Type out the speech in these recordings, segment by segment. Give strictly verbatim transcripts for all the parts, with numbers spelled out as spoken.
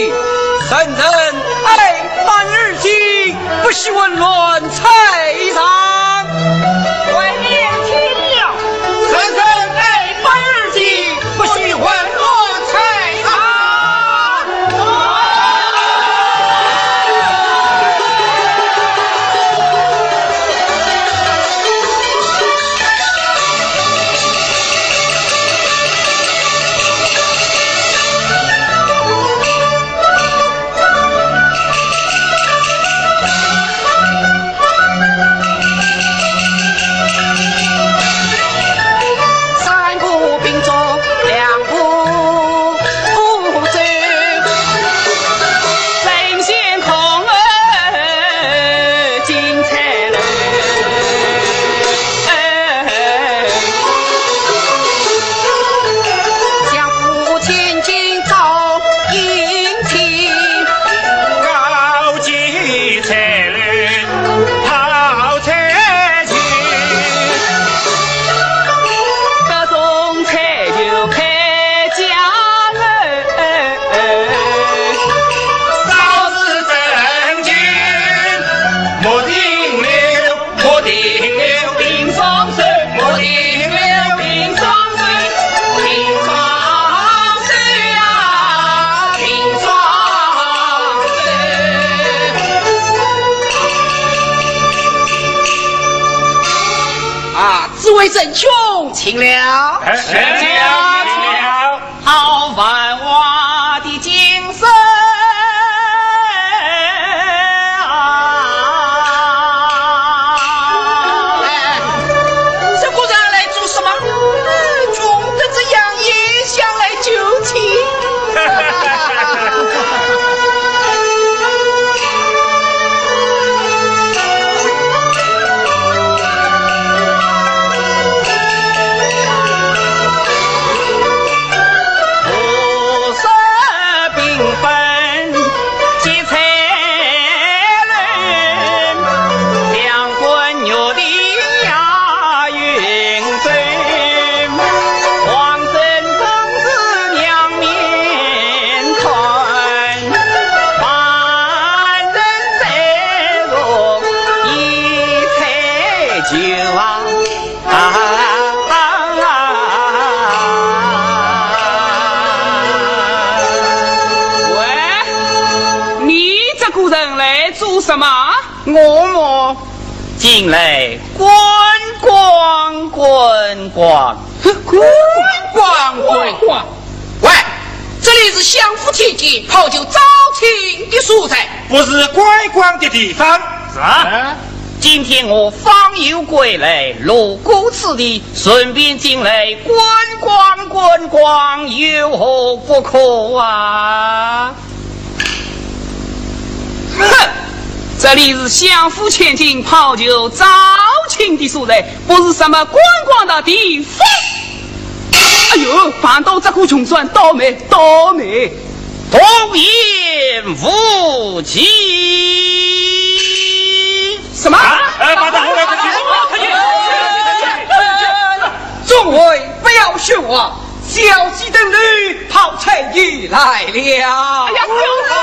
人人爱板而起，不喜混乱猜疑。外面听了。人人爱板而起，不喜混乱猜疑。啊，诸位仁兄，请了。哎，请了，请了。好繁华的景色啊！哎，这个人来做什么？穷得这样也想来求情。喂，你这个人来做什么？我么，进来观光观光。观光观光？喂，这里是相府千金炮酒招亲的所在，不是观光的地方。是啊。今天我访友归来，路过此地，顺便进来观光观光，有何不可啊？哼，这里是相府千金炮酒招亲的所在，不是什么观光的地方。哎呦，碰到这个穷酸，倒霉，倒霉。 童言无忌。什么？啊，哎，把他后来他去，他去。众位不要喧哗，小姐等女炮千金来了。哎呀，就是啊。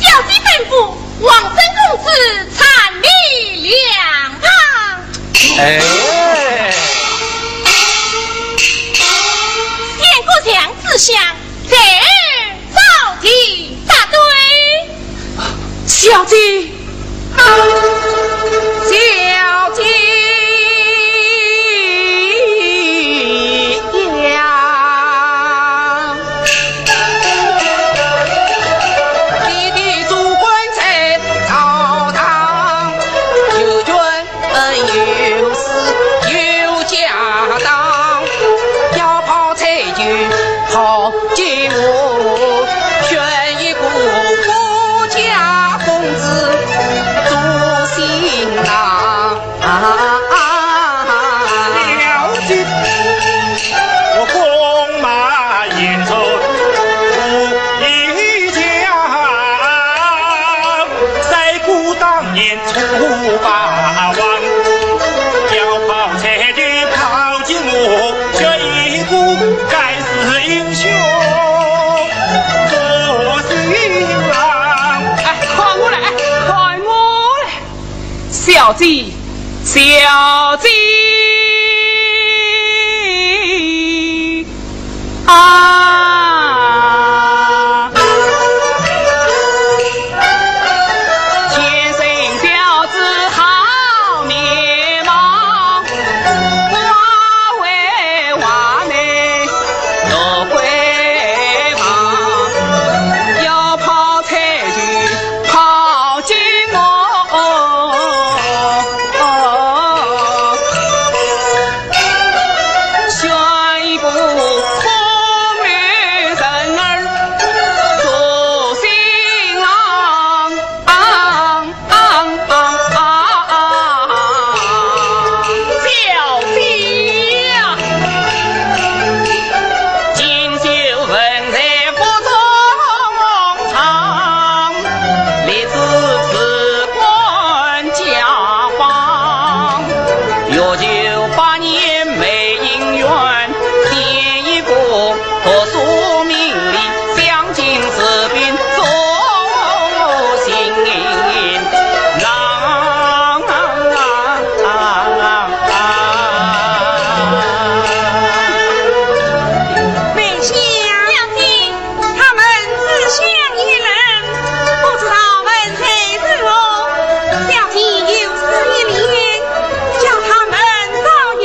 小姐吩咐，王孙公子暂避两旁。哎。仙姑娘子香，在而招弟，答对。小姐。小姐呀。你的做官在朝堂，有权有势有家当，要泡彩就泡金屋，选一个富家公子做新郎。了解。我弓马弦出无一家，赛过当年楚霸王。要泡彩就泡金屋，选一个盖世英雄做新郎。哎，看我来，哎，看我来。 小姐，小姐啊！天生标致好面貌，花为花眉若桂旁，要泡彩就泡金屋。 选一个风流人儿做新郎。小姐呀，锦绣文才不同 唱，立志做官家帮，欲求百年美姻缘，添一个读书名利，相敬如宾做新郎。 梅香。小姐。他们自相依恋，不知道文才如何。小姐有诗一联，叫他们早有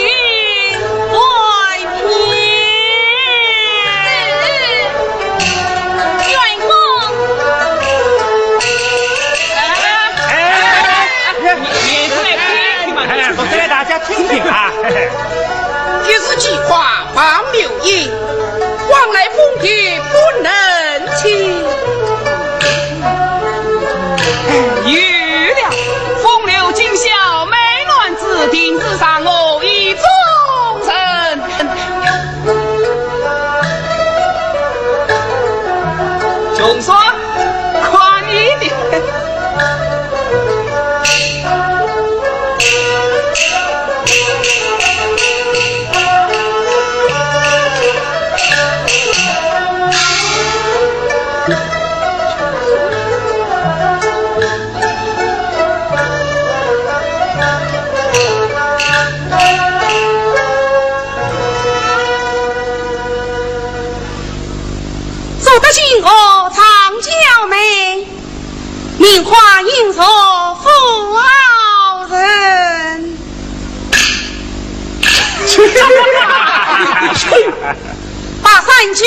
把三句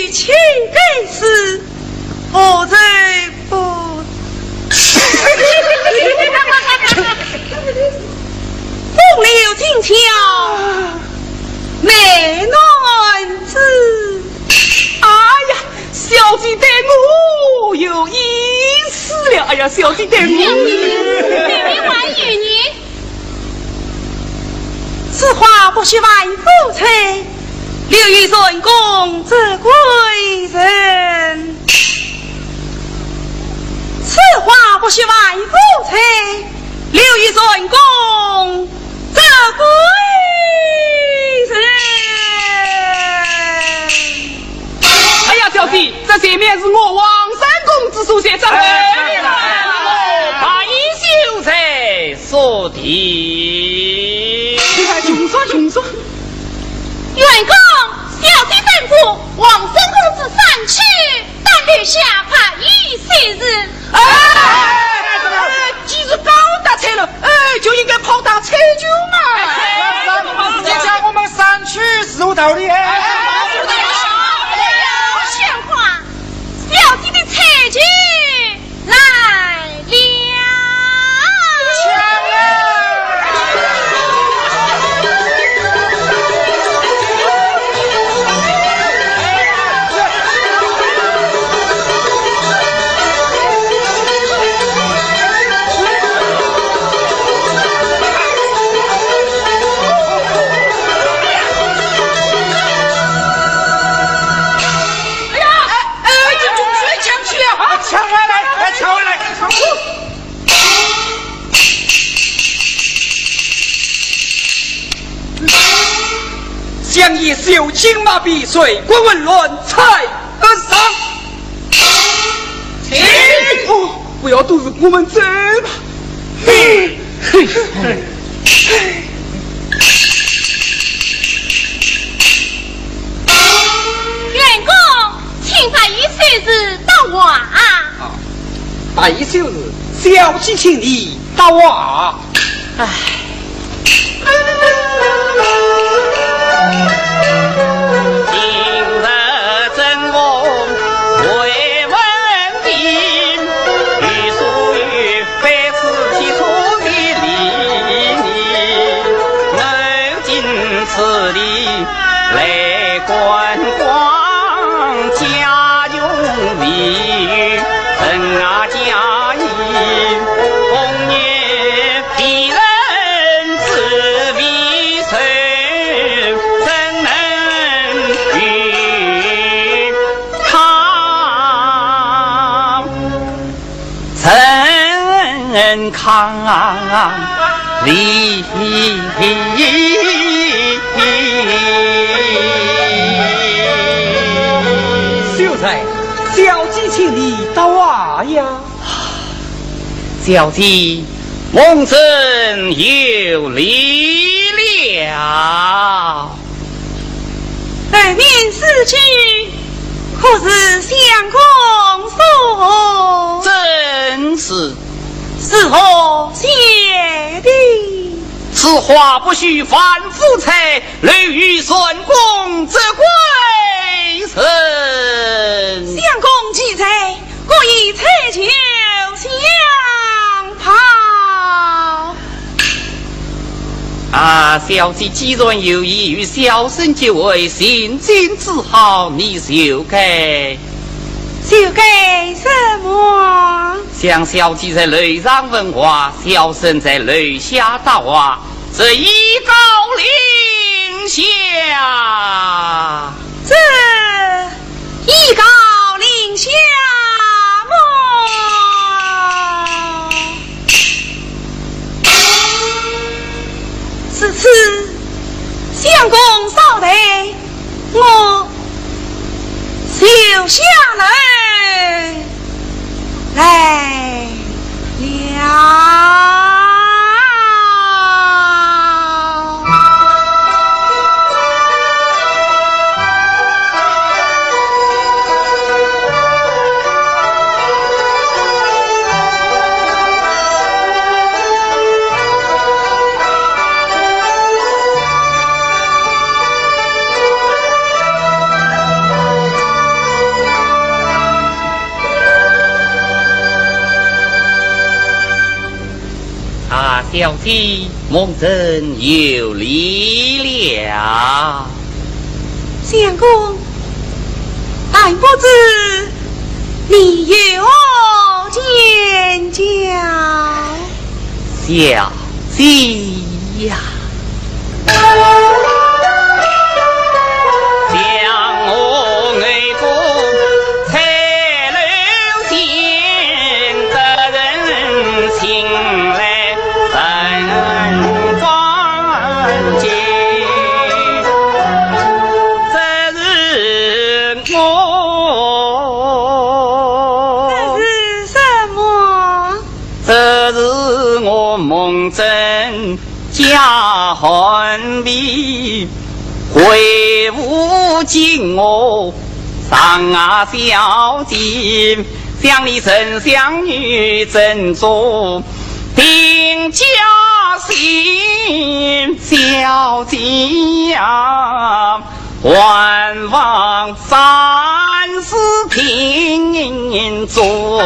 请给师，何罪不？风流俊俏美男子。哎呀，小姐对我有意思了。哎呀，小姐对我。妹妹还有呢。 此话不须万夫吹，留与陈宫则贵人。此话不须万夫吹，留与陈宫则贵人。哎呀，小姐，这前面是我王三公子所在，这后面是我白秀才 所在。穷说穷说。员外，小姐吩咐王三公子上去，单留下白衣秀才。哎，既是交代了，哎，就应该跑到采萍嘛。哎，你叫我们上去是有道理，哎。不像话，小姐的采萍 来了。哎呀！ 哎，这种水抢去了啊！抢回来，哎，抢回来！相爷手巾马匹，水滚滚乱菜而上。停！哦，不要多事，我们走吧。 嘿，嘿。员外，请白衣秀才答话。啊，白衣秀才，小姐请你答话。唉。 秀才，小姐请你答话呀。 小姐，蒙朕有礼了。后面四句，可是相公所？正是。是何写的？此话不须万夫吹，留与陈宫则贵人。相公既在， 可以吹酒相炮。啊，小姐既然有意与小生结为秦晋之好，你就该……就该什么？想小姐在楼上问话，小生在楼下答话，这一告令下。 这一告令下么？如此，相公稍待，我就下楼来了。小姐，蒙承有礼了。相公，但不知你有何见教？小姐呀，这是什么？这是我蒙承 假汉皮，回府请我上啊小姐，想你丞相与珍珠定家信，小姐呀，还望三思定做。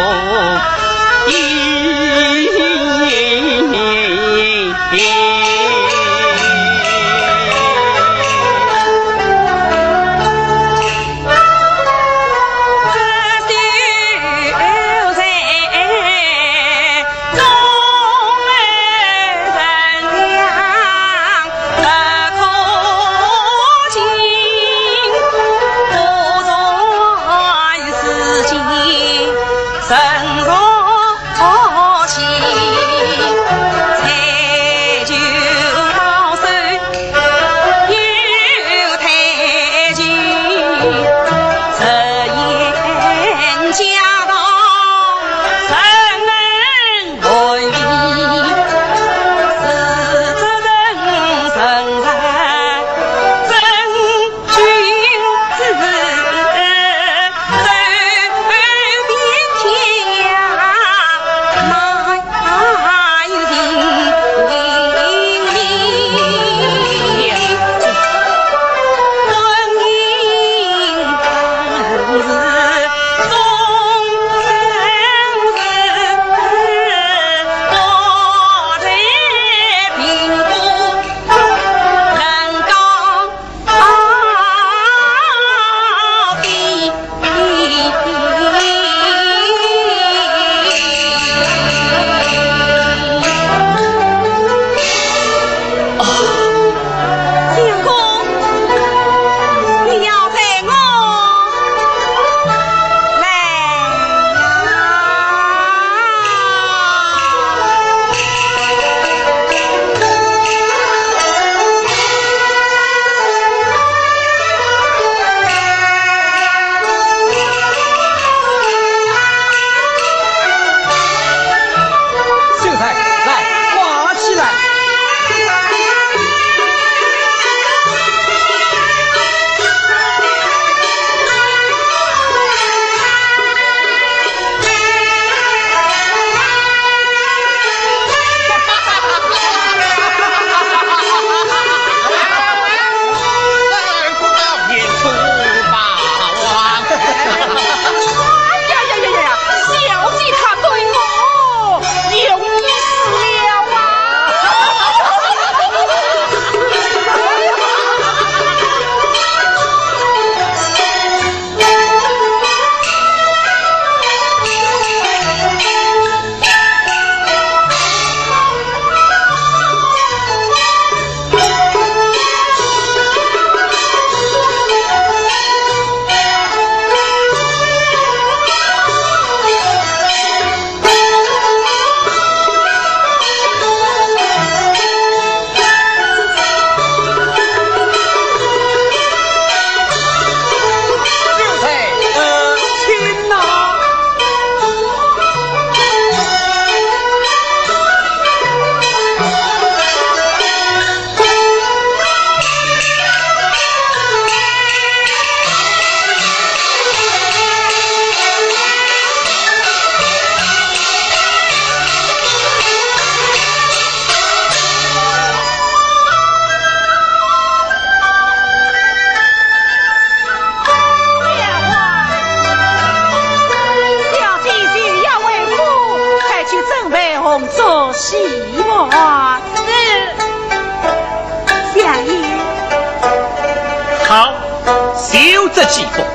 这几个。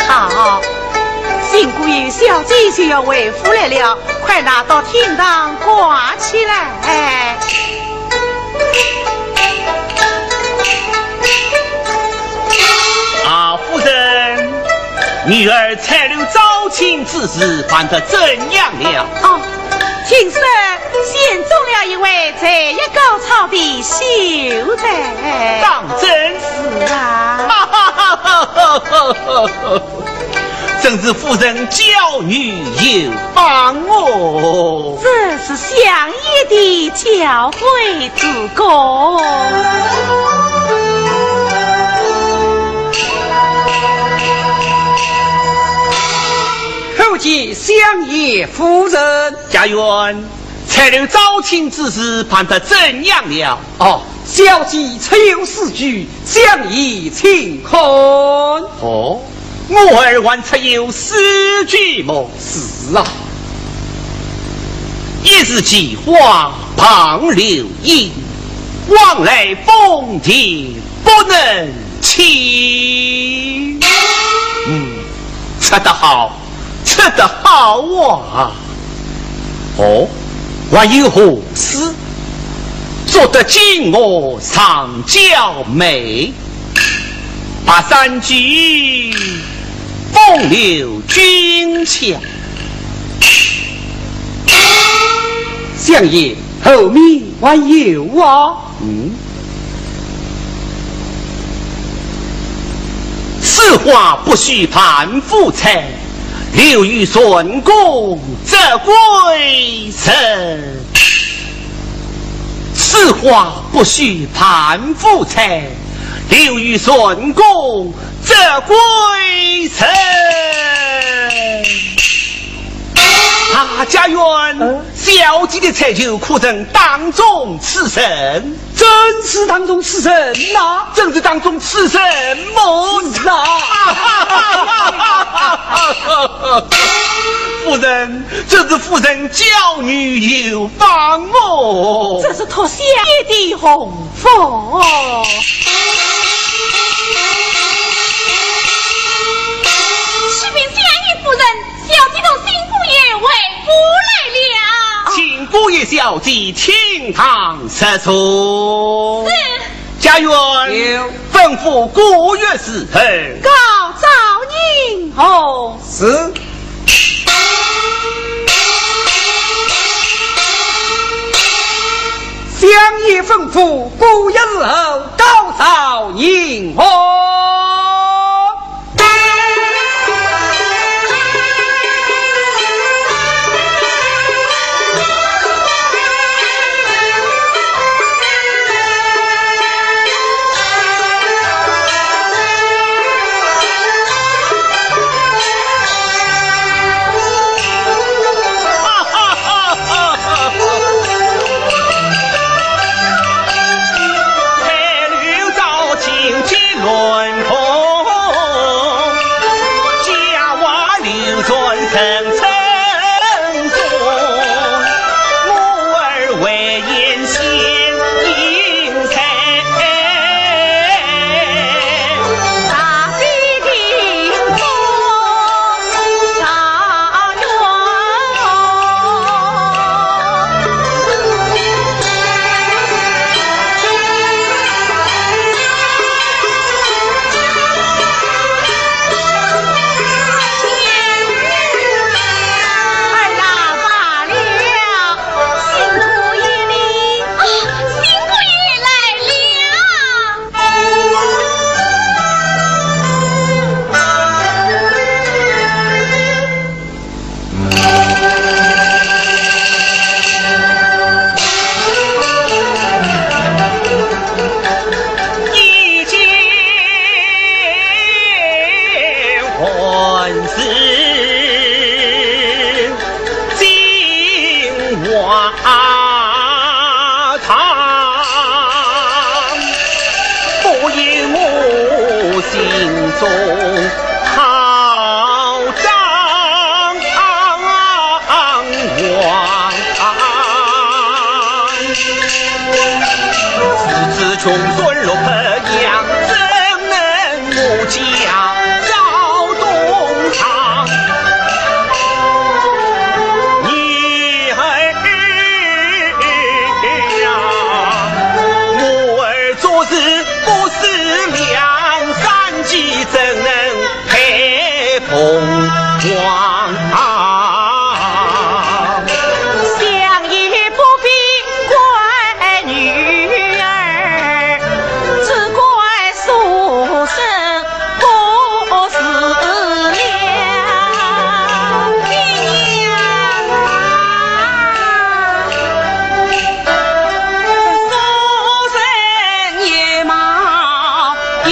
好，新姑爷小姐就要回府来了，快拿到厅堂挂起来。啊，夫人，女儿彩楼招亲之事办得怎样了？哦，听说选中了一位才艺高超的秀才。当真？是啊。真是夫人教女有方哦。这是相爷的教诲之功。叩见相爷夫人。家院，彩楼招亲之事办得怎样了？哦，小姐出游诗句，相爷请看。哦，我儿还出游诗句么？是啊。一日奇花傍流烟，往来风电不能侵。嗯，出得好，出得好啊！哦，还有何诗？做得金鹅上娇眉，白山居，风流俊俏。相爷，后面还有啊？嗯。此花不须盘复采，留与春宫折桂人。此花不须盘复采，留与春宫折桂人。啊，家院，嗯？小姐的才就可曾当中此人？ 真是当中此人呐。真是当中此人么？是啊。夫人，真是夫人教女有方哦。这是托相爷的洪福。启禀相爷夫人， 小姐同新姑爷回府来了。请姑爷小姐厅堂入座。是。家院。有。吩咐姑爷伺候。告昭迎候。是。相爷吩咐，姑爷伺候，告昭迎候。怎能配凤凰？想也不必怪女儿，只怪书生不思量。爹娘啊，书生也貌也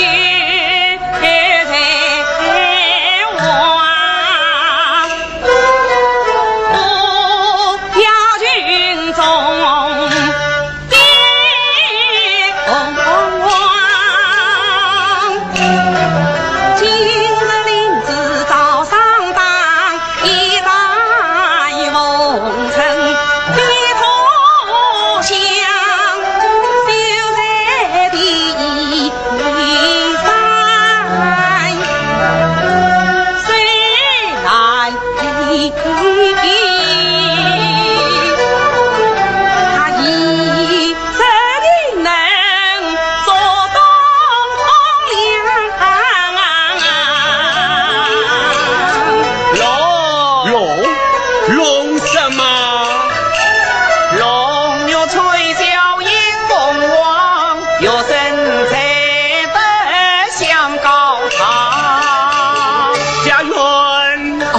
龙，龙，龙什么？龙欲吹箫迎凤凰， 家园。哦，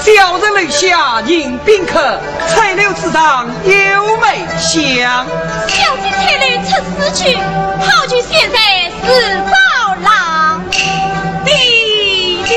小人楼下迎宾客，吹柳子上有梅香。小姐吹柳出诗句，好句先生自招郎。弟弟。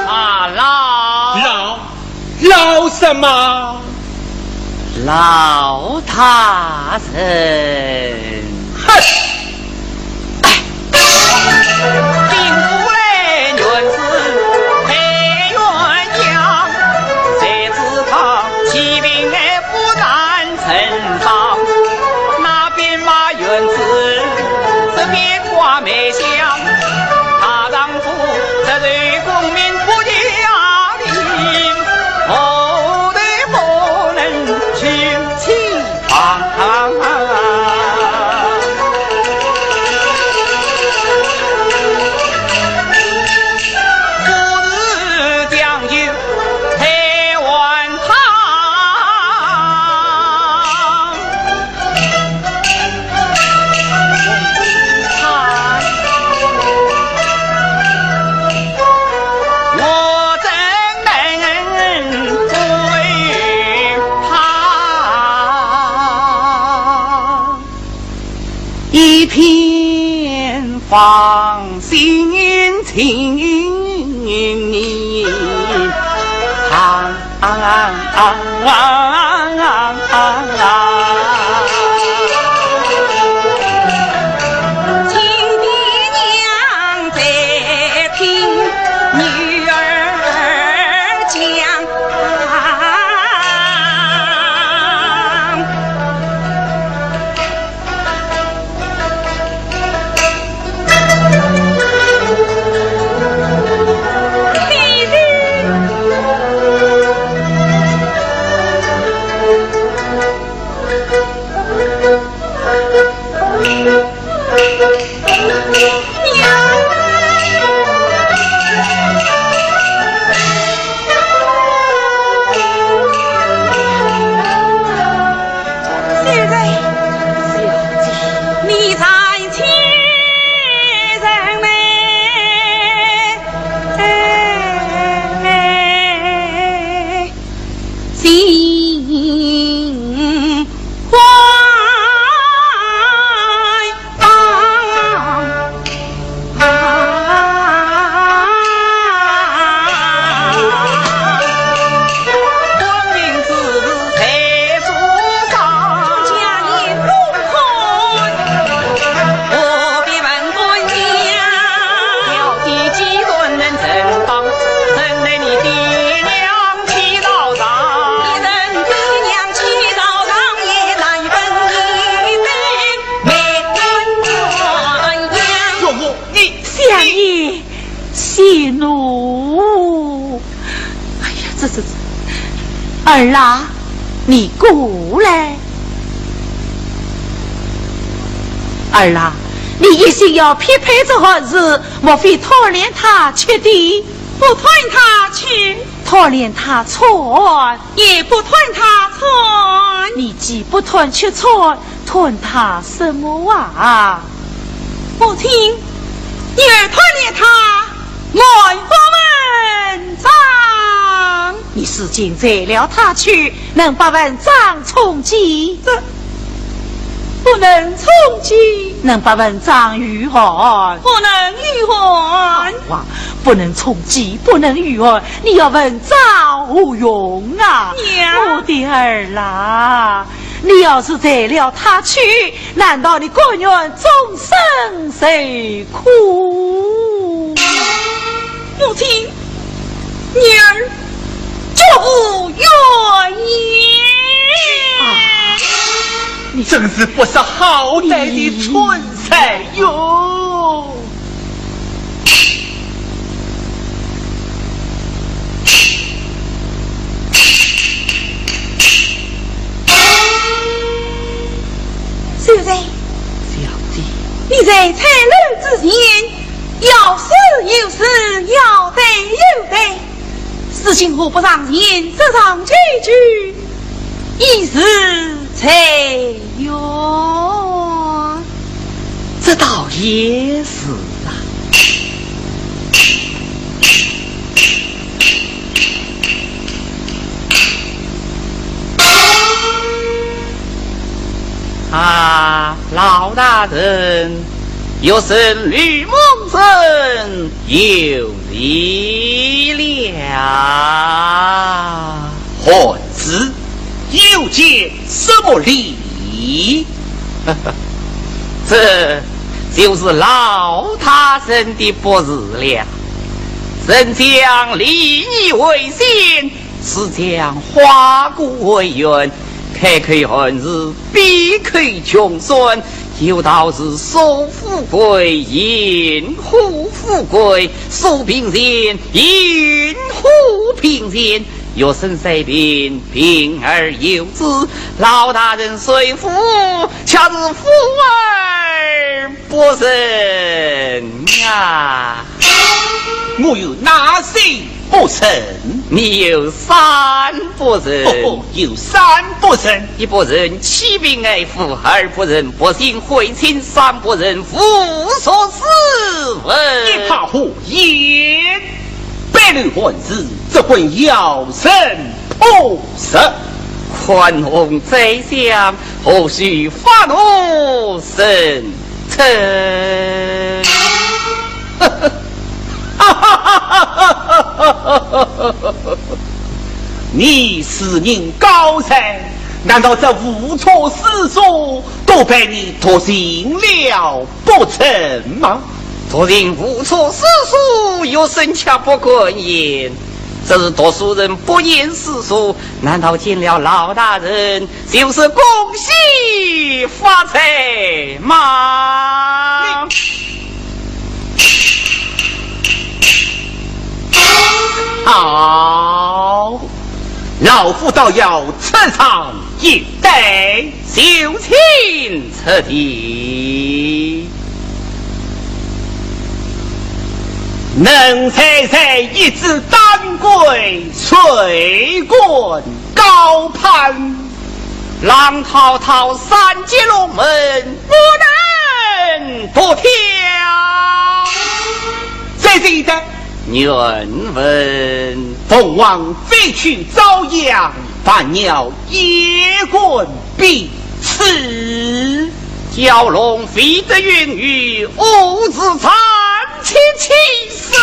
啊，老，老，老什么？老大人。哼！放心情。相爷息怒。哎呀，这这这，儿啊，你过来。儿啊，你一心要匹配这孩子，莫非贪恋他吃的？不贪他吃。贪恋他穿？也不贪他穿。你既不贪吃穿， 贪他什么啊？母亲，女儿贪恋他满腹文章。你如今裁了他去，能把文章充饥？这不能充饥。能把文章御寒？不能御寒。哇，不能充饥，不能御寒，你要文章何用啊？娘。我的儿啦， 你要是裁了他去，难道你甘愿终身受苦？母亲，女儿绝不愿意。啊，你真是不识好歹的蠢材哟！ 秀才，小姐，你在拆楼之前，要诗有诗，要对有对，事情何不上前，说上几句，以示才愿？这倒也是啊。 啊，老大人，学生吕蒙正有礼了。孩子，又见什么礼？这就是老大人的不是了。人讲礼义为先， 是讲花果为园，开口寒士，闭口穷酸。有道是所富贵，因祸富贵；所贫贱，因祸贫贱。学生虽贫，贫而有志。老大人虽富，却是富而 不仁啊。我有哪些不仁？你有三不仁。哦，有三不仁。一不仁，欺贫爱富；二不仁，不信会亲；三不仁，无所事问。你怕何言？ 百年寒士，只混妖神破石。宽宏宰相，何须发怒成仇？你是人高才，难道这无错诗书都被你读尽了不成吗？读尽无错诗书，学生却不敢言。只是读书人不言诗书，难道见了老大人 就是恭喜发财嘛。好，老夫倒要出场一对。就请出题。能哉哉一枝丹桂，谁敢高攀？ 浪滔滔三界龙门，不能不跳。再接一段。愿闻。凤凰飞去朝阳，白鸟夜归边阙。蛟龙飞得云雨，何事惨切其声？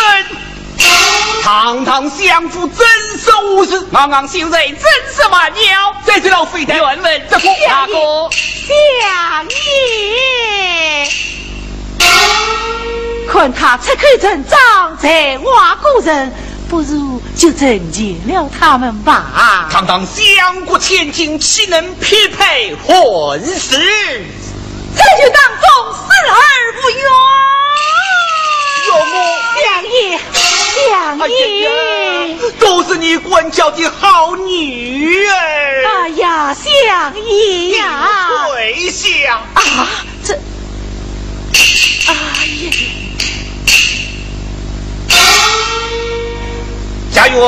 堂堂相府，真是无事。昂昂秀才，真是慢了。再接老夫一段。愿闻。这个，那个。相爷，看他出口成章，才华过人，不如就成全了他们吧。堂堂相国千金，岂能匹配混世？ 这就当众死而无冤。岳母。相爷，相爷。哎呀呀，都是你管教的好女儿。哎呀，相爷呀。跪下。啊，这，哎呀。家院。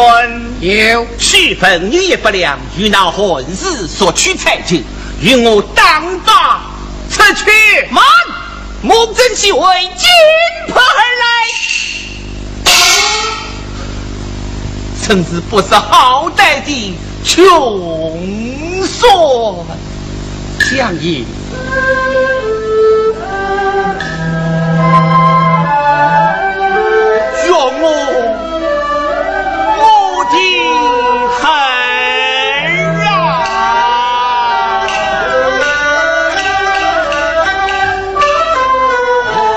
有。许本爷也不良，与那混世索取彩金，与我当把 出去。慢，孟增既为金盆而来，真是不识好歹的穷酸。相爷，岳母，我的 儿啊！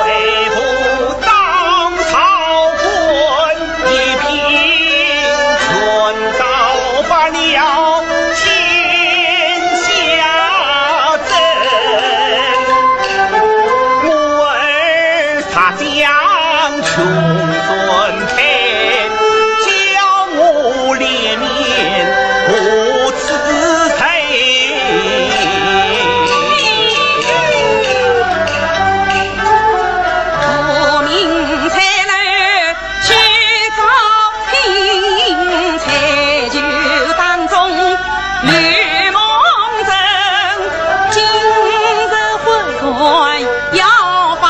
为父当朝官，一品全告发了天下dân。我儿 他将穷酸配，叫我脸面何自在？无名才来去高平，才就当中美梦人，今日回转 要反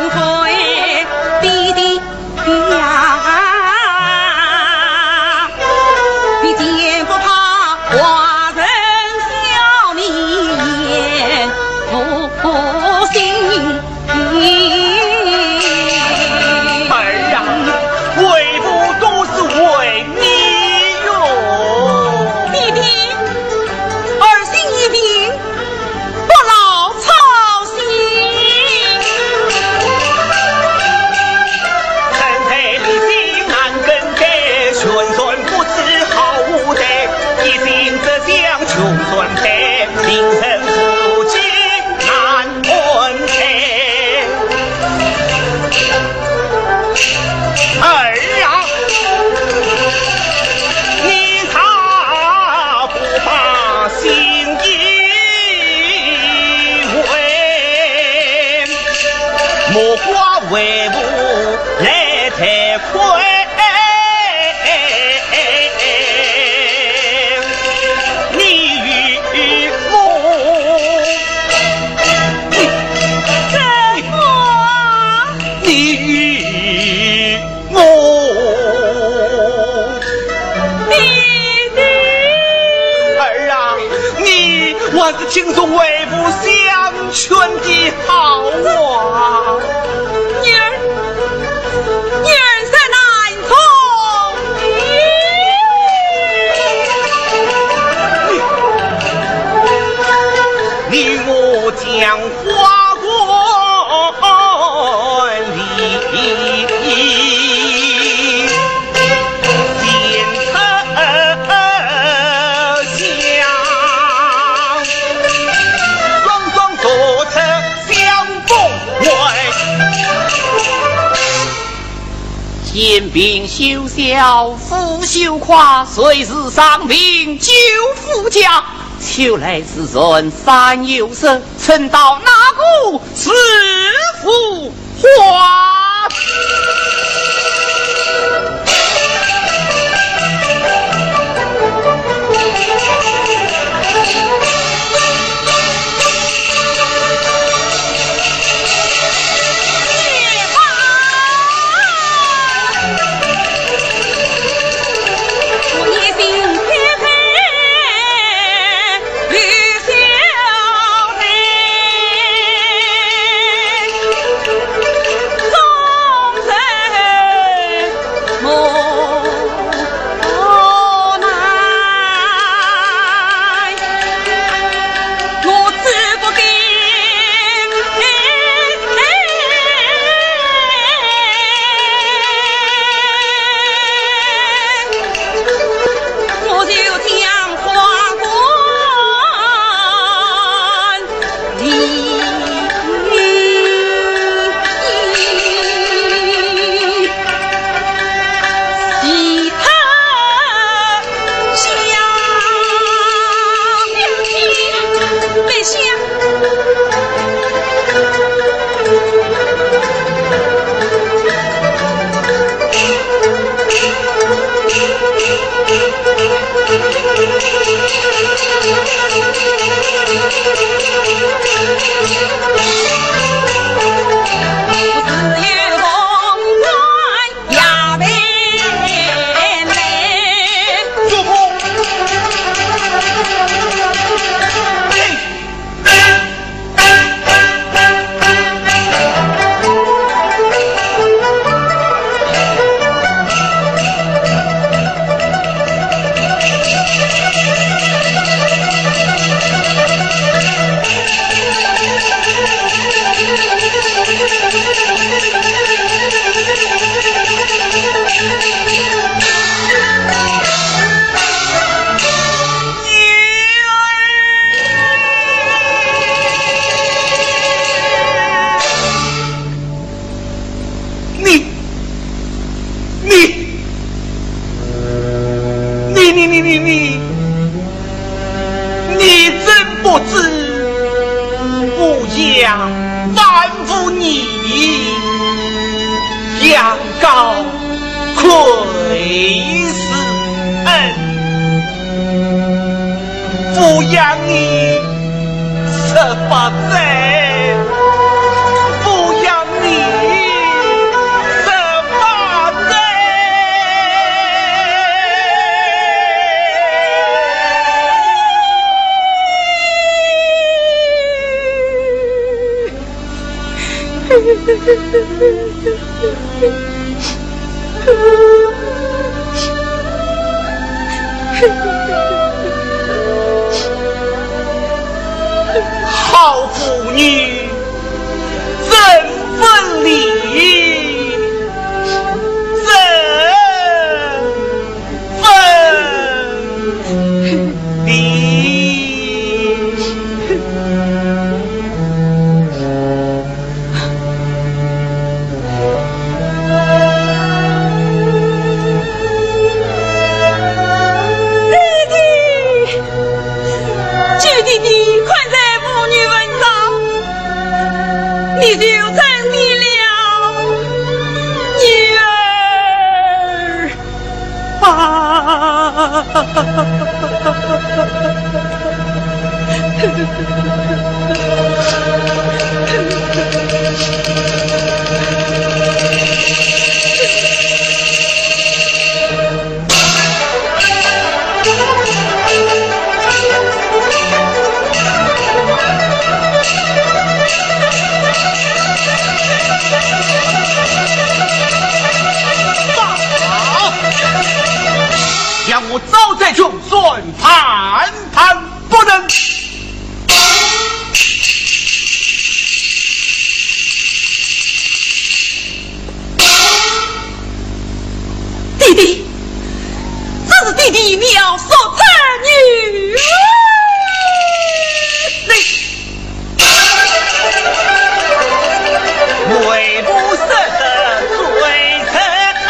悔，爹爹呀，你爹不怕寡人笑你言不信。儿啊，为父都是为你哟。爹爹，儿心已定， 不劳操心。身在你心难更改，穷酸不知好歹，一心只想穷酸配，名声不及难安泰。儿啊，你他 不把心意为，莫怪为父来太亏。你与我，怎么？你与 我。爹爹。儿啊，你还是听从为父相劝的好啊。女儿，女儿在南宫并修缮，复修跨，岁时上平九府家。秋来时船三游舍，春到那个是浮华。你，你，你，你，你，你，你，你真不知我家万福你，羊羔愧是恩。 抚养你十八载，抚养你十八载。 好妇女怎分离？怎 分离。弟弟，救弟弟，看在父女份上，你就暂避了女儿。 啊！将我招在中，算盘盘不能。弟弟，这是弟弟妙手残女。为父失德罪在人。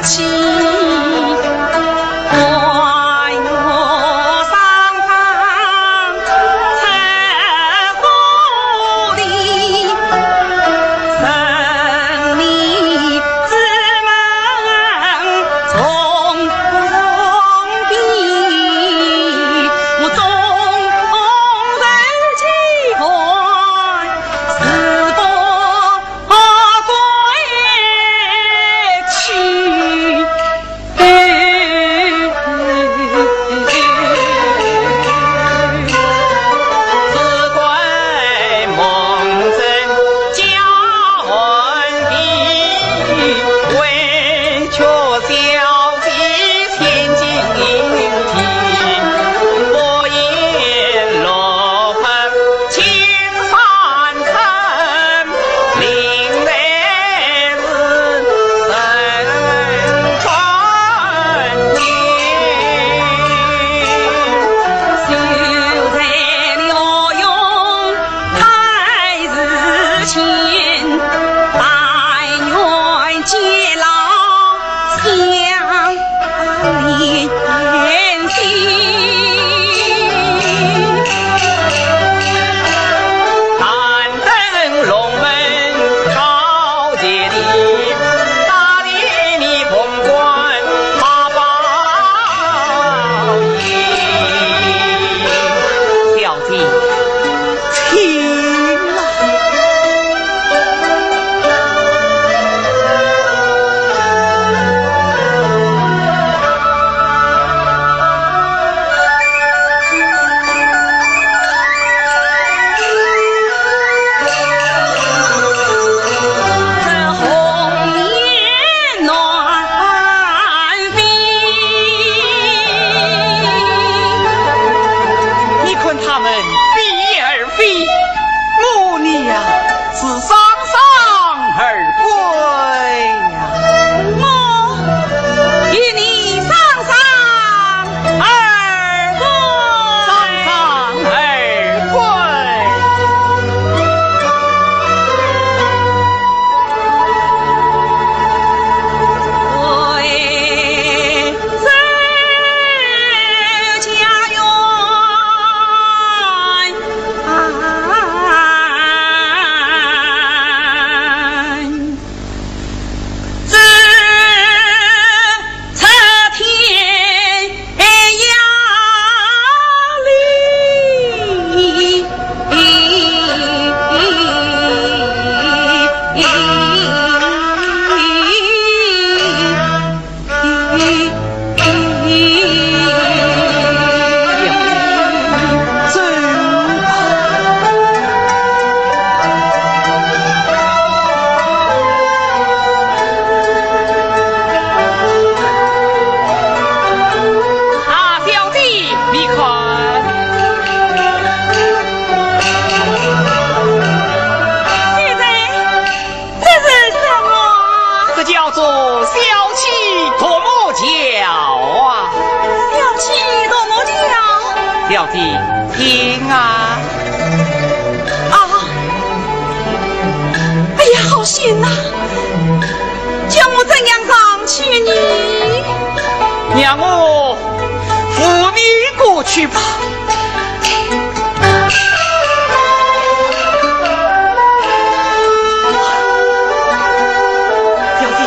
小姐，请啊。你看他们比而非，我呢呀，是双双而归呀。我与你双双而归。双双而归。啊，小姐，你看。姐姐，这是什么？这叫做小气夺魔轿啊！小气夺魔轿？小姐，听啊。啊！哎呀，好险呐！叫我怎样上去呢？让我扶你过去吧。 小姐。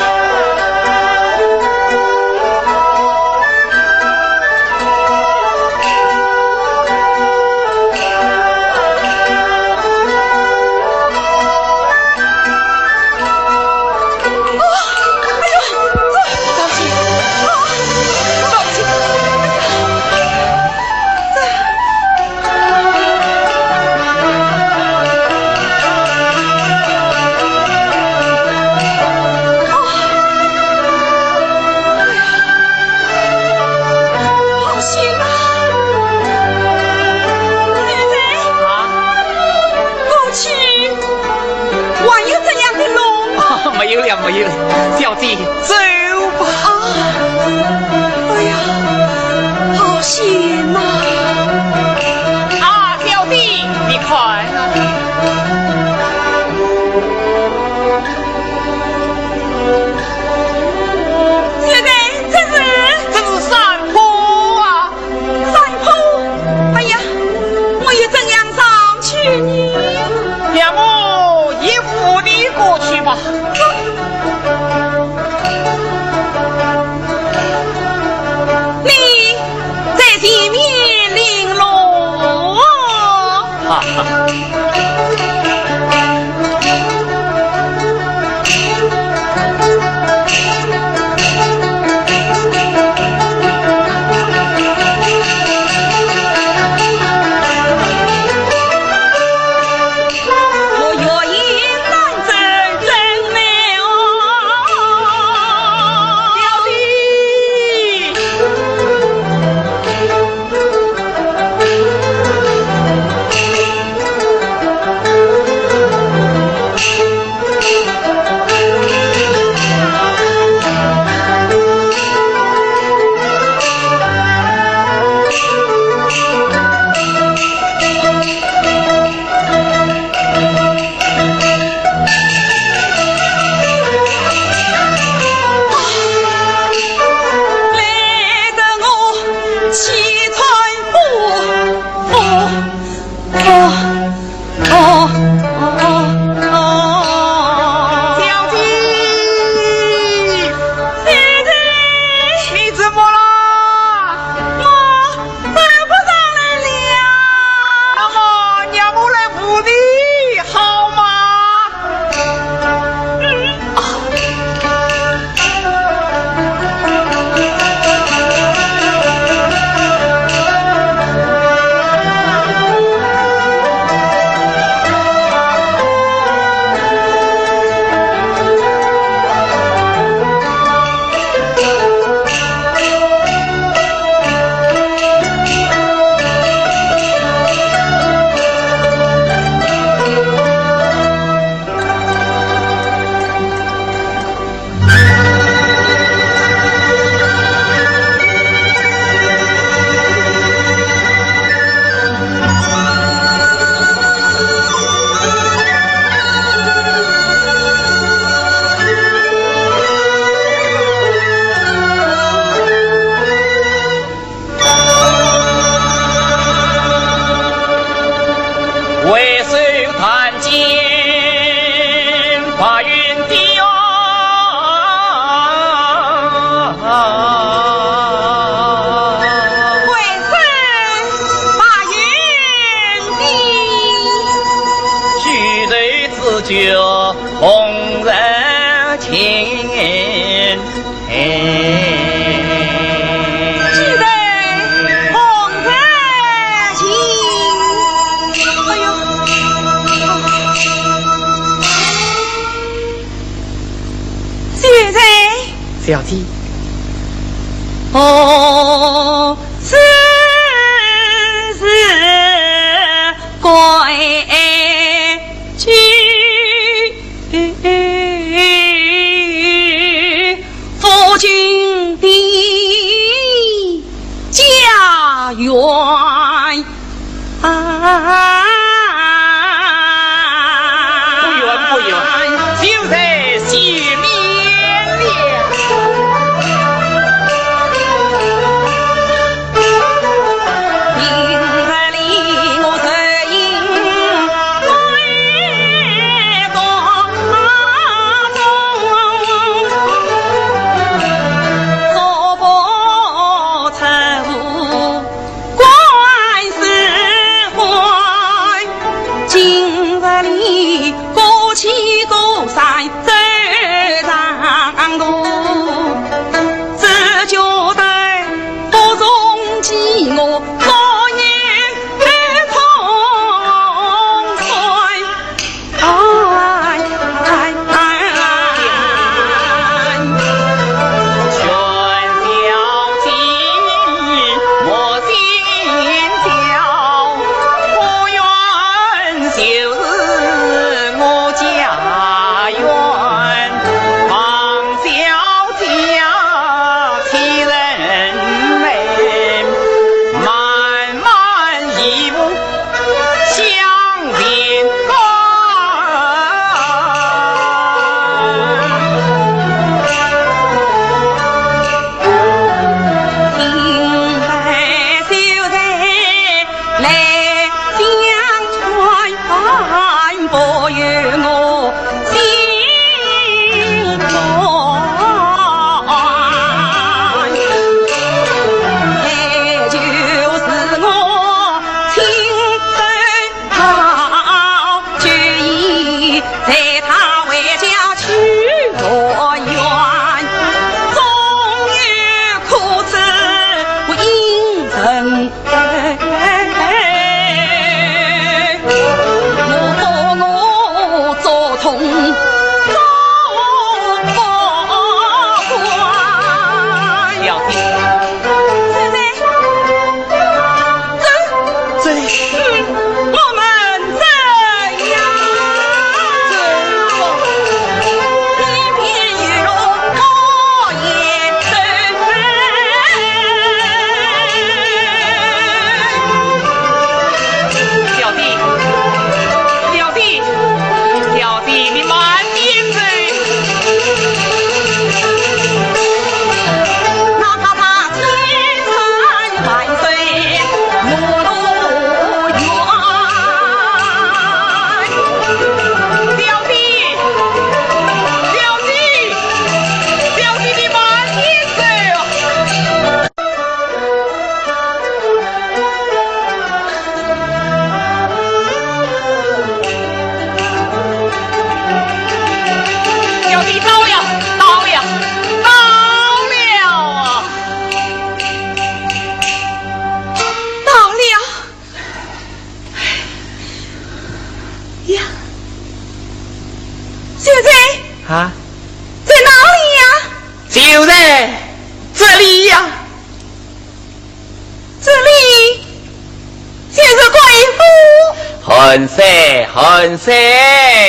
哦，是是，该去父亲的家园。啊，不远不远，就在前面了。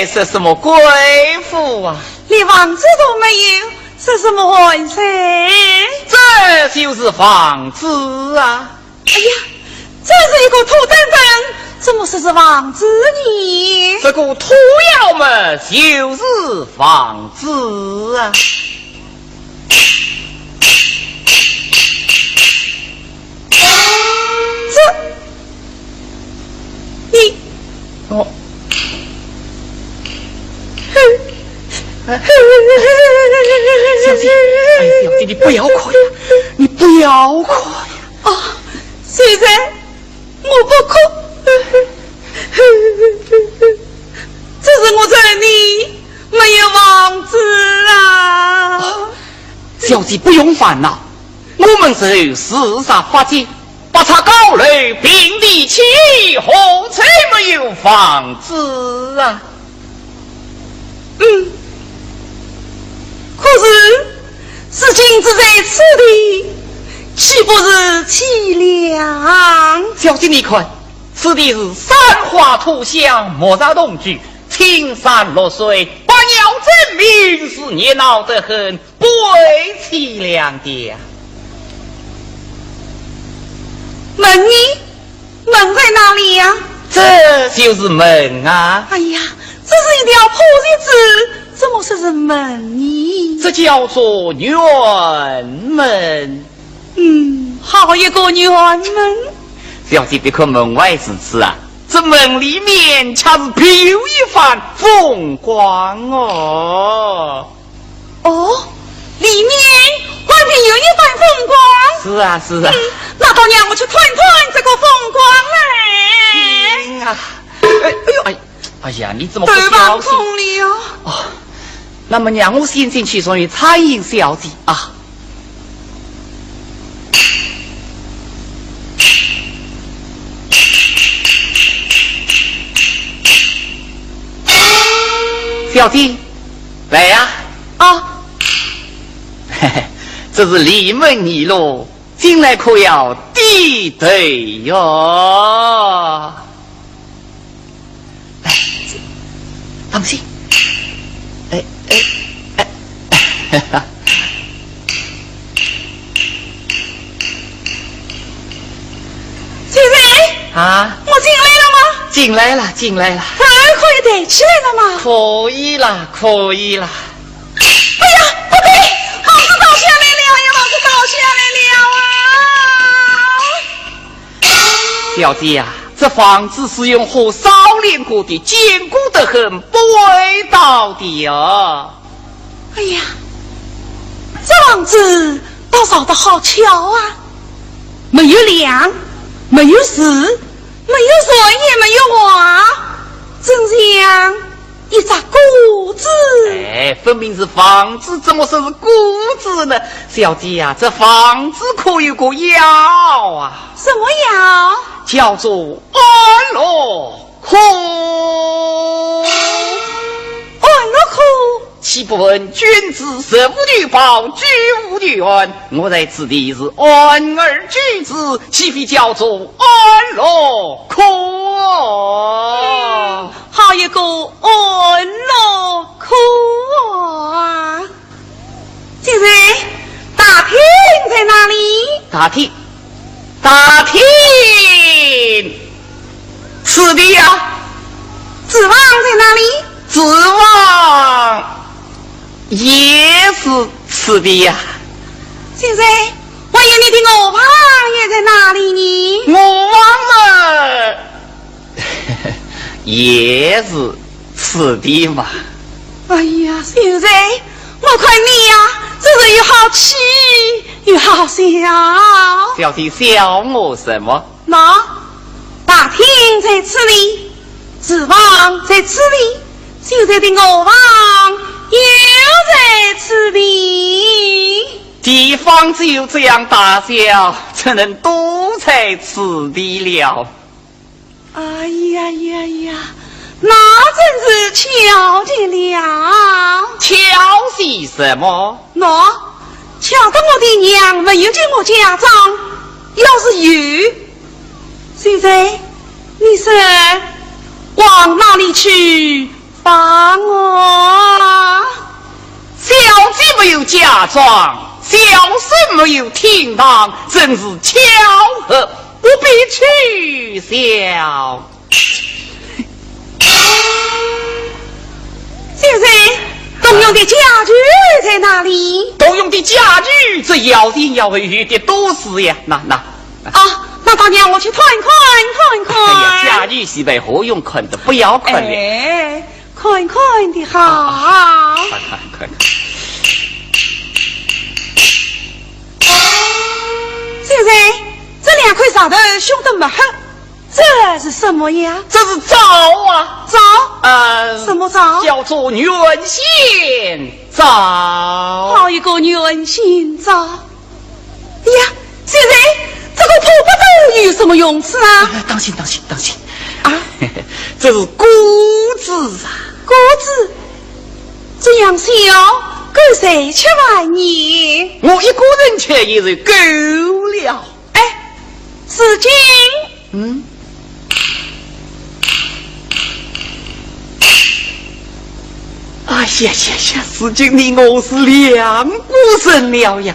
是什么贵妇啊？连房子都没有，是什么完事？这就是房子啊！哎呀，这是一个土墩墩，怎么说是房子呢？这个土窑嘛，就是房子啊！这，你，我。 小姐，哎，小姐，你不要哭呀，你不要哭呀。哦，秀才，我不哭。只是我这里没有房子啊。小姐不用烦恼，我们是四十八间，八尺高楼平地起，何曾没有房子啊？ 嗯，可是如今只在此地，岂不是凄凉？小姐，你看，此地是山花土香，木石同居，青山绿水，百鸟争鸣，是热闹得很，不会凄凉的呀。门呢？门在哪里呀？这就是门啊。哎呀，这是一条破鞋子，怎么说是门呢？这叫做辕门。嗯，好一个辕门。小姐，别看门外如此啊，这门里面却是别有一番风光哦。哦，里面外面有一番风光。是啊，是啊。嗯，那倒让我去探探这个风光来。行啊。哎，哎呦，哎，哎呀，你怎么不小心？头碰空了哟。哦，那么让我先进去，送与蔡英小姐啊。小姐，来呀。啊。嘿嘿，这是里门泥路，进来可要低头哟。 来，这，当心。哎，哎，哎。先生，啊？我进来了吗？进来了，进来了。我可以抬起来了吗？可以了，可以了。哎呀，不对，房子倒下来了呀，房子倒下来了啊！ 小姐呀，这房子是用火烧炼过的，坚固得很，不会倒的呀。哎呀，这房子倒造得好巧啊！没有梁，没有柱，没有砖，也没有瓦，真像 一只果子。哎，分明是房子，怎么说是果子呢？小姐呀，这房子可有个妖啊！什么妖？叫做安乐窟。安乐窟？岂不闻君子食无求饱，居无求安？我在此地是安而居之，岂非叫做安乐窟？嗯， 好一个安乐窟啊！先生，大厅在哪里？大厅，大厅，此地呀。厨房在哪里？厨房也是此地呀。先生，还有你的卧房也在哪里呢？卧房嘛， 也是此地嘛。哎呀，秀才，我看你呀，真是又好气又好笑。小姐笑我什么？喏，大厅在此地，厨房在此地，秀才的卧房又在此地。地方只有这样大小，怎能都在此地了？ 哎呀呀呀，那真是巧极了。巧些什么？喏，巧得我的娘没有进我家中，要是有，秀才，你说往哪里去 放我。小姐没有嫁妆，小生没有厅堂，真是巧合，不必取笑。秀才，动用的家具在哪里？动用的家具，这要紧要紧的都是呀，那，那。啊，那倒让我去看看，看看。哎呀，家具是为何用看的，不要看了。哎， 看看的好。啊，看看，看看。秀才，这两块石头修得蛮好，这是什么呀？这是灶啊。灶？呃，什么灶？叫做原仙灶。好一个原仙灶！ 呀，秀才，这个破骨头有什么用处啊？哎，当心，当心，当心！啊？这是锅子啊。锅子？这样小，够谁吃饭呢？我一个人吃也是够了。哎，如今，嗯。哎呀呀呀，如今你我是两个人了呀！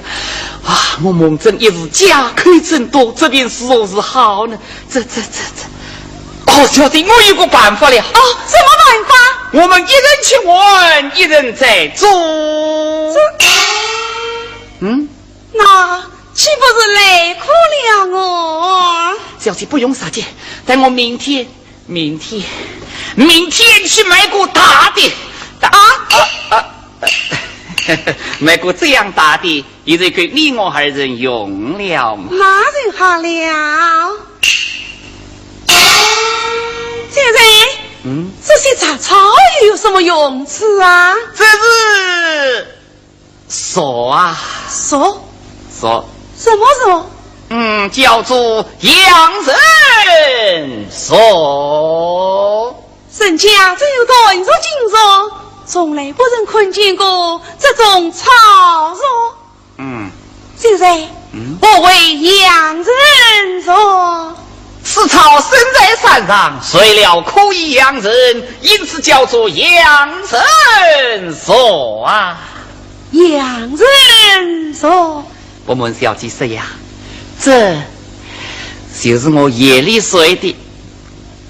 啊，我蒙真一时家口真多，这便如何是好呢？这这这这，哦，小姐，我有个办法了。哦，什么办法？我们一人吃碗，一人在坐。这，嗯？那岂不是累苦了我？小姐，不用着急，待我明天，明天，明天去买个大的，大，啊？啊，啊，买个这样大的，也是够你我二人用了嘛。那就好了。小姐，嗯？这些杂草又有什么用处啊？这是，说啊。说？说。什么说？嗯，叫做养人说。人家只有断说经说，从来不曾看见过这种草说。 嗯。现在，嗯？何为养人说？此草生在山上，垂了可以养人，因此叫做养人说啊。养人说？不瞒小姐说呀，这就是我夜里睡的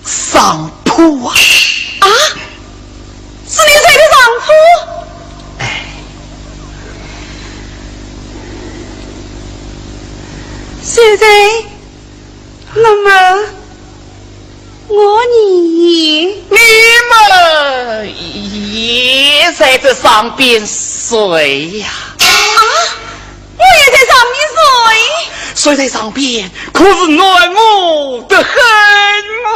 上铺啊。啊？是你睡的上铺？哎。现在，那么，我呢？你们也在这上边睡呀？啊？ 我也在上面睡。睡在上边，可是暖和得很哦。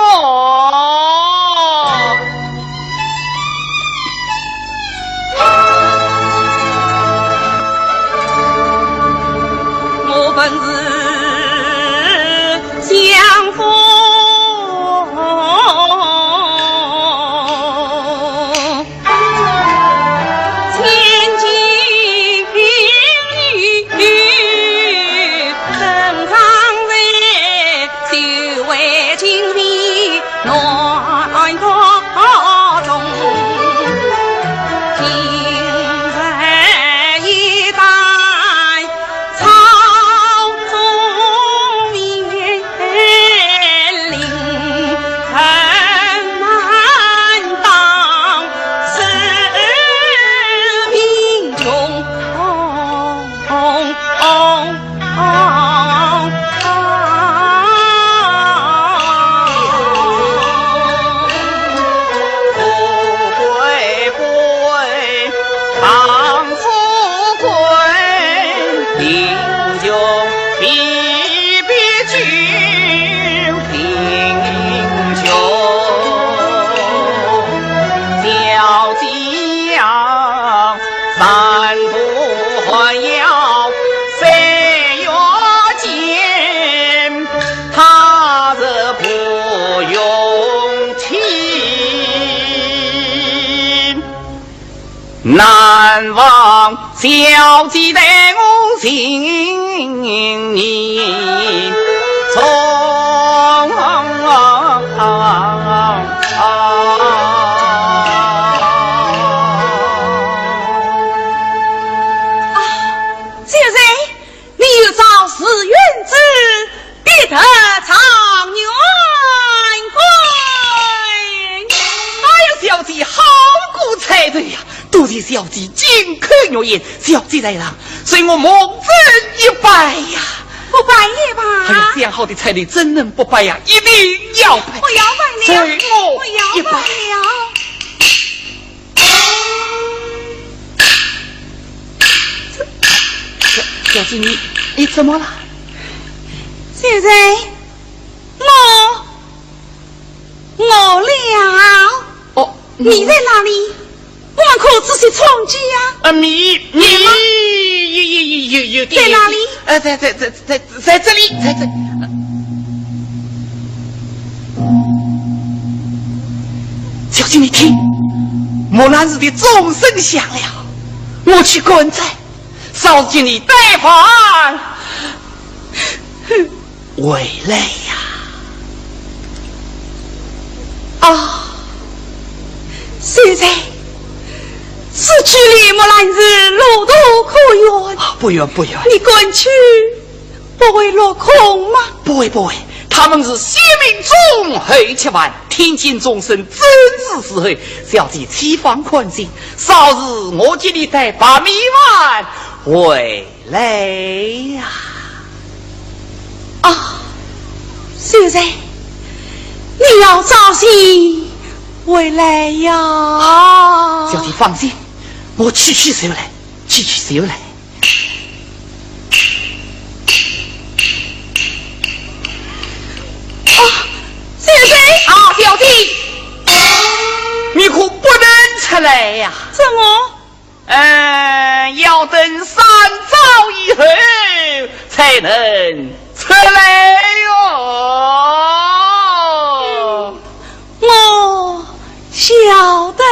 我本是相府 千金玉，登上来，就为金皮暖咚咚。今日一拜 草中面林，人难当，是民众。 难忘小姐待我情重。啊，小姐，你有招是愿之， 必得状元官。哎呀，小姐好个才才呀！多谢小姐金口玉言，小姐在上，随我蒙真一拜呀。不拜也罢。哎呀，这样好的才才，怎能不拜呀？一定要拜。不要拜了，随我一拜。不要拜了。 小，小姐，你，你怎么了？现在，我，我了。哦，你在哪里？我们可仔细闯进啊。啊，你，你，你吗？有，有，有，有，有，在哪里？呃，在，在，在，在，在这里，在这。小姐，你听，木兰辞的钟声响了。我去赶斋，嫂子请你带饭回来呀。啊，秀才，此去李木兰寺路途可远，啊，不远，不远。你赶去， 不会落空吗？不会，不会，他们是先命中后吃饭，听见钟声正是时候，小姐千放宽心，稍时我给你带白米饭回来呀。啊，秀才，你要小心回来呀。小姐放心，我去去就来，去去就来。 啊，秀才！啊，小姐，你可不能出来呀。怎么？呃，要等三朝以后才能出来哟。我晓得。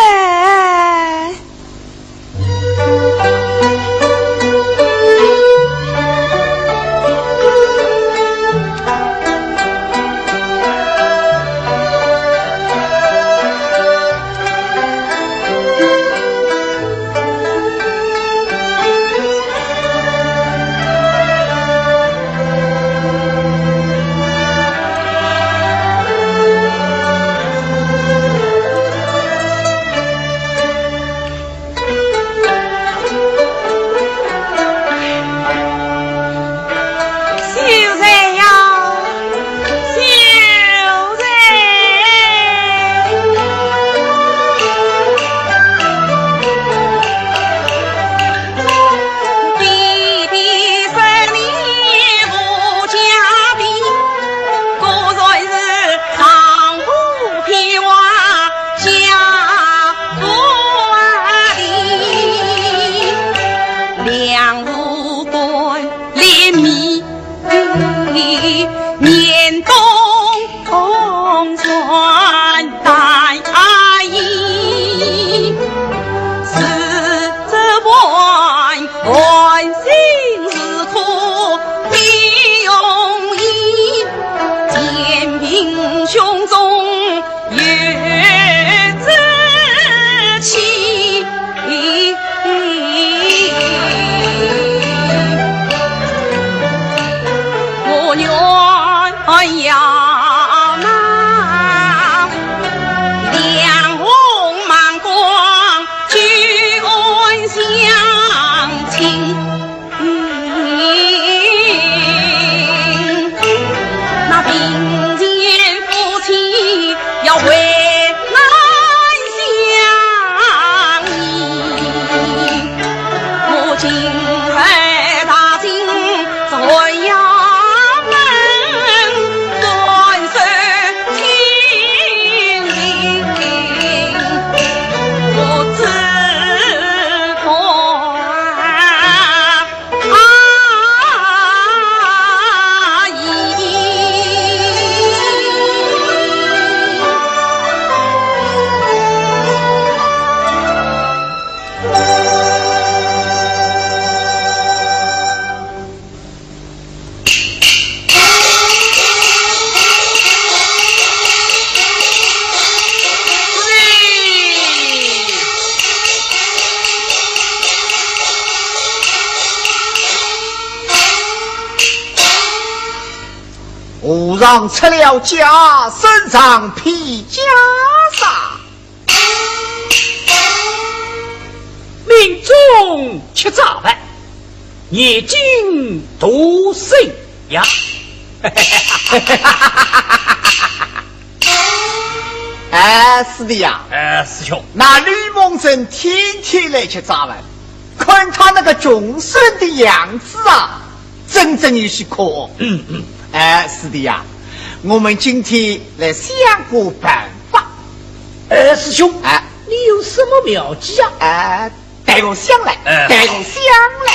秀才呀，秀才！和尚出了家，身上披袈裟。 命中吃斋饭，念经读圣呀。哎，师弟呀，哎，师兄，那吕蒙正天天来吃斋饭，看他那个穷酸的样子啊，真正有些可恶。嗯，嗯。哎，师弟呀，我们今天来想个办法。 哎，师兄，哎，你有什么妙计啊？哎，待我想来，哎，待我想来。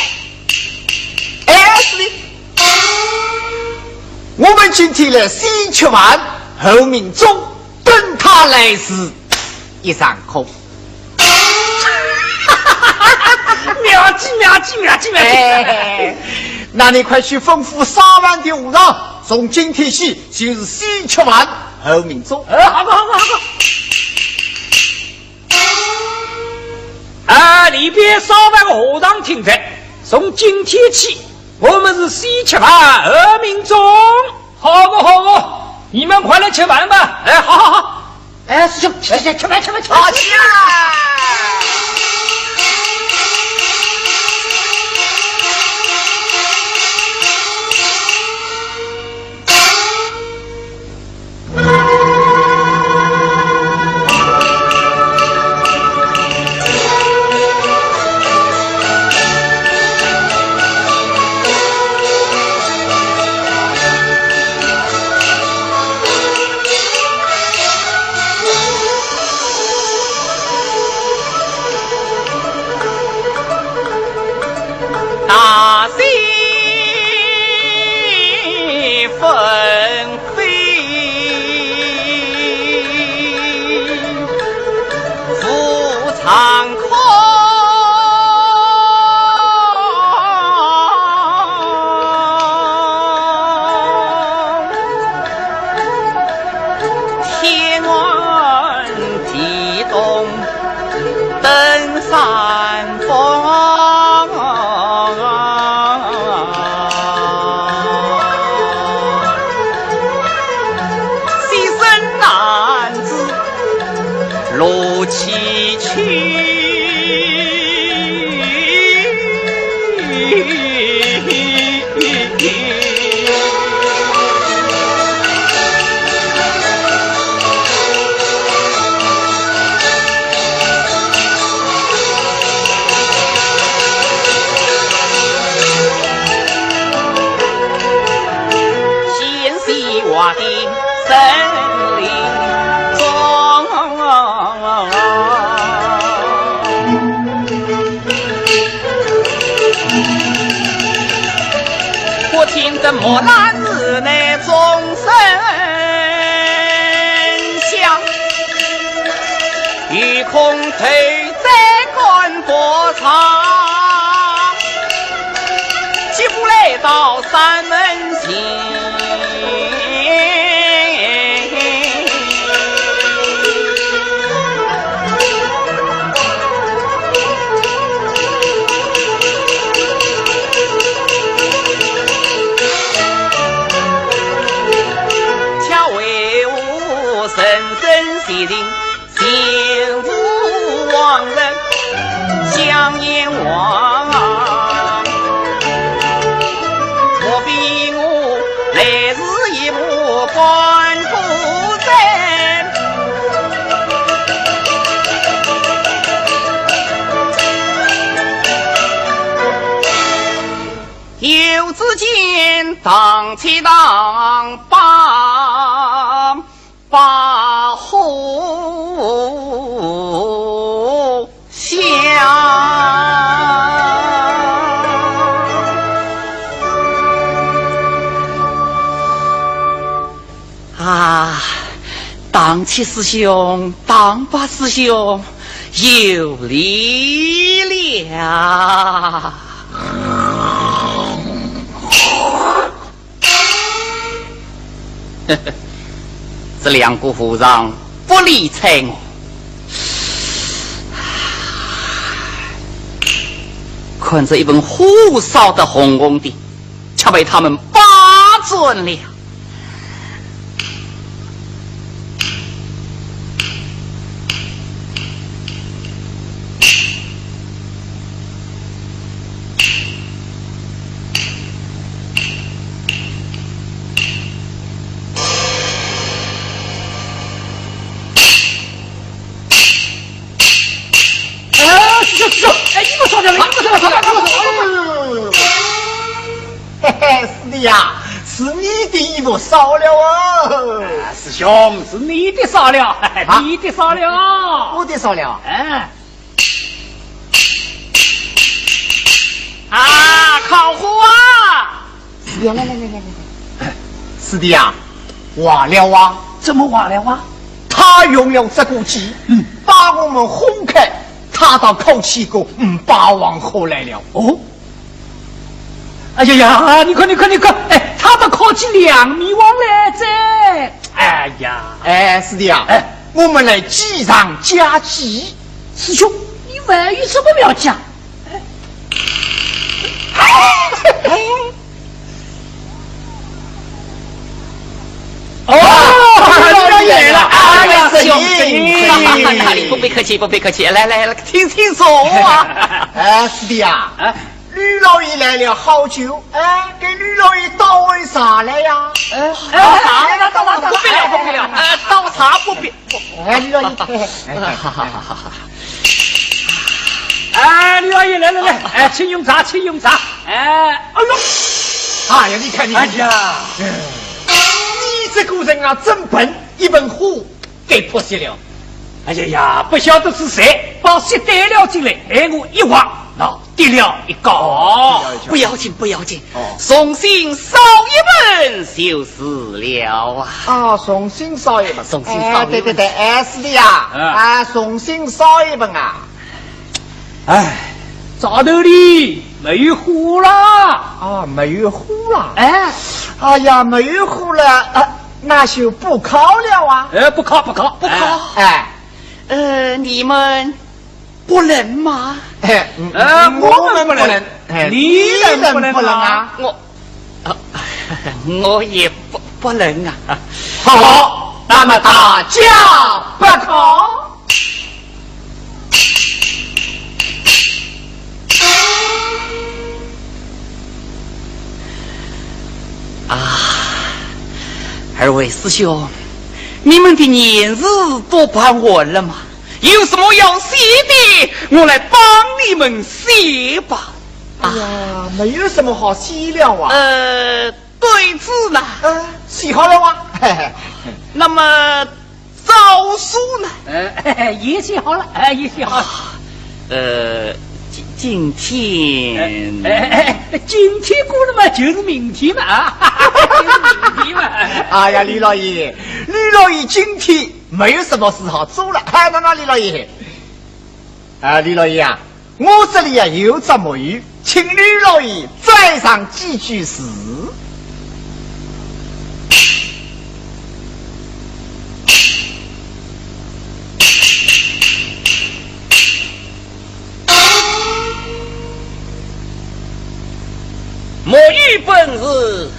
哎，师弟，我们今天来先吃饭，后命中，等他来时一场空。啊，机密啊，机密啊，机密啊！哎，那你快去吩咐三万的和尚，从今天起就是先吃饭后命终。哎，好个，好个，好个。啊，里边三万个和尚听着，从今天起，我们是先吃饭后命终。好个，好个，你们快来吃饭吧。哎，好，好，好。 哎，师兄，去，去，去，吃饭，吃饭，吃饭。好，去啊！大喜纷飞无常空。 天寒地冻登山峰。西山男子路崎岖。 我听得木兰寺内钟声响，一空头在干薄场，吉普来到山门前。 巧为吾人生前定，前无往人，相言望。莫非我来时亦无官夫人？ 游子间，荡气荡八，八火香。啊，荡气师兄，荡八师兄， 有礼了。这两个和尚不理睬我，看这一盆火烧得红红的，却被他们霸占了。 哎，师兄，师兄，哎，衣服烧掉了，衣服烧掉了，衣服烧掉了。哎呦，嘿嘿，师弟呀，是你的衣服烧了啊。哎，师兄，是你的烧了，啊？你的烧了。我的烧了？哎。啊，烤火啊！ 师弟，来来来来来来，师弟啊，坏了啊！怎么坏了啊？他用了这个计，嗯，把我们哄开，他倒考起个五霸王后来了。哦，哎呀呀，你看，你看，你看，哎，他倒考起两面王来哉。哎呀，哎，师弟啊，哎，我们来几场假期。师兄，你还有什么要讲？哎，哎， 哦，你来了，哎呀，兄弟，不必客气，不必客气，来来来，请请坐啊。哎，师弟啊，哎，吕老爷来了好久，哎，给吕老爷倒碗茶来呀。哎，哎，倒茶来了，倒茶，倒茶，不必了，不必了，哎，倒茶不必。哎，吕老爷，哎，好好好好好。哎，吕老爷，来来来，哎，请用茶，请用茶。哎，哎呦，哎呀，你看，你看，哎呀，你这个人啊，真笨，一盆火给泼熄了。哎呀呀，不晓得是谁把锡带了进来，害我一滑，那跌了一跤。哦，不要紧，不要紧，哦，重新烧一盆就是了啊。啊，重新烧一盆。重新烧一盆。哎，对对对，哎，师弟呀，嗯，啊，重新烧一盆啊。 哎，灶头里没有火啦。啊，没有火啦。哎，哎呀，没有火了，啊，那就不烤了啊。哎，不烤，不烤，不烤。哎，哎，呃，你们不冷吗？哎，嗯，哎，我们不冷，我们不冷，哎，你冷不冷啊？你冷不冷啊？我，啊，我也不，不冷啊。好，那么大家不烤。 啊，二位师兄，你们的年事都办完了吗？有什么要谢的，我来帮你们谢吧。啊，哎呀，没有什么好谢了啊。呃，对子呢？呃，写好了啊。那么 诏书呢？呃，也写好了，哎，也写好了。啊，呃，今，今天，哎，哎，哎，今天过了嘛，就是明天嘛，啊，就是明天嘛。哎呀，吕老爷，吕老爷今天没有什么事好做了。哎，那，那，吕老爷，啊，吕老爷啊， 我这里啊有只木鱼，请吕老爷再上几句诗。木鱼本是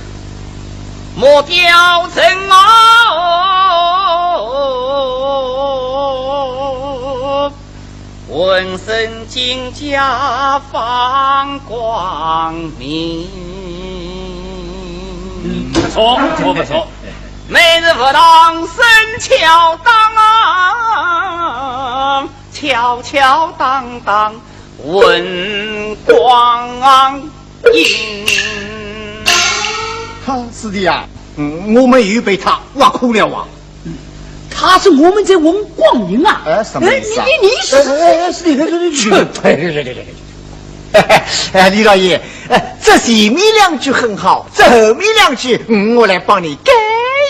木雕成哦， 浑身金甲放光明。嗯，不错，不错，不错。每日佛堂生敲当啊，敲敲当当问光影。看，师弟啊，嗯，我们又被他挖苦了啊。 他说我们在问光影啊。哎，什么意思啊？哎，你，你，你是，哎，哎，哎，师弟，师弟，师弟。哎，哎，哎，哎，哎，吕老爷，哎，这前面两句很好，这后面两句，嗯，我来帮你改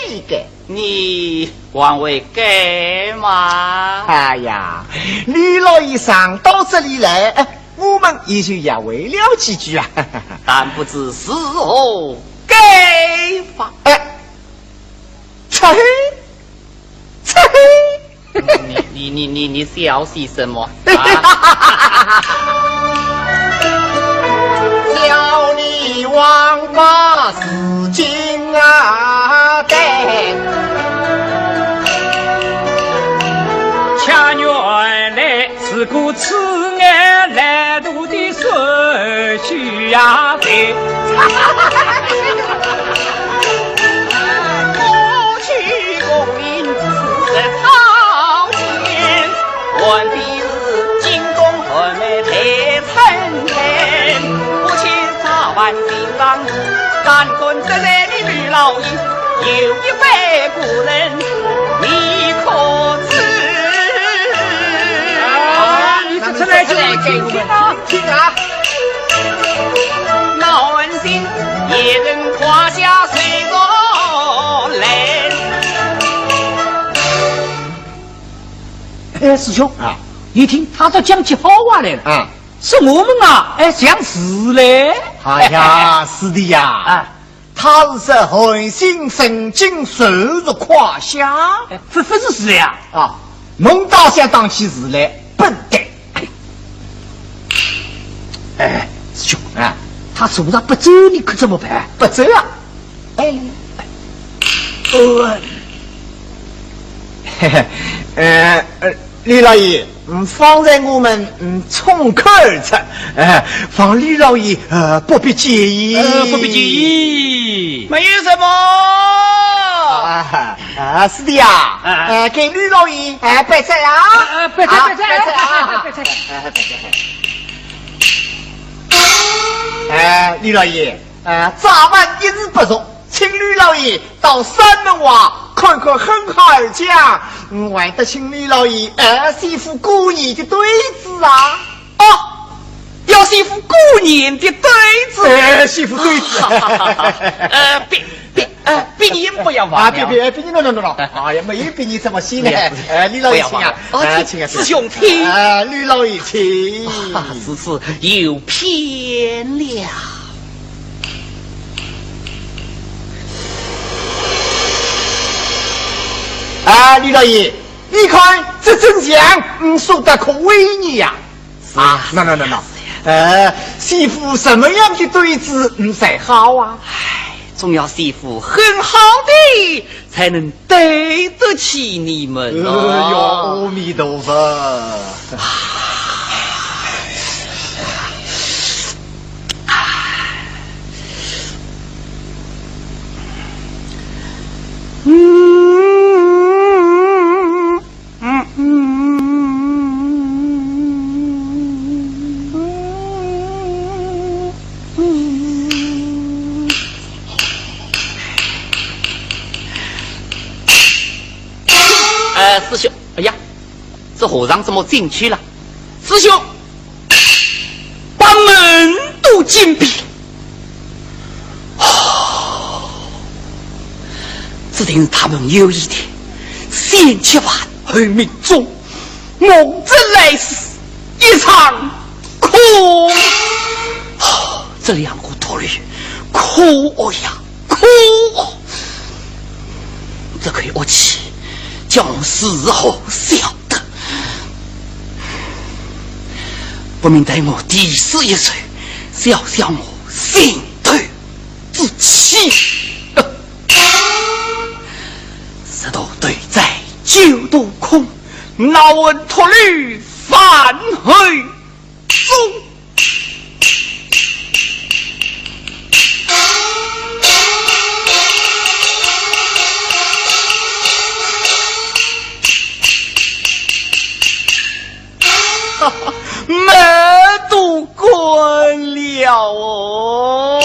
一改。你还会改吗？哎呀，吕老爷上到这里来，哎，我们也就要会了几句啊。但不知是何改法？哎， 啐嘿，啐嘿。你，你，你，你，你笑些什么？啊？叫你王八是金啊蛋。恰原来是个痴眼来 我的手举呀飞。过去功名四十朝前，换的是金宫玉妹配春天。不去早晚新郎，三观正来的吕老爷，有一番古人你可知？啊，你是出来就听听啊。 听啊。那问君一人胯下谁坐来？哎，师兄啊，你听，他倒讲起好话来了。啊。说我们啊，哎，像是嘞。哎呀，师弟呀，啊。他是说寒心神经受着胯下。哎，不，不是是的呀。啊，侬倒想当起是来，笨蛋。哎，师兄，哎。他坐着不走，你可怎么办？不走啊？哎，哦。嘿嘿，呃，呃，李老爷，嗯，方才我们，嗯，冲口而出，呃，望李老爷，呃，不必介意。呃，不必介意。没有什么。啊，啊，师弟啊，啊。呃，给李老爷，哎，拜菜啊。啊，啊，拜菜，啊，拜菜，拜菜啊。拜菜。哎，拜菜。哎，李老爷，呃，早晚一日不熟， 请李老爷到山门外看看哼哈二将，嗯，还得请李老爷，呃，先赴过年的对子啊。哦，要先赴过年的对子。哎，先赴对子。呃，别，别，呃，别人不要忘了。啊，别，别，别人，喏，喏，喏，喏。哎呀，没有别人这么细呢。不要，不要。哎，李老爷请啊。不要。哦，哎，请，请啊，请啊。是，是。哎，李老爷请。啊，是，是，有偏了。 啊，李老爷，你看这尊像，嗯，说得可为你呀。啊，是呀，喏，喏，喏，喏。是呀，是呀。呃，先赴什么样的对子，嗯，才好啊？唉，总要先赴很好的，才能对得起你们啊。哎呦，阿弥陀佛。 呃，师兄，哎呀，这和尚怎么进去了？师兄，把门都紧闭了。哦，这定是他们有意的，先去吧，后命中。 梦中来世一场空。哦，这两个秃驴，可恶呀，可恶！这口恶气，叫我如何消得？不免待我抵死一战，消消我心头之气。 十度斗哉九度空，闹混脱离凡后中。门都关了哦。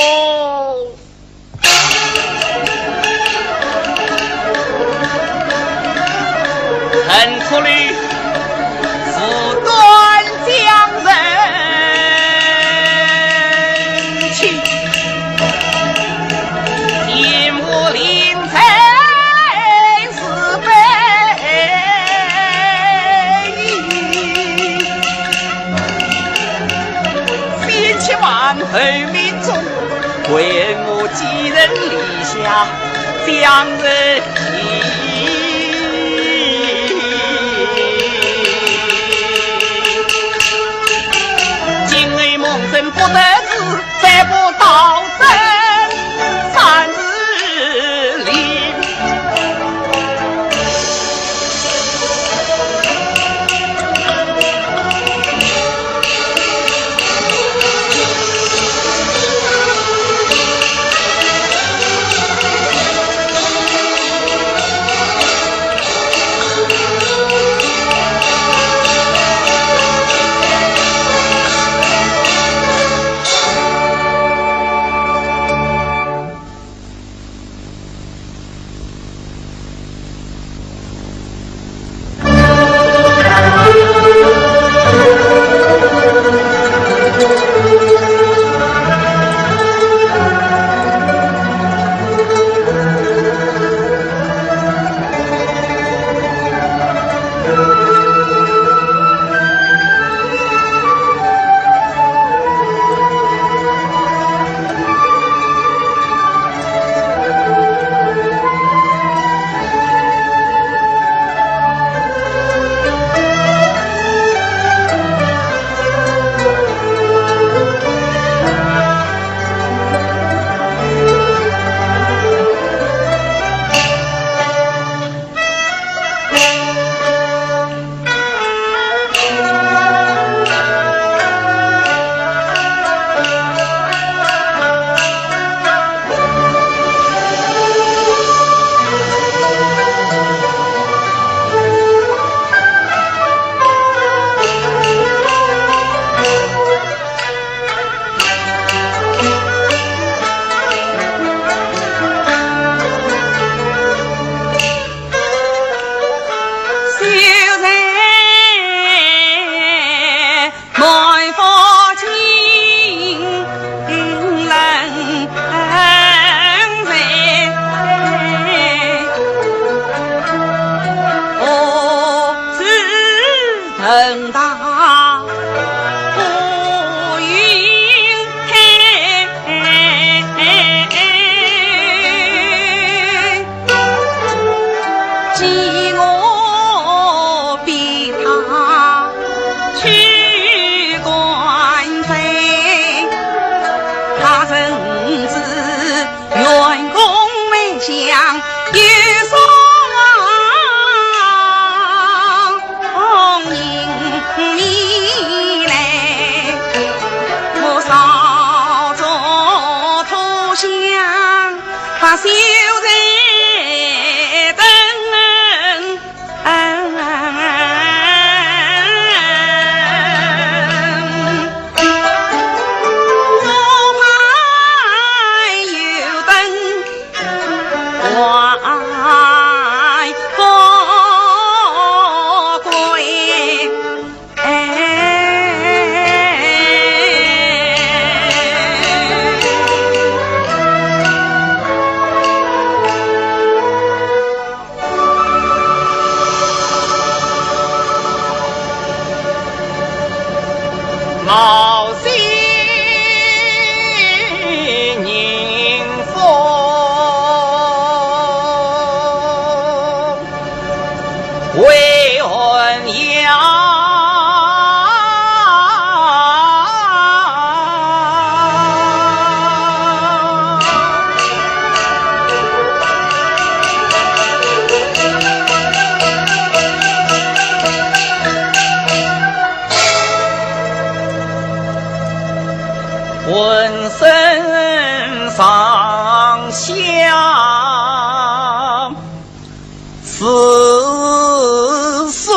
冒雪迎风，为寒阳。 浑身上下似水。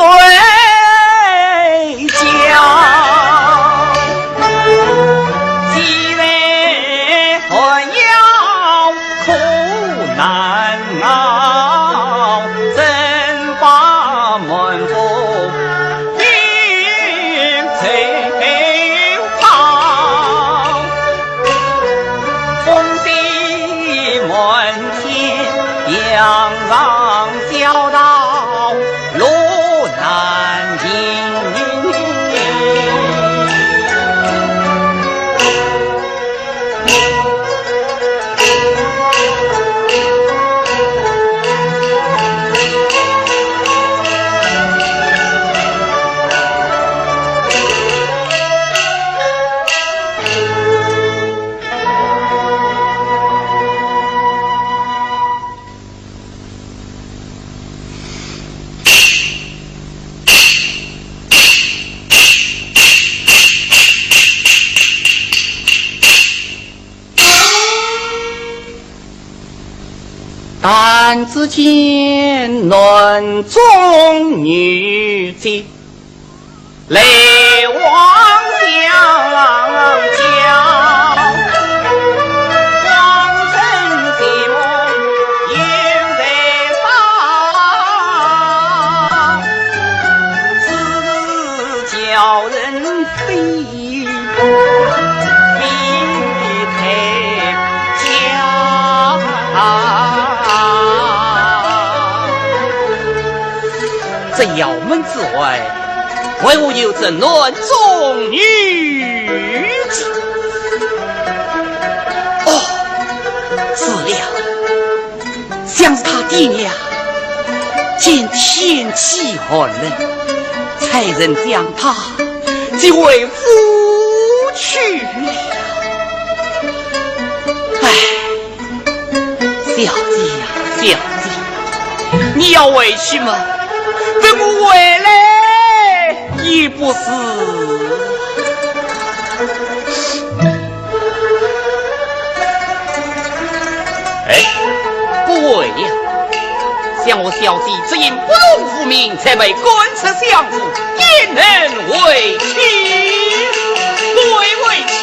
但只见男中女杰，来往相交，望尘寂寞又在上，只叫人非 这窑门之外，为何有这男中女杰？哦，是了， 想是他爹娘见天气寒冷，差人将他接回府去了。唉，小姐呀，小姐，你要回去吗？等我回来也不迟。 哎，不会呀，想我小姐只因不从父命，才被赶出相府，焉能回去？不会回去。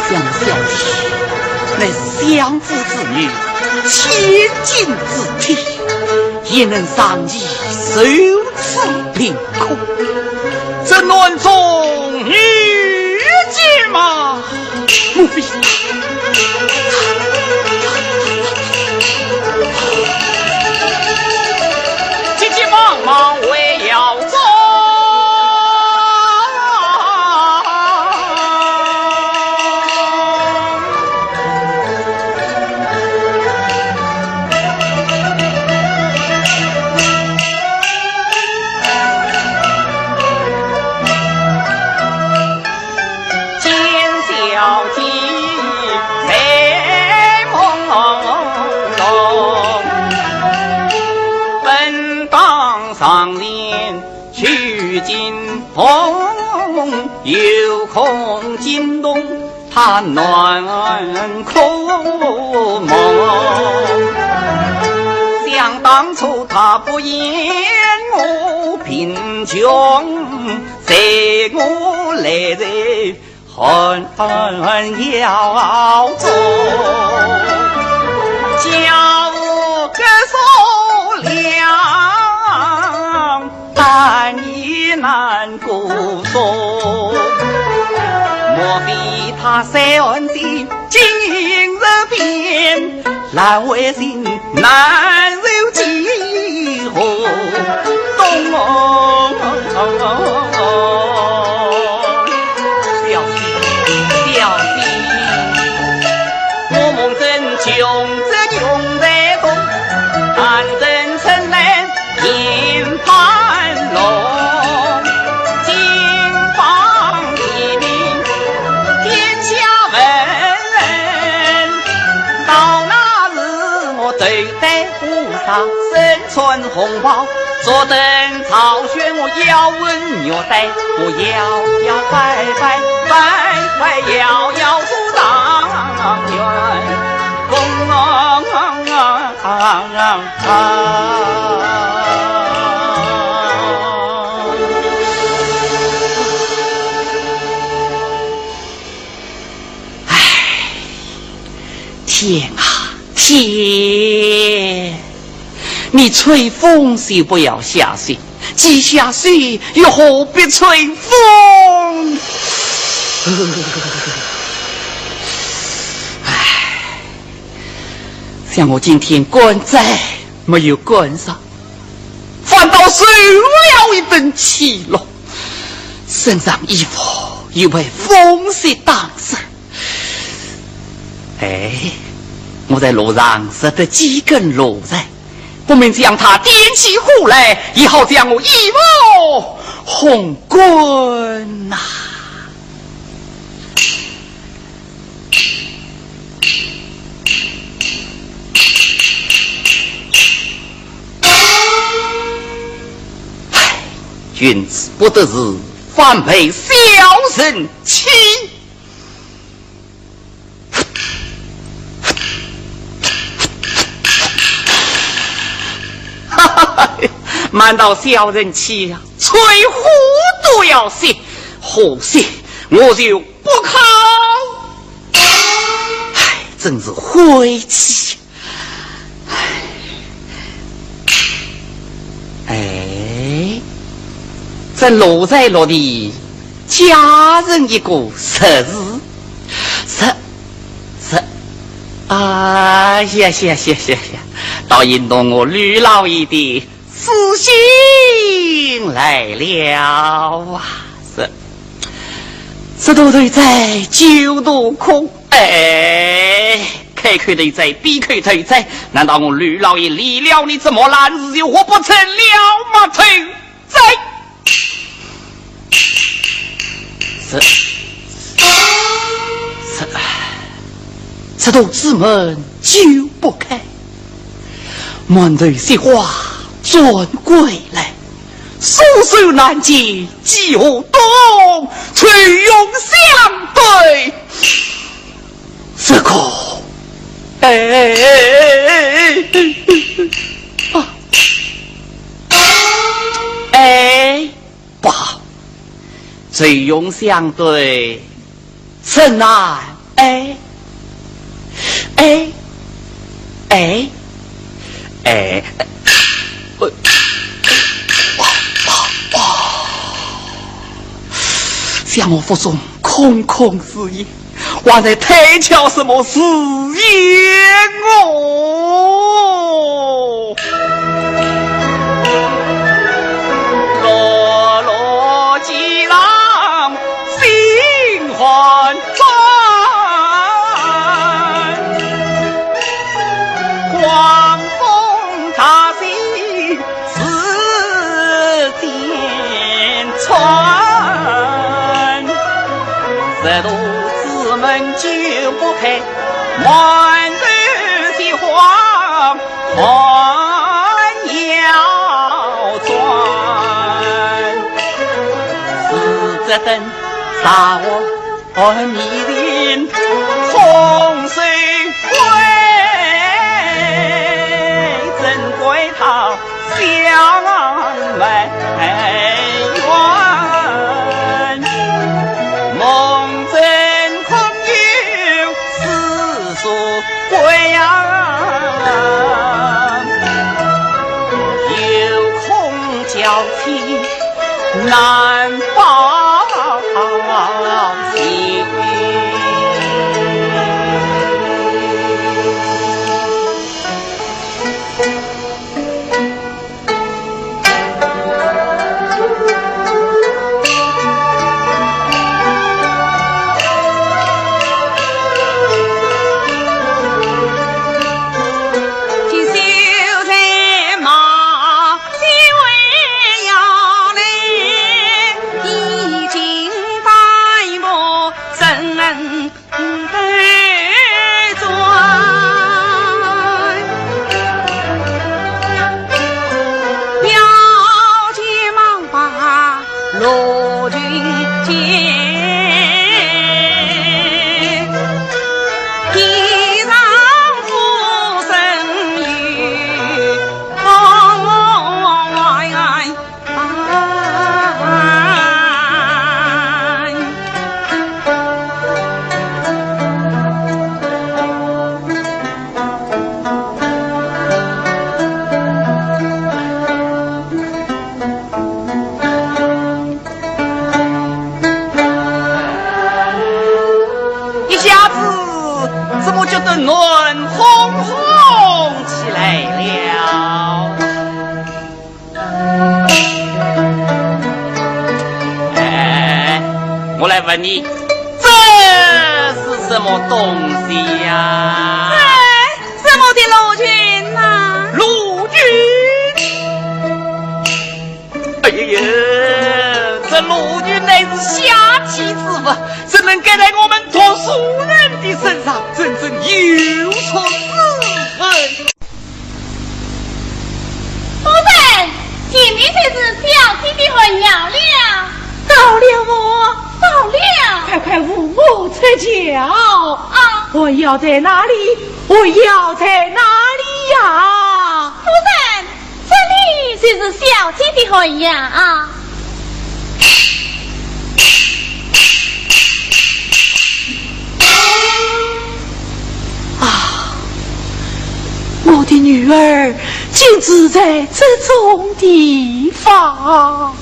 想小姐乃相府之女，千金之体，焉能长期受此凌辱？这男中女杰嘛，莫非……急急忙忙回窑中。 见小姐如今逢有空惊动，他难可忘。想当初他不言我贫穷，待我来日 寒窑中，家无隔所粮，但也难过说。莫非他三安县经营这边，难为情，难受几何冬。 小姐，小姐，我梦中穷则穷在中，但愿春来天翻红，金榜题名，天下闻。到那时我头戴乌纱，身穿红袍，坐等 朝选我要问玉带，我摇摇摆摆，摆摆摇摇出状元。公啊！唉，天啊，天！ 你吹风就不要下水，既下水又何必吹风？唉，想我今天赶斋没有赶上，反倒受了一顿气落，身上衣服又被风雪打湿。 哎，我在路上拾得几根芦柴，不免将它点起火来，也好将我衣服烘干呐。唉，君子不得志，反被小人欺。 哈哈哈，难道小人欺呀？吹火都要熄，火熄我就不烤。唉，真是晦气。唉。 哎，这芦柴落地，加人一个十字，十，十，啊呀呀呀呀呀，倒引动我吕老爷的诗兴来了啊！是，十度头哉，九度空。 哎，开口头哉，闭口头哉，难道我吕老爷离了你这么烂事，就活不成了吗？头哉！是，是，这道之门就不开。满头雪花转归来， 束手难解几何冬，愁云相对是苦。哎，啊，哎，不好，愁云相对 怎奈，哎，哎，哎，哎，呃，哇，哇，哇。想我腹中空空如也，还在推敲什么事情哦？ 落落几浪心欢欢，狂风大雪似箭穿，十度之门九不开，满头雪花 寒窑转。这等茶碗米林空手归，怎归他乡门远？梦中空有四座归呀，又空娇妻 难报情。一下子怎么觉得暖烘烘起来了？哎，我来问你，这是什么东西呀？哎，什么的罗裙呐？罗裙？哎呀呀，这罗裙乃是下贱之物，怎能盖在我们读书人的身上？真正有辱斯文！夫人，前面就是小姐的寒窑了。到了么？到了。快快扶我出轿。啊。寒窑在哪里？寒窑在哪里呀？夫人， 这里就是小姐的寒窑啊。啊，我的女儿竟住在这种地方。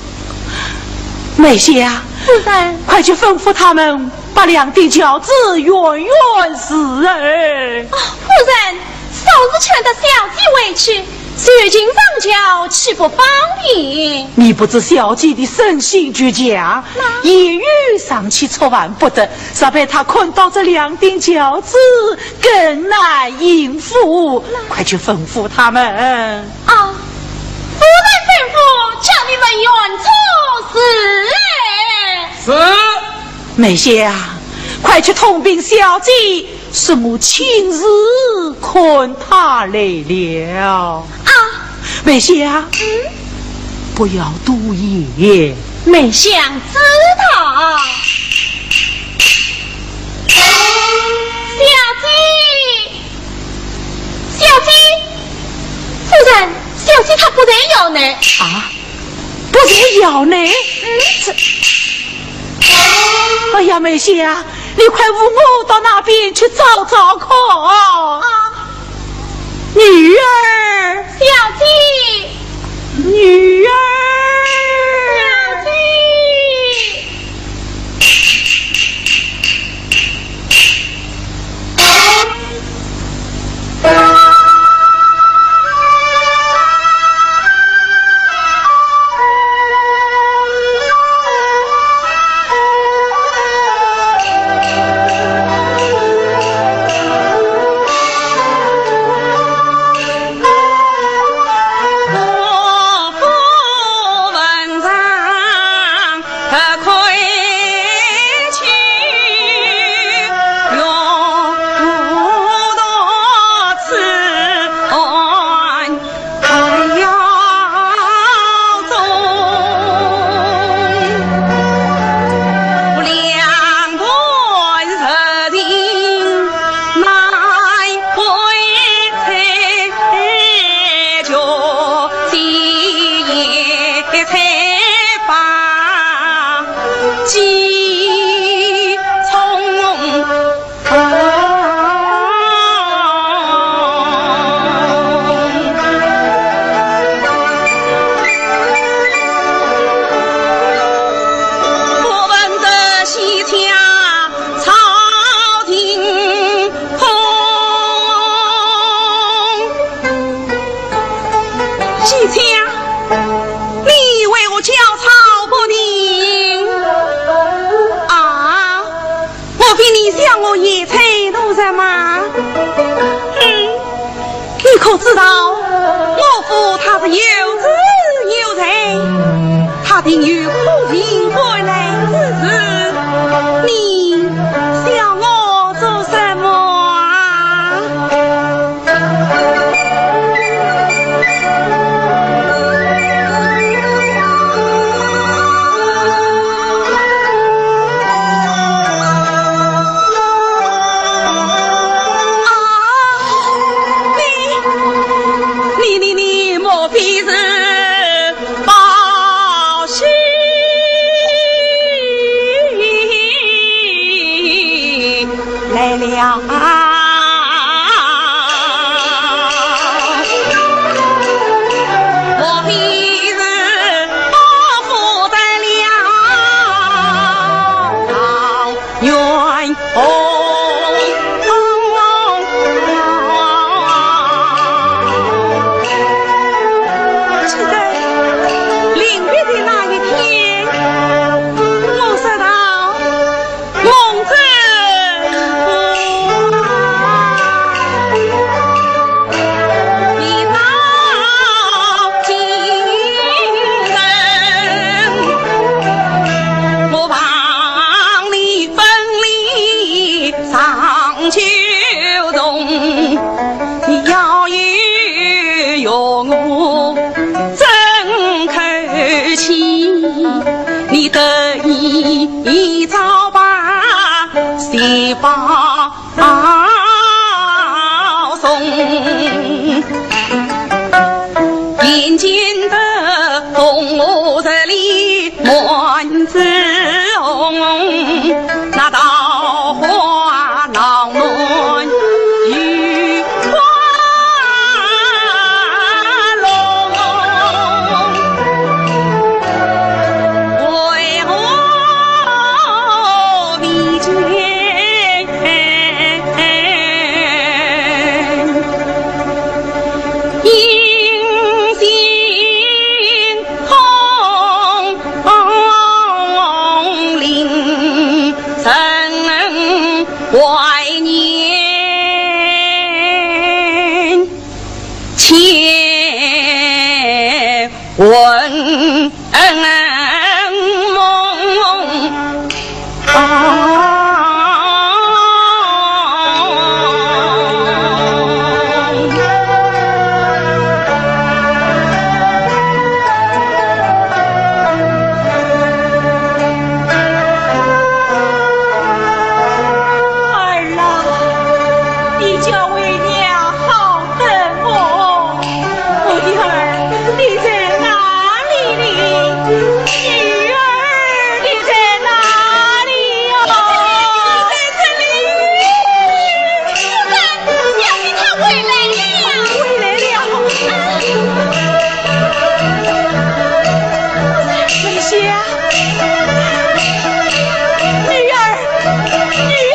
梅香啊，夫人。快去吩咐他们把两顶轿子远远移开。啊，夫人， 早日劝得小姐回去，如今上轿岂不方便？你不知小姐的身心俱僵，那？言语尚且触犯不得，若被她看到这两顶轿子，更难应付。那？快去吩咐他们。啊，夫人吩咐，叫你们远处移开。是。梅香啊，快去通禀小姐， 是我亲自看她来了。啊！梅香，嗯？不要多言。梅香知道。小姐，小姐，夫人，小姐她不在窑内。啊？ 不在窑内？嗯，这……哎呀，梅香啊，你快扶我到那边去找找看。啊。女儿。小姐。女儿。小姐。知道我父他是有子有才，他定有苦尽甘来之时，你想我做什么啊？ 你，你，你，你莫非是报喜来了啊？莫非是报复得了？ 冤枉。记得临别的那一天，我说道：“梦中你到京城，我望你 分离上九重，你要与我争口气，你得一朝把喜报送。” 眼见得红霞十里满枝红，那桃花闹满雨花笼，为何未见 儿啊，你叫为娘好 等我。我的儿，你在哪里呢？女儿，你在哪里哟？在这里。小姐，她回来了。回来了。小姐，女儿，女儿，女儿。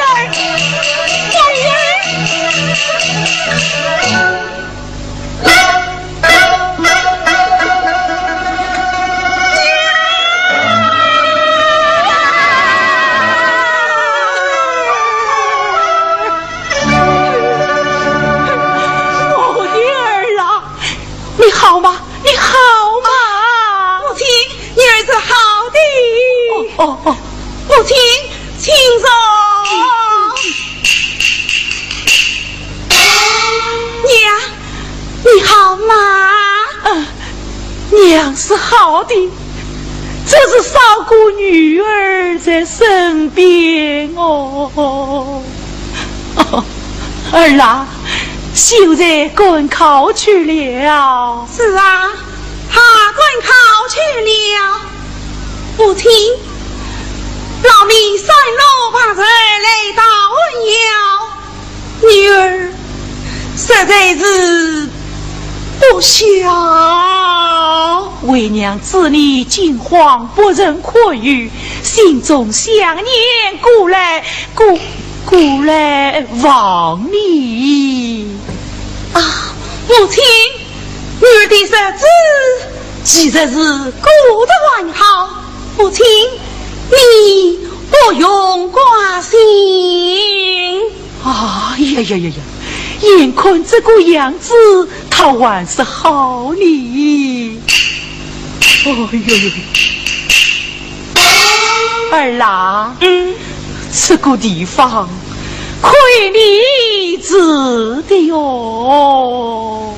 我的儿啊，你好吗？你好吗？母亲，女儿是好的。哦，哦，哦。母亲， 请坐。娘，你好吗？嗯，娘是好的，只是少个女儿在身边哦。哦，儿啊，秀才赶考去了。是啊，他赶考去了。母亲， 老命三路跋涉来到寒窑，女儿实在是不孝。为娘知你惊慌，不忍哭语，心中想念故来，故，故来望你。啊，母亲， 女儿的日子其实是过得还好，母亲，你不用挂心。哎呀呀呀呀，眼看这个样子，他还是好呢。哦哟哟，儿啊，嗯，这个地方亏你住的哟。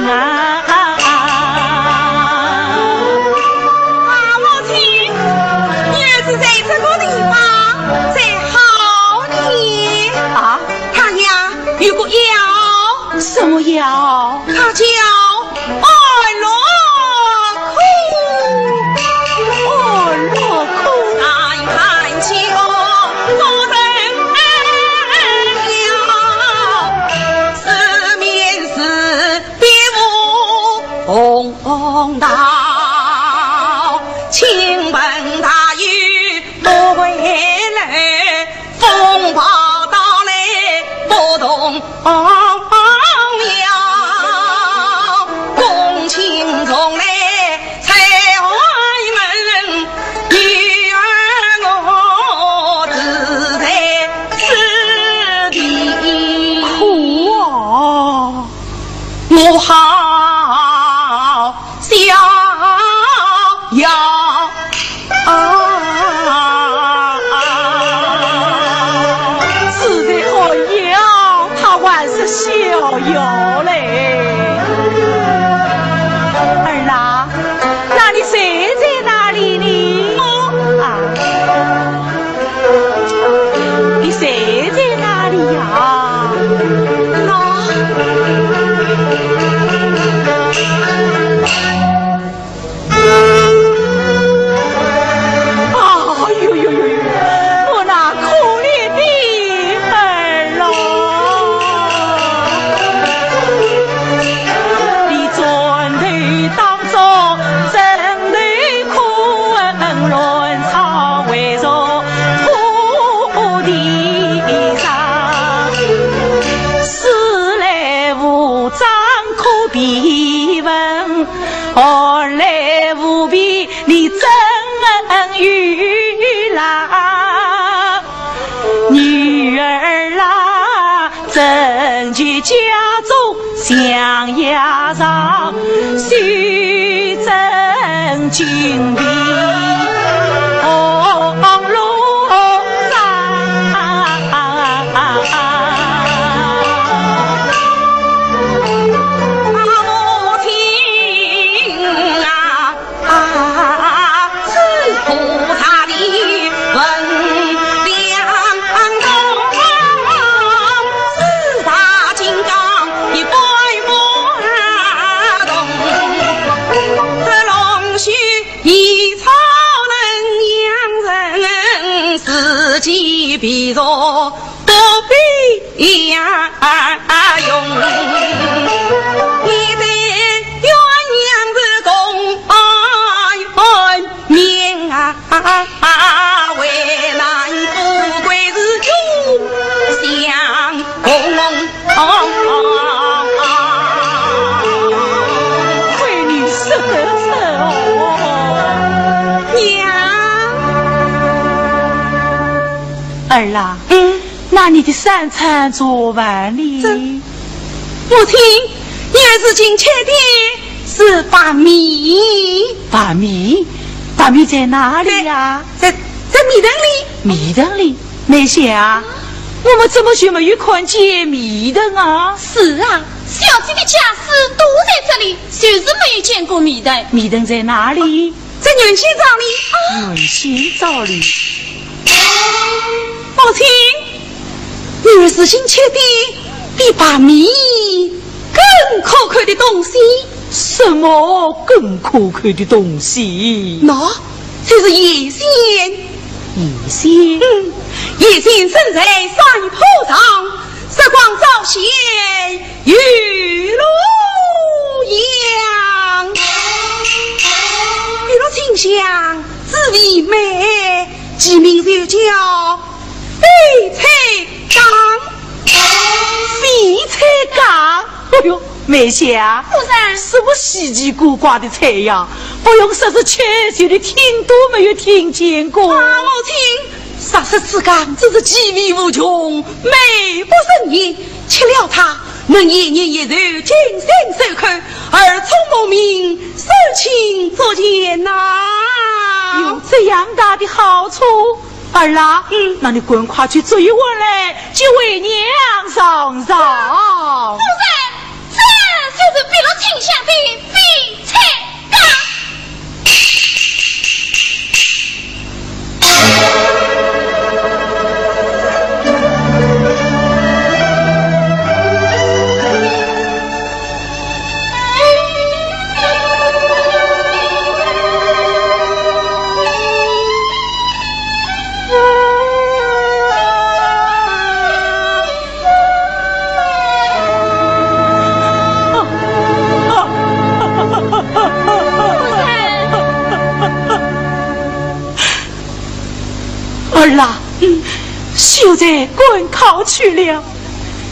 啊，母亲，你儿子在这个地方才好呢。啊？他呀，有个妖。什么妖？他叫安乐空。安乐空？苦啊！我好逍遥。啊，自在好呀，他还是逍遥嘞。儿啊，那你睡在哪里呢？啊？ 你睡在哪里呀？那……哎呦呦呦呦，我那可怜的儿啊！你转头当作 娘。儿啊，嗯。那你的三餐做完了？这，母亲，女儿如今吃的是白米。白米？白米在哪里呀？在，在米盆里。米盆里？ 梅香啊，我们怎么就没有看见米盆啊？是啊，小姐的家私都在这里，就是没有见过米盆。米盆在哪里？在圆心灶里。圆心灶里。母亲，女儿是新吃的比白米更可口的东西。什么更可口的东西？喏， 就是夜仙。夜仙？嗯，夜仙身在山坡上，日光照线有路阳。香，滋味美，其名就叫翡翠柑。翡翠柑？哎呦，梅香，夫人。什么稀奇古怪的菜呀？不用说是吃，就连听都没有听见过。啊，母亲。啥说这柑真是其味无穷，美不胜言，吃了它，能延年益寿，金山寿口，耳聪目明， 手清足健呐。有这样大的好处，儿啊，嗯。那你赶快去做一碗来，给为娘尝尝。夫人，这就是碧绿清香的翡翠柑。 儿啊，秀才赶考去了，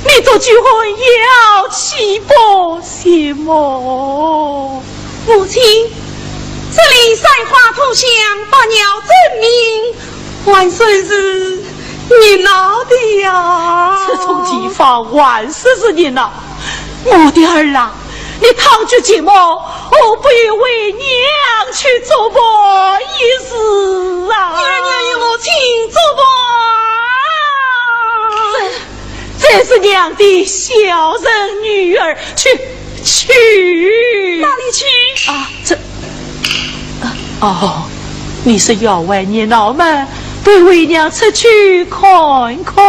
你做举婚要气不什么？母亲，这里山花吐香，百鸟争鸣，还算是热闹的呀。这种地方还算是热闹？ 我的儿啊，你倘觉寂寞，何不与为娘去作伴一时啊？女儿愿与母亲作伴。这，这是娘的孝顺女儿，去，去。哪里去？啊，这，啊，哦，你是要外热闹嘛，陪为娘出去看看。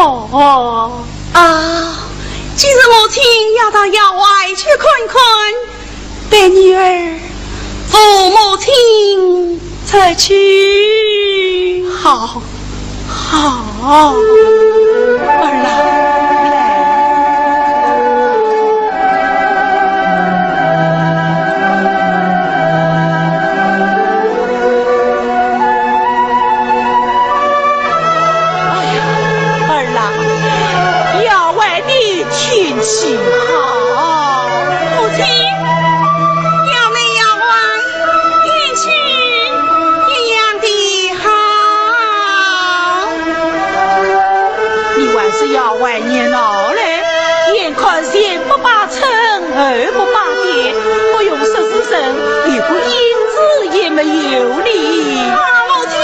啊，既是母亲要到郊外去看看，待女儿扶母亲出去。好，好，儿啊，来。 哎呀，儿啊，郊外的天气好。母亲，郊内郊外，天气一样的好。你还是郊外热闹嘞，眼看前不把 春，后不把店，不用说是人，连个影子也没有哩。啊，母亲，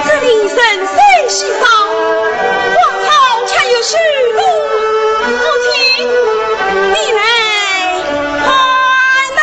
这里人声稀少，荒草却有许多。母亲，你来看呐。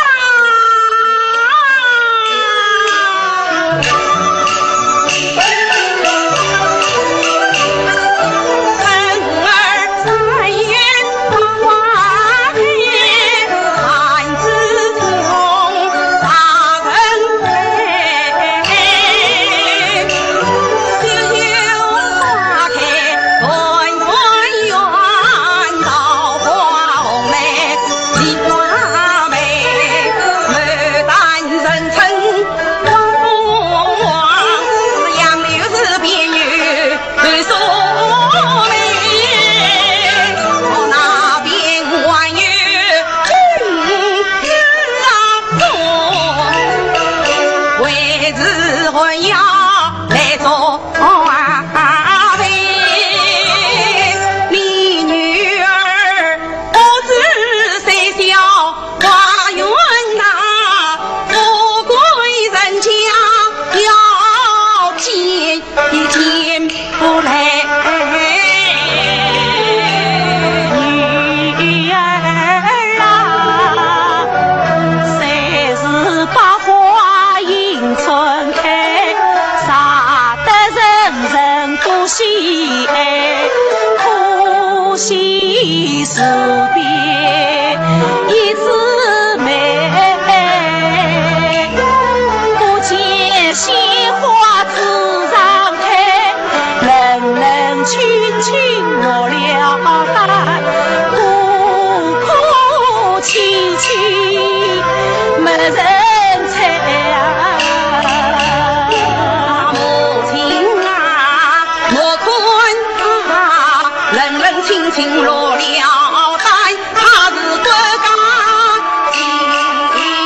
青罗了带，他是个干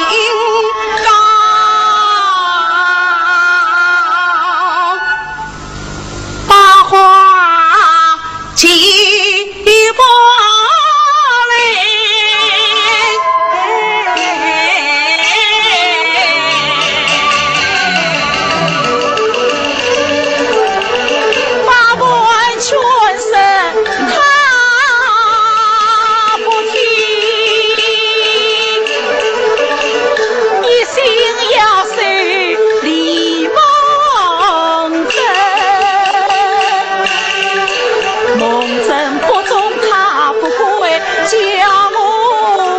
净高。百花齐放嘞。 百般劝说他不听，一心要收李梦贞。梦贞不忠他不归，叫我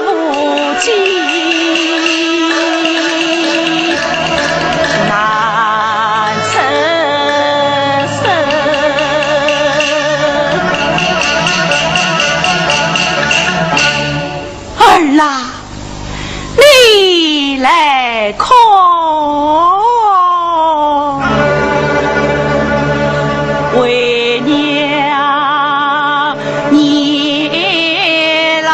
无计。 难成事。儿啊，你来看。为娘年老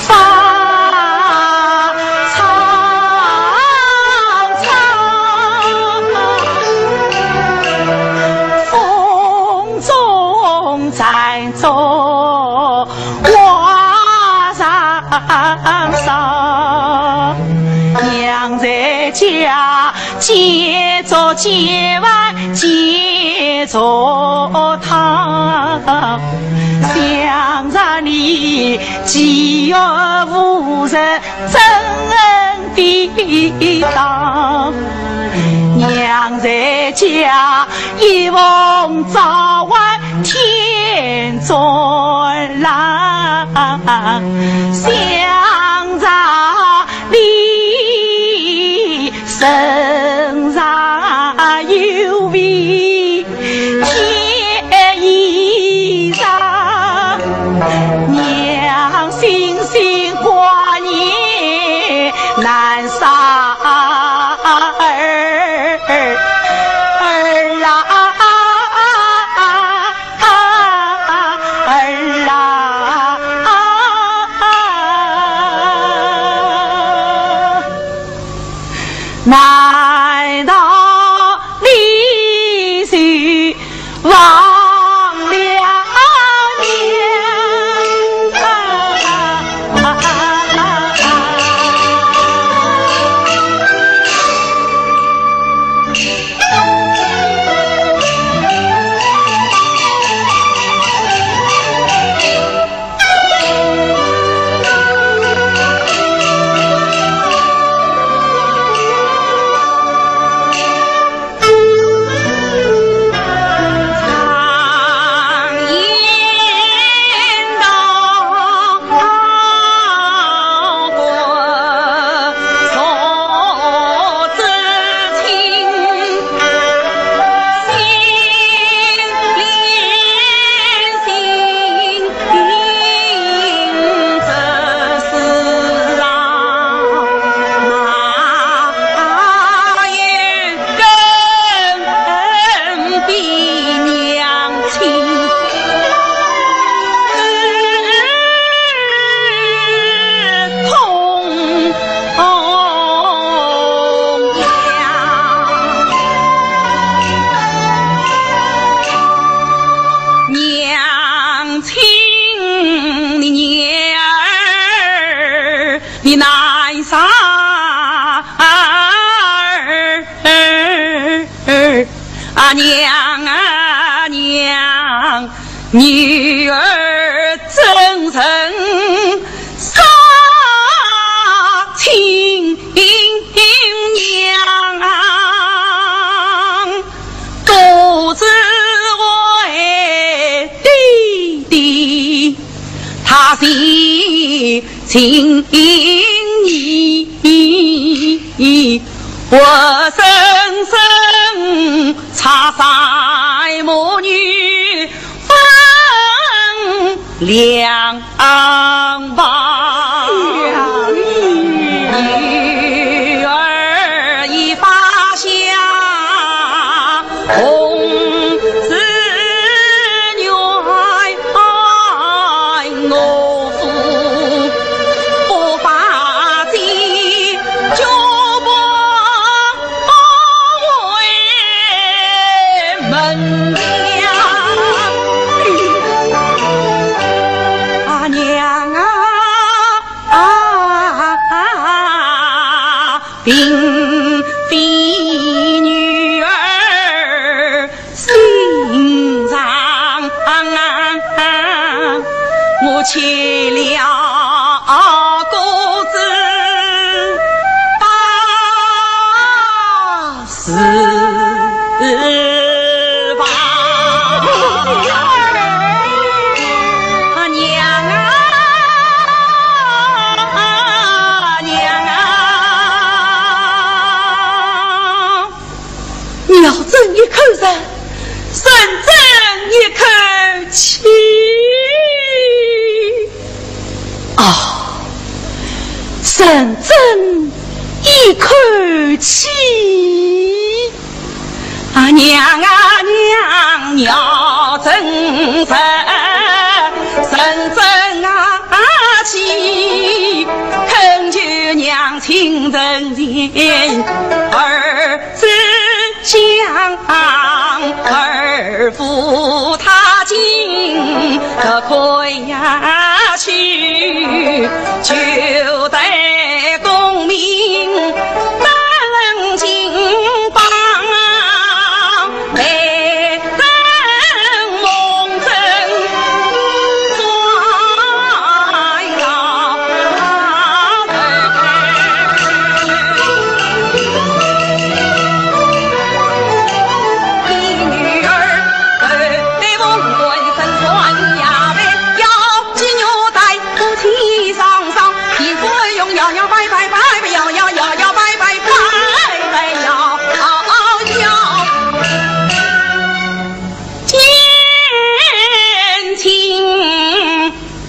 发苍苍，风中残烛花上烧。娘在家 煎粥煎饭煎粥汤，想着你饥饿无食，怎忍抵挡？娘在家一奉早饭添妆啷，想着 你身上有肥添衣裳，娘心心挂念难舍儿，儿啊。 儿啊，难道你是忘了娘？娘亲，你女儿，你难舍儿。 啊，娘啊娘，女儿怎忍舍亲娘？独自为爹爹，他心情意，活生生插在母女分两旁。女儿已发下 红纸啊，娘啊，娘啊！你要争一口肉，人争一口气。啊，人争一口气。 啊，娘啊娘，要争人，人争啊气，恳求娘亲成全，儿子想儿父他今可快呀去，就待功名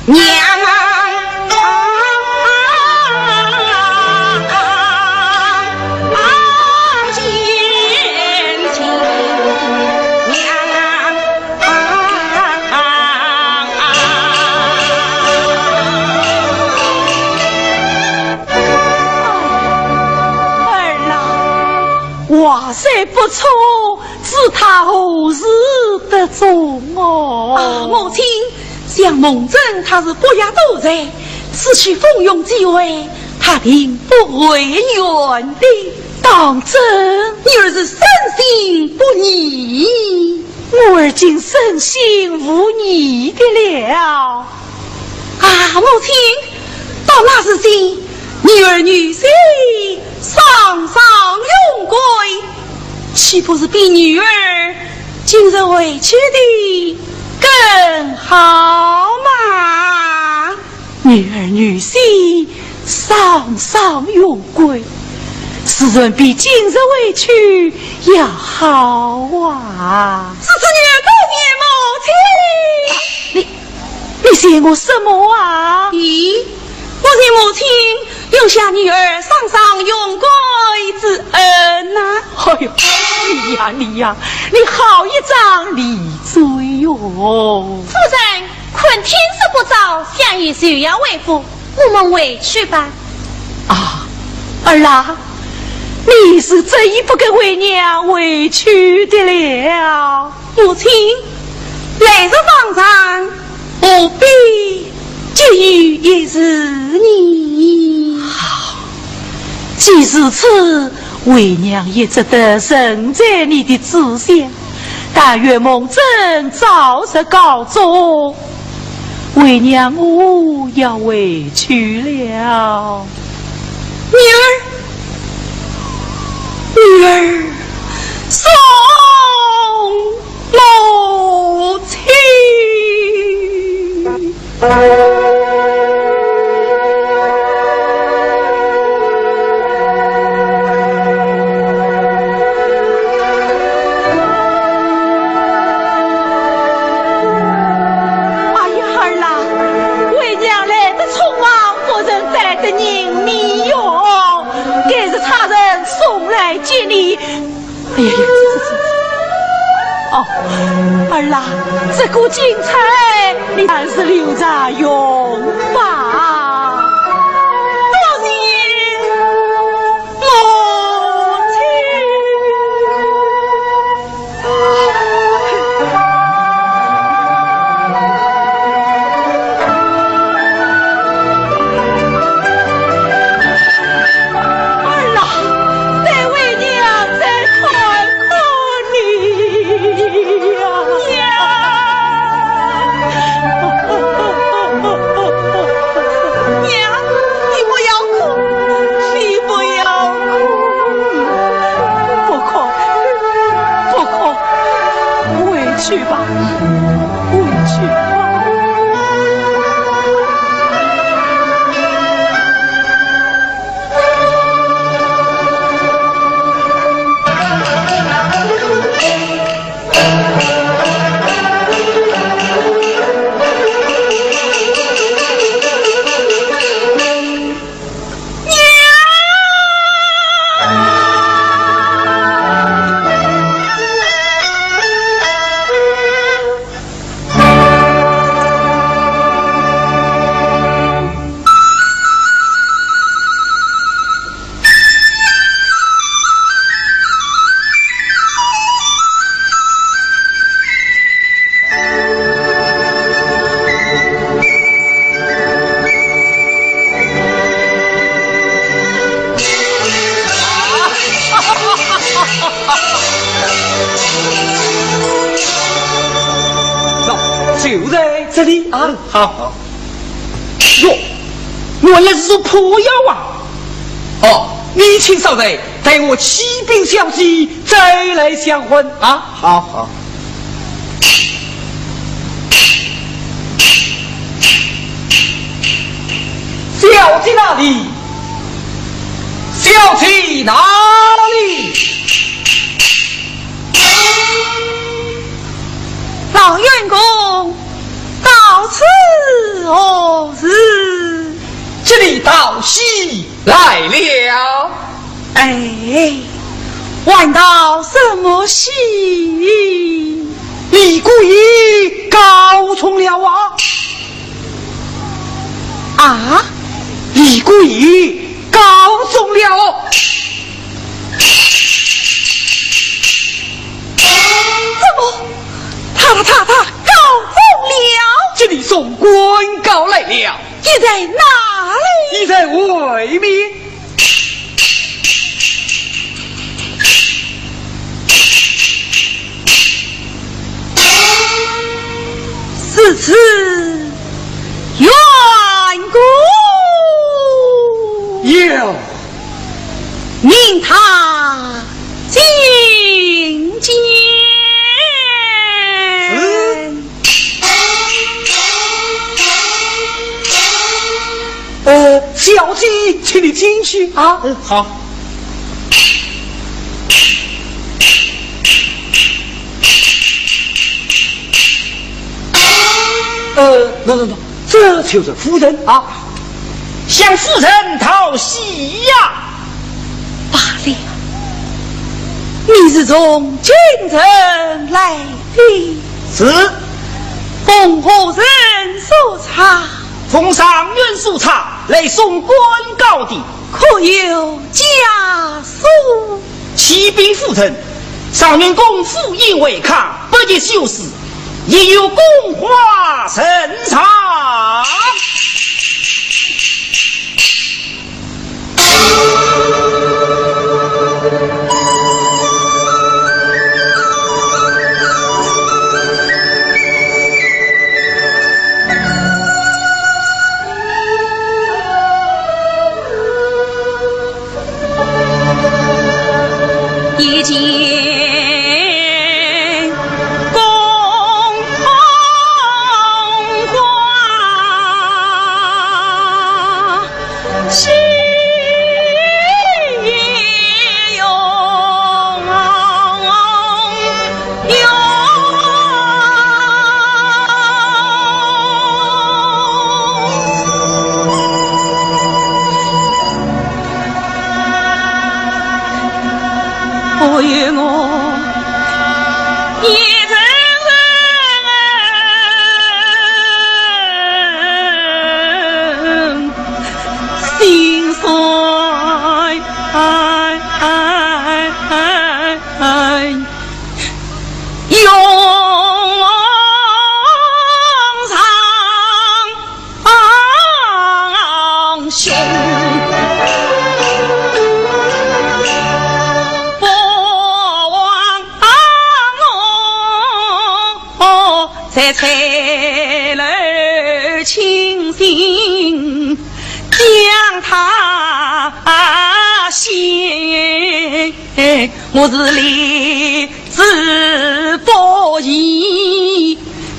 娘啊，娘啊，儿啊，话虽不错，知他何时得中哦？啊，母亲， 想孟桢他是不雅多才，此去风云际会，他定不会远的。当真？女儿是深信不疑。我儿竟深信无疑的了。啊，母亲，到那时间，女儿女婿上上荣归，岂不是比女儿 今日回去的更好嘛。女儿女婿上上荣归，自然比今日回去要好啊。是，是女儿多谢母亲。你，你谢我什么啊？咦， 我谢母亲有下女儿上上荣归之恩呐。哎呦，你呀，你呀，你好一张利嘴哟！夫人，困天色不早，相爷就要回府，我们回去吧。啊，儿啊，你是执意不跟为娘回去的了。 母亲，来日方长，何必急于一时呢？好，既如此，为娘也只得顺从你的志向，但愿孟桢早日告终。为娘我要回去了。女儿，女儿，送 母亲。哎呀，儿啊，为娘来得匆忙，不曾带得人面哟，该是差人送来接你。 哎呀呀，这，这，这，哦，儿啊，这个金钗你还是留着用吧。多谢母亲。 儿啊，待为娘再看看你呀。娘！去吧，回去吧。喏，就在这里啊。好，好。哟，原来是座破药啊！哦，你请稍待，待我启禀小姐，再来相还啊。好，好。小姐哪里？小姐哪里？老员工，到此何事？这里道喜来了。哎，还道什么喜？李姑爷告状了啊！啊？李姑爷告状了。怎么？他他他他告状了？这里送官告来了。 你在哪里？你在外面。是此员工。有。命他进见。是。 呃，小姐，请你进去啊。嗯，好。呃，喏，喏，喏，这就是夫人啊。向夫人道喜呀。罢了，你是从京城来的？ 是。奉何人所差？奉状元所差，来送官告的。可有家书？启禀夫人，状元公府已回康，不宜修书，已有供花呈上。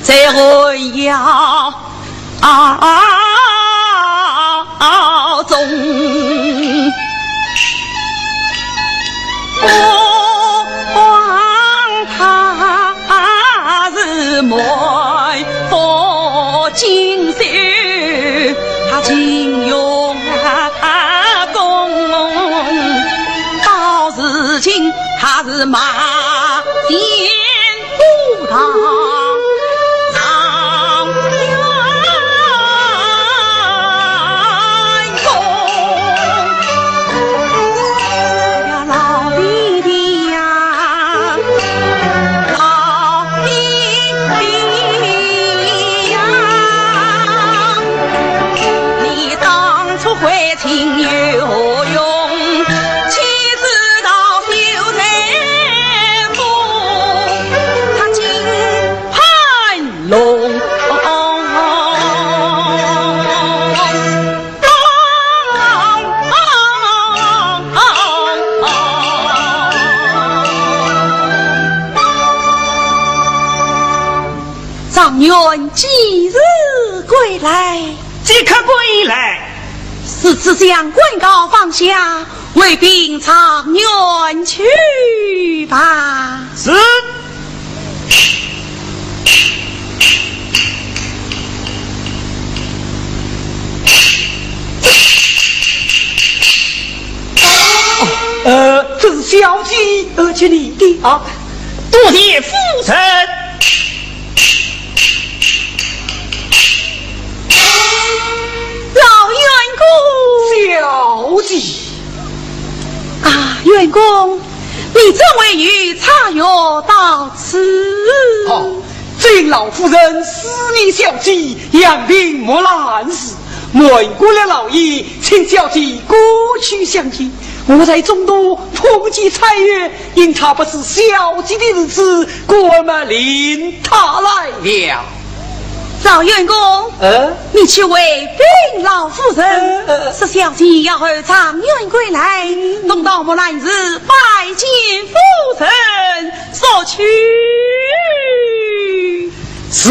在寒窑中，我望他是满腹锦绣，他情愿 功，到如今还是马前不到状元公。呀，老弟弟呀，老弟弟呀，你当初会 情有何用？岂知道秀才不，他竟盼龙。状元几时归来？ 即刻归来。如此将官告放下，回禀状元去吧。是。哦，呃，这是小姐，呃，请你的啊。多谢夫人。 老冤公。小姐。啊，冤公，你怎会与差爷到此？哦，只因老夫人思念小姐，杨定木兰事，瞒过了老爷，请小姐过去相见。我在中途碰见差爷， 因他不是小姐的儿子，故而嘛领他来了。老冤公，呃？你去回禀老夫人，呃，呃。说小姐要候状元归来，嗯。等到木兰时拜见夫人，说去。 是。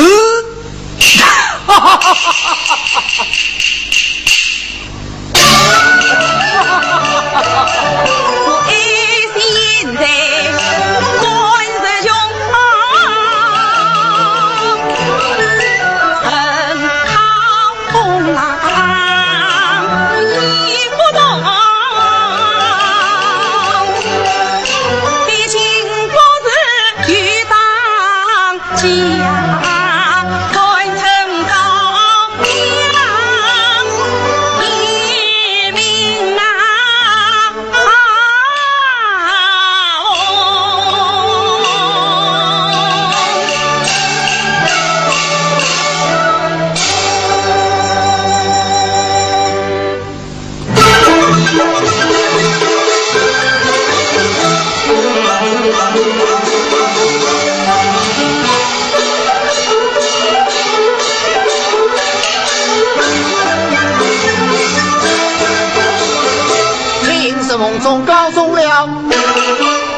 今日梦中告终了，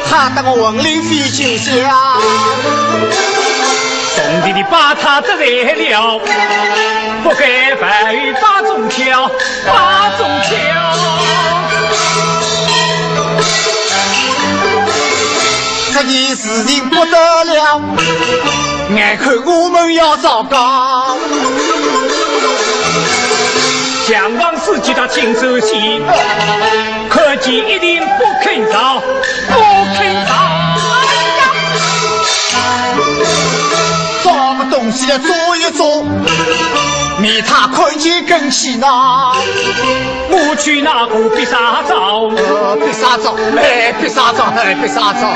他当我魂灵飞九霄。兄弟的把他得罪了，不该白玉把中挑。 把中挑。这件事情不得了，眼看我们要糟糕。想王世杰他亲手写，可见一定不肯饶，不肯饶。哎呀！ 找个东西来做一做，免他看见更气恼。我去拿个必杀招。呃，必杀招，哎，必杀招，哎，必杀招。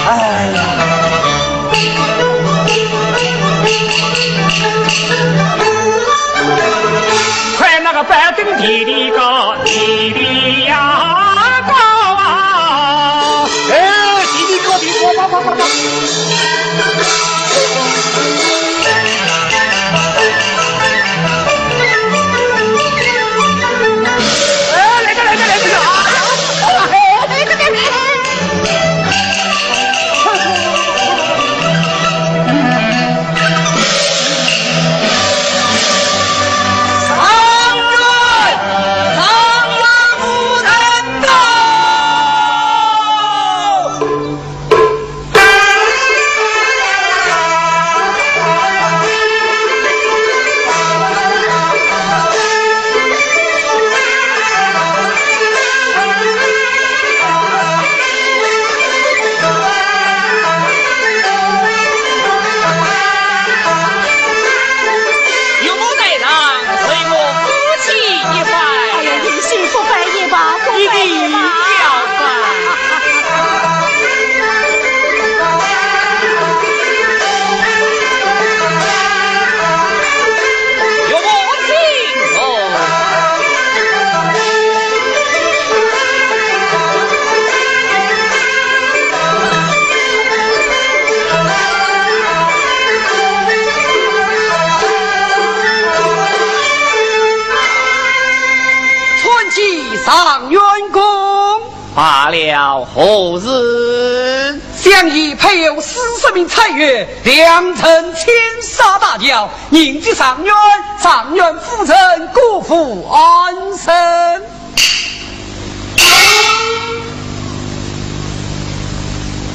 哎呀！快拿个板凳提提高，提提呀高啊！哎，提提高，提提高，高，高，高。状元公。罢了，何事？相爷配有四十名差役，两城千杀大轿，迎接状元、状元夫人过府安身。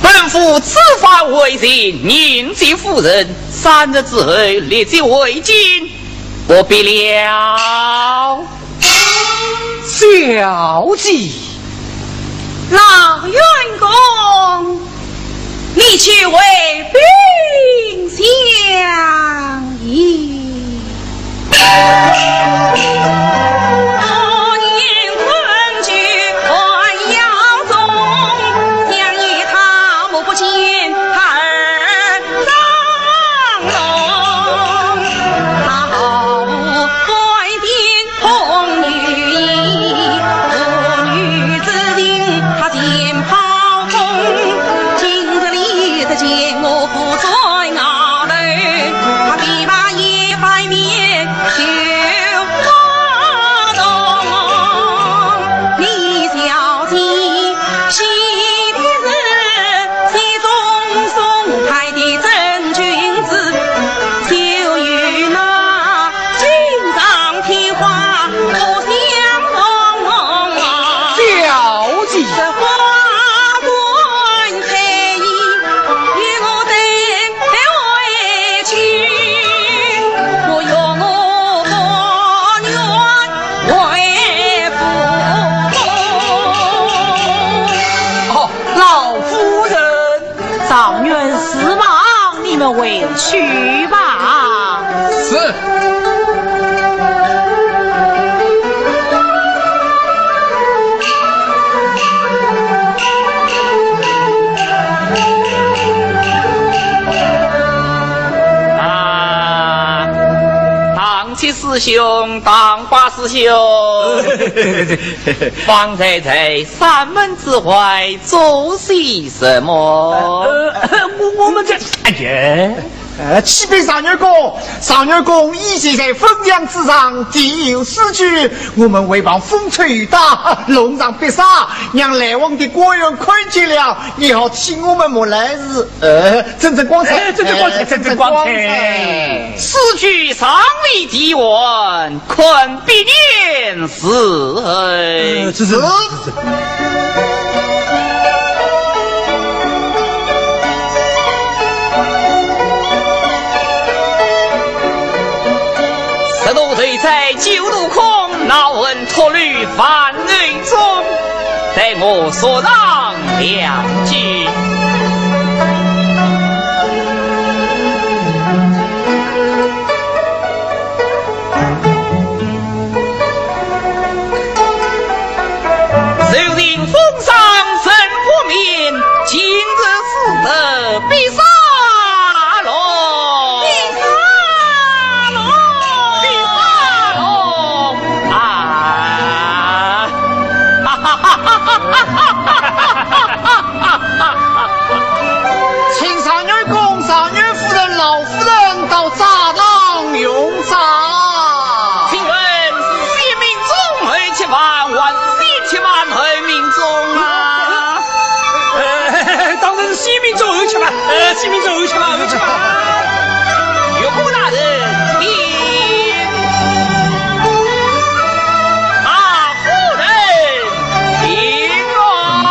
本府知法为先，迎接夫人，三日之后立即回京，不必了。 小姐。状元公，你去回禀相爷。 小姐。 哦，老夫人。状元事忙，你们回去吧。是。 啊，唐七师兄，唐八师兄，方才在山门之外做些什么？呃，我，我们在，哎呀。呃，启禀状元公，状元公以前在粉墙之上题有诗句，我们为防风吹雨打，弄上笔洒，让来往的官员看见了，也好请我们莫来事。 呃，正正光彩。哎，正正光彩，哎，正正光彩。正正光彩。此句尚未题完，看别年是。呃，这是。十度头哉九度空，闹混脱离烦内中。 待我说上两句。受尽风霜人不明，今日死得必杀龙。必杀龙。必杀龙啊！ 请状元公、状元夫人、老夫人到大堂用茶。请问是先命中后吃饭，还是先吃饭后命中啊？呃，当然是先命中后吃饭，呃，先命中后吃饭，后吃饭。岳父大人请。 大夫人请啊！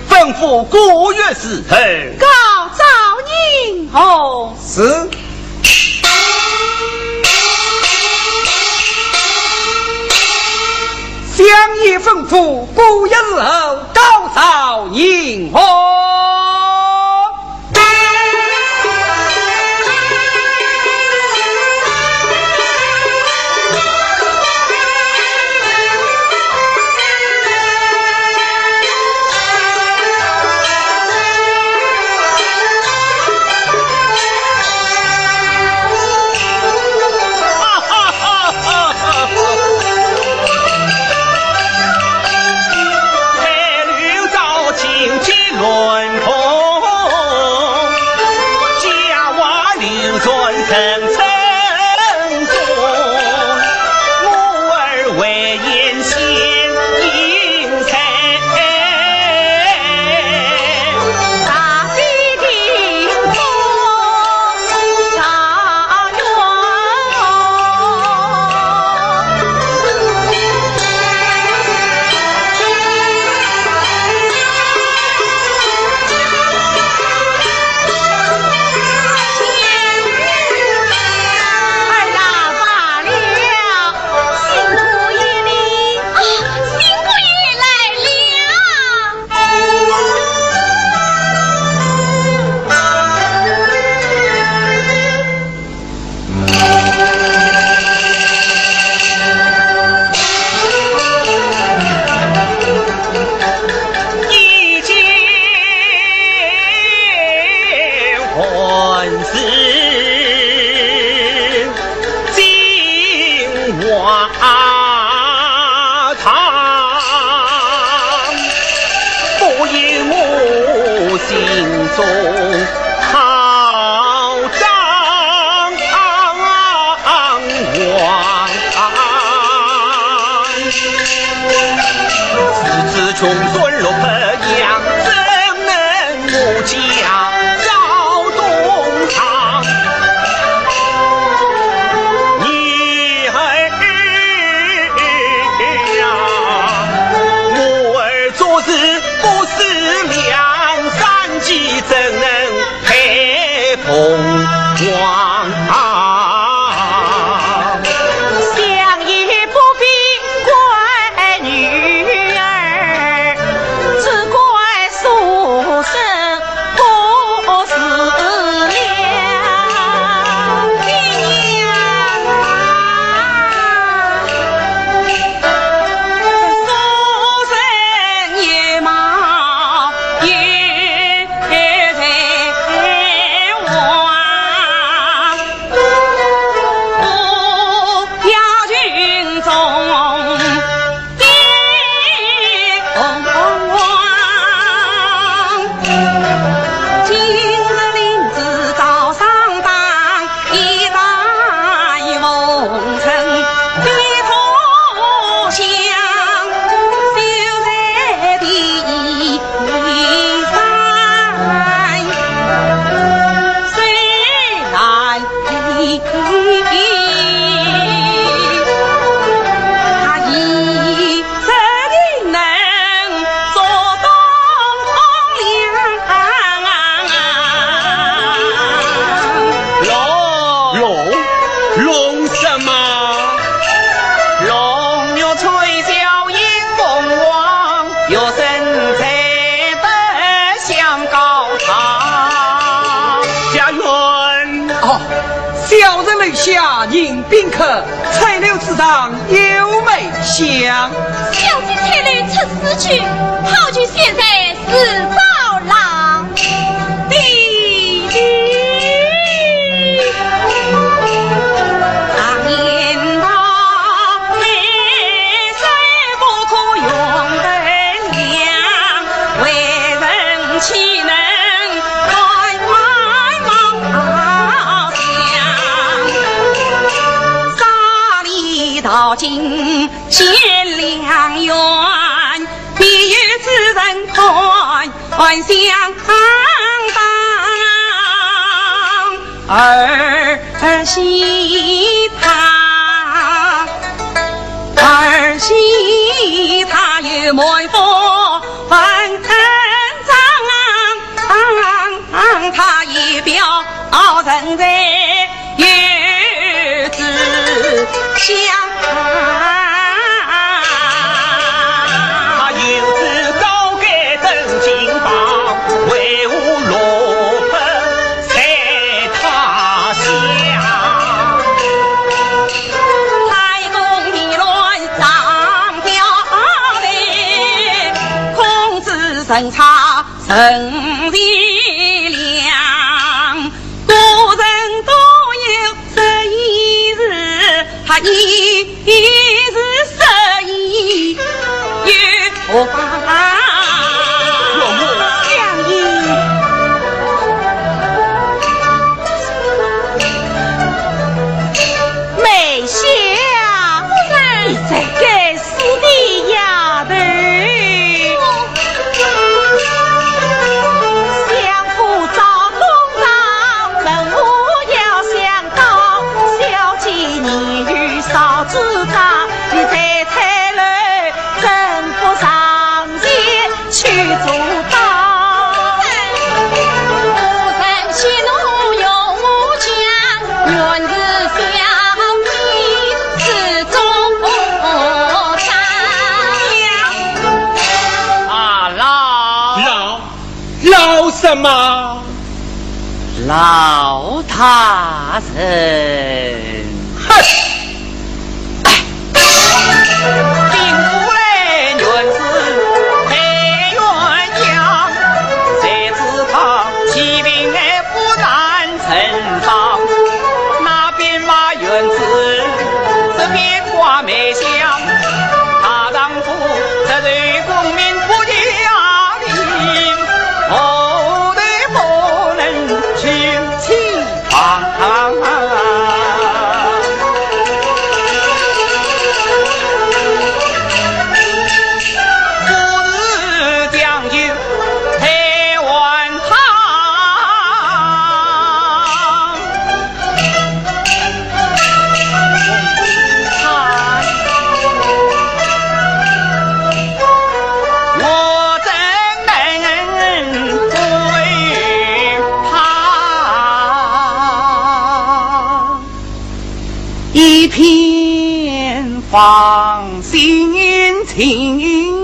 吩咐过月侍候。告状元公。是。相爷吩咐过月侍候，告状元公。 大心中好张狂。自知穷酸落魄样，怎能无家照东床？女儿呀，我儿做事 不思量，三计怎能配凤凰？想也不必怪女儿，只怪书生不思量。爹娘啊！ 弄，弄什么？弄月吹箫迎凤凰，月升才得享高堂。家园。哦，小人楼下迎宾客，吹柳子唱优美香。小姐吹柳出诗句，好句先生 自招郎。啊，老，老，老什么？老大人。哼！放心情。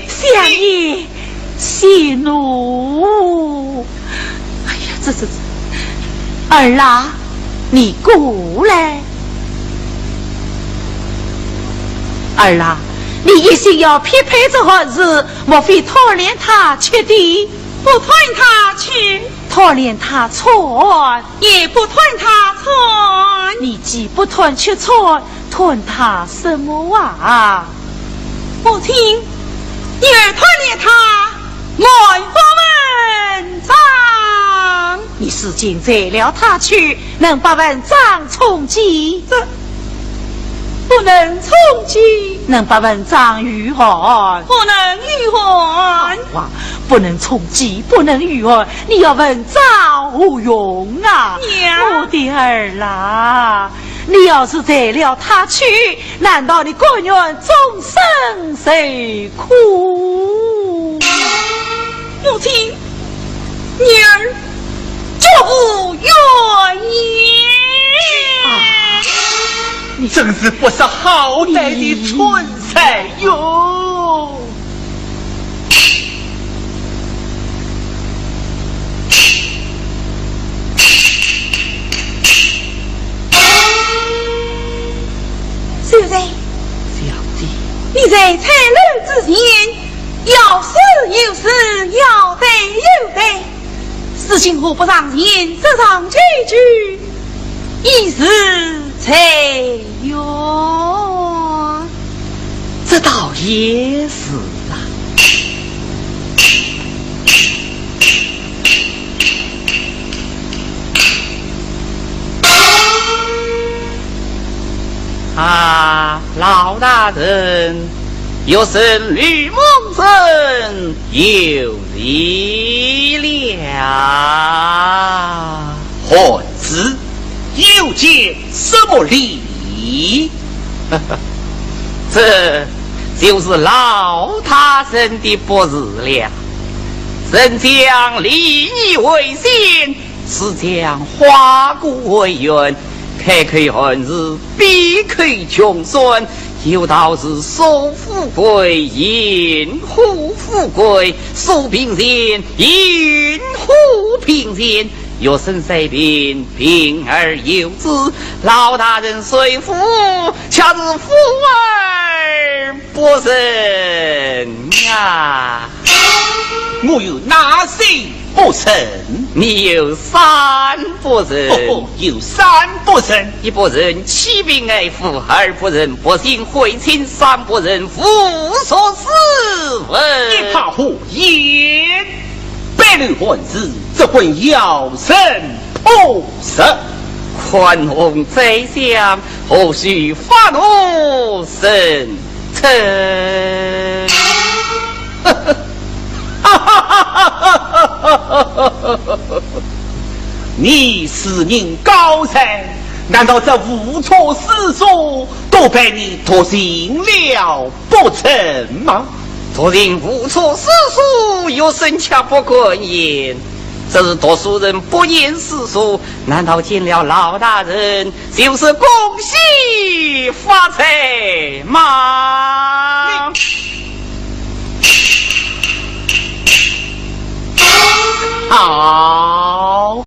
相爷息怒。哎呀，这这这，儿啊，你过来。儿啊，你一心要匹配这个人，莫非贪恋他吃的？不贪他吃。贪恋他穿？也不贪他穿。你既不贪吃穿， 贪他什么啊？母亲，女儿贪恋他满腹文章。你如今裁了他去，能把文章充饥？这不能充饥。能把文章御寒？不能御寒。哇，不能充饥，不能御寒，你要文章何用啊？娘。我的儿啦，你要是裁了他去， 难道你甘愿终身受苦？母亲，女儿绝无怨言。啊，你真是不识好歹的蠢材哟！ 秀才，小姐，你在采楼之前，要诗有诗，要对有对，事情何不上前，说上几句，以示才愿？这倒也是啊。 啊，老大人，学生吕蒙正有礼了。孩子，又见什么礼？这就是老大人的不是了。人讲礼义为先， 是讲花果为园，开口寒士，闭口穷酸。有道是所富贵，因祸富贵；所贫贱，因祸贫贱。学生虽贫，贫而有志。老大人虽富，却是富而 不仁啊。我有哪些不仁？你有三不仁。哦，有三不仁。一不仁，欺贫爱富；二不仁，不信会亲；三不仁，无所事问。你怕何言？ 百年寒士，只会妖神破煞。宽宏宰相，何须发怒成痴？你是人高才，难道这无错诗书都被你读尽了不成吗？读尽无错诗书，学生却不敢言。只是读书人不言诗书，难道见了老大人就是恭喜发财吗？好。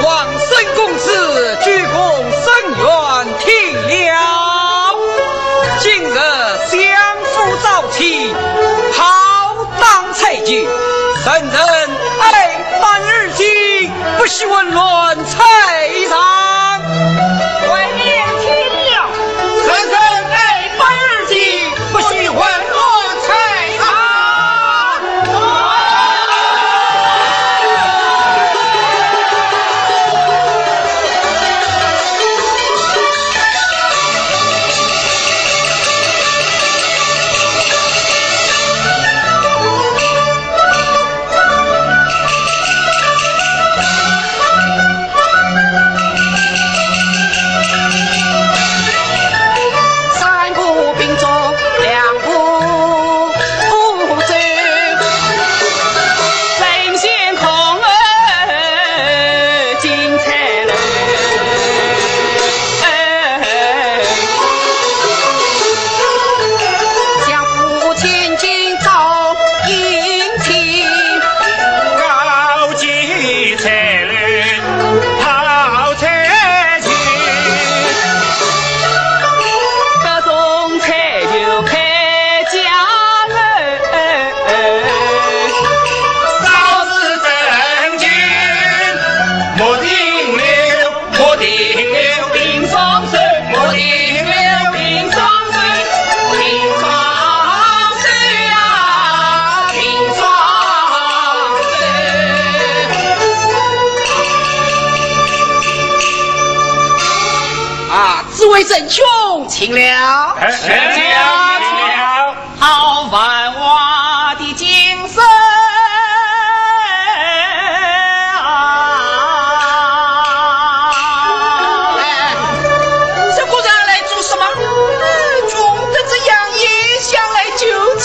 王孙公子鞠躬深愿，听了。今日相府早起，好 当彩酒，人人爱板而坐，不许混乱在上。外面听了，人人爱板而坐，不许混乱在上。啊，诸位仁兄，请了。哎，请了，请了。好繁华的景色啊！哎，这个人来做什么？穷得这样也想来求情。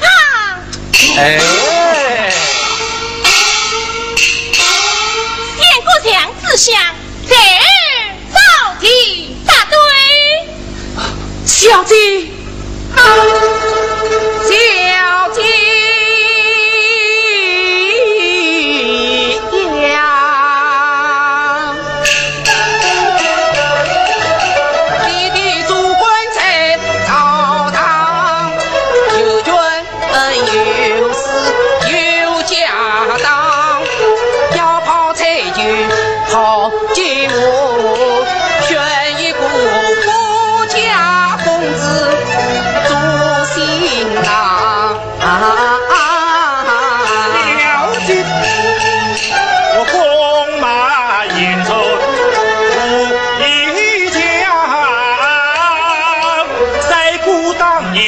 啊。哎。燕国将子相，在而朝廷大队。小姐，小姐呀。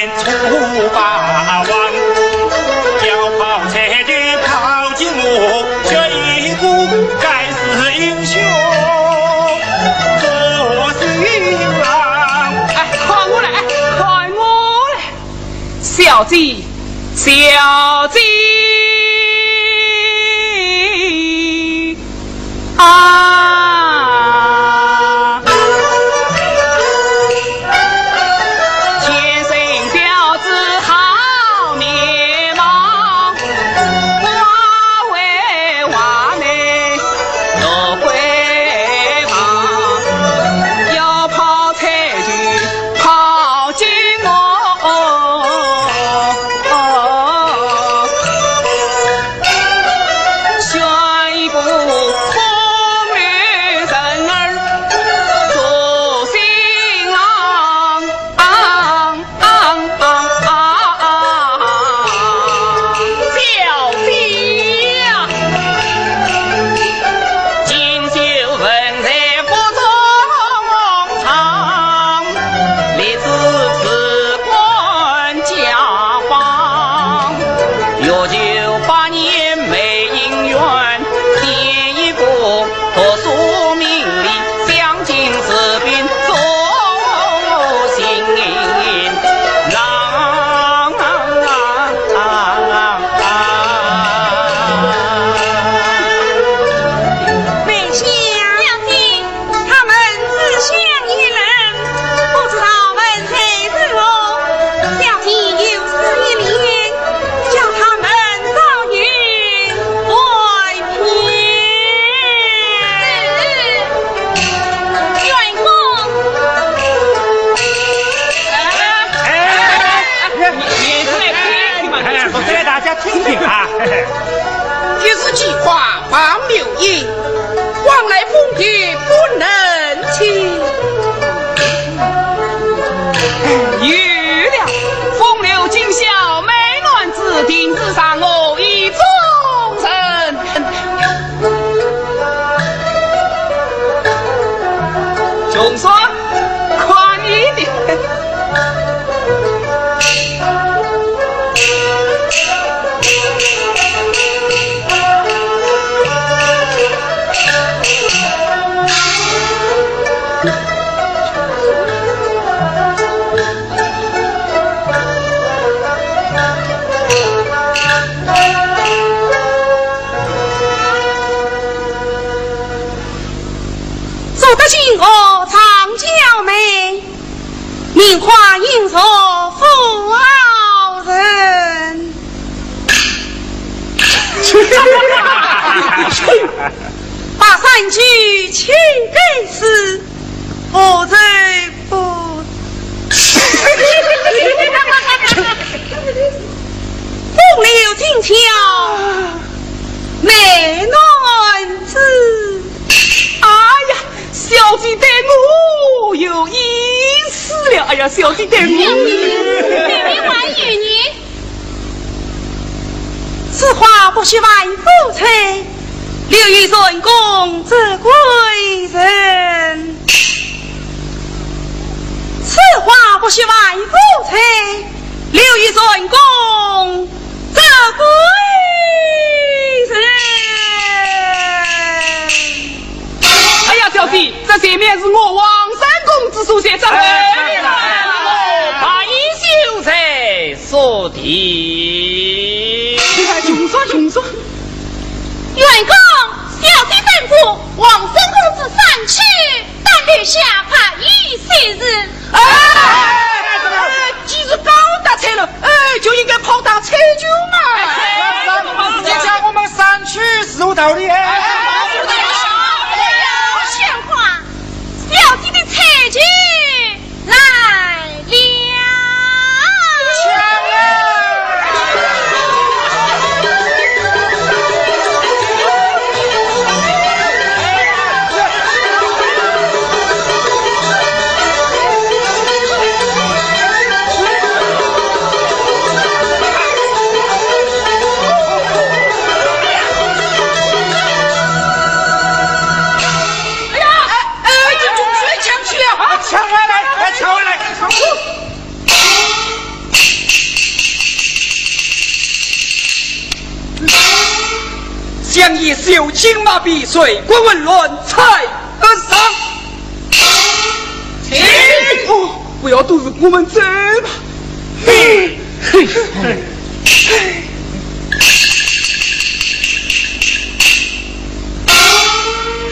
哎，看我来，哎，看我来。小姐，小姐。做得今后常交美，名花映入妇好人。把三句请给诗，何愁 不。风流俊俏美男子。哎呀，小姐对我有意思了。哎呀，小姐对我。妹妹还有呢。此花不须万古吹，留与春宫折桂人。 此花不须万古吹，留与春宫折桂人。哎呀，小姐，这前面是我王三公子所在，这后面是我白秀才所在。哎，穷说穷说。 员外，小姐吩咐，王三公子上去担留下白衣秀才。哎，既是交代了，哎，就应该跑到采萍嘛。你叫我们上去是有道理。哎，闲话，小姐的采萍 来了。两翼受惊麻痺，睡骨混乱，在而上。请。哦，不要多事，我们走吧。嘿，嘿。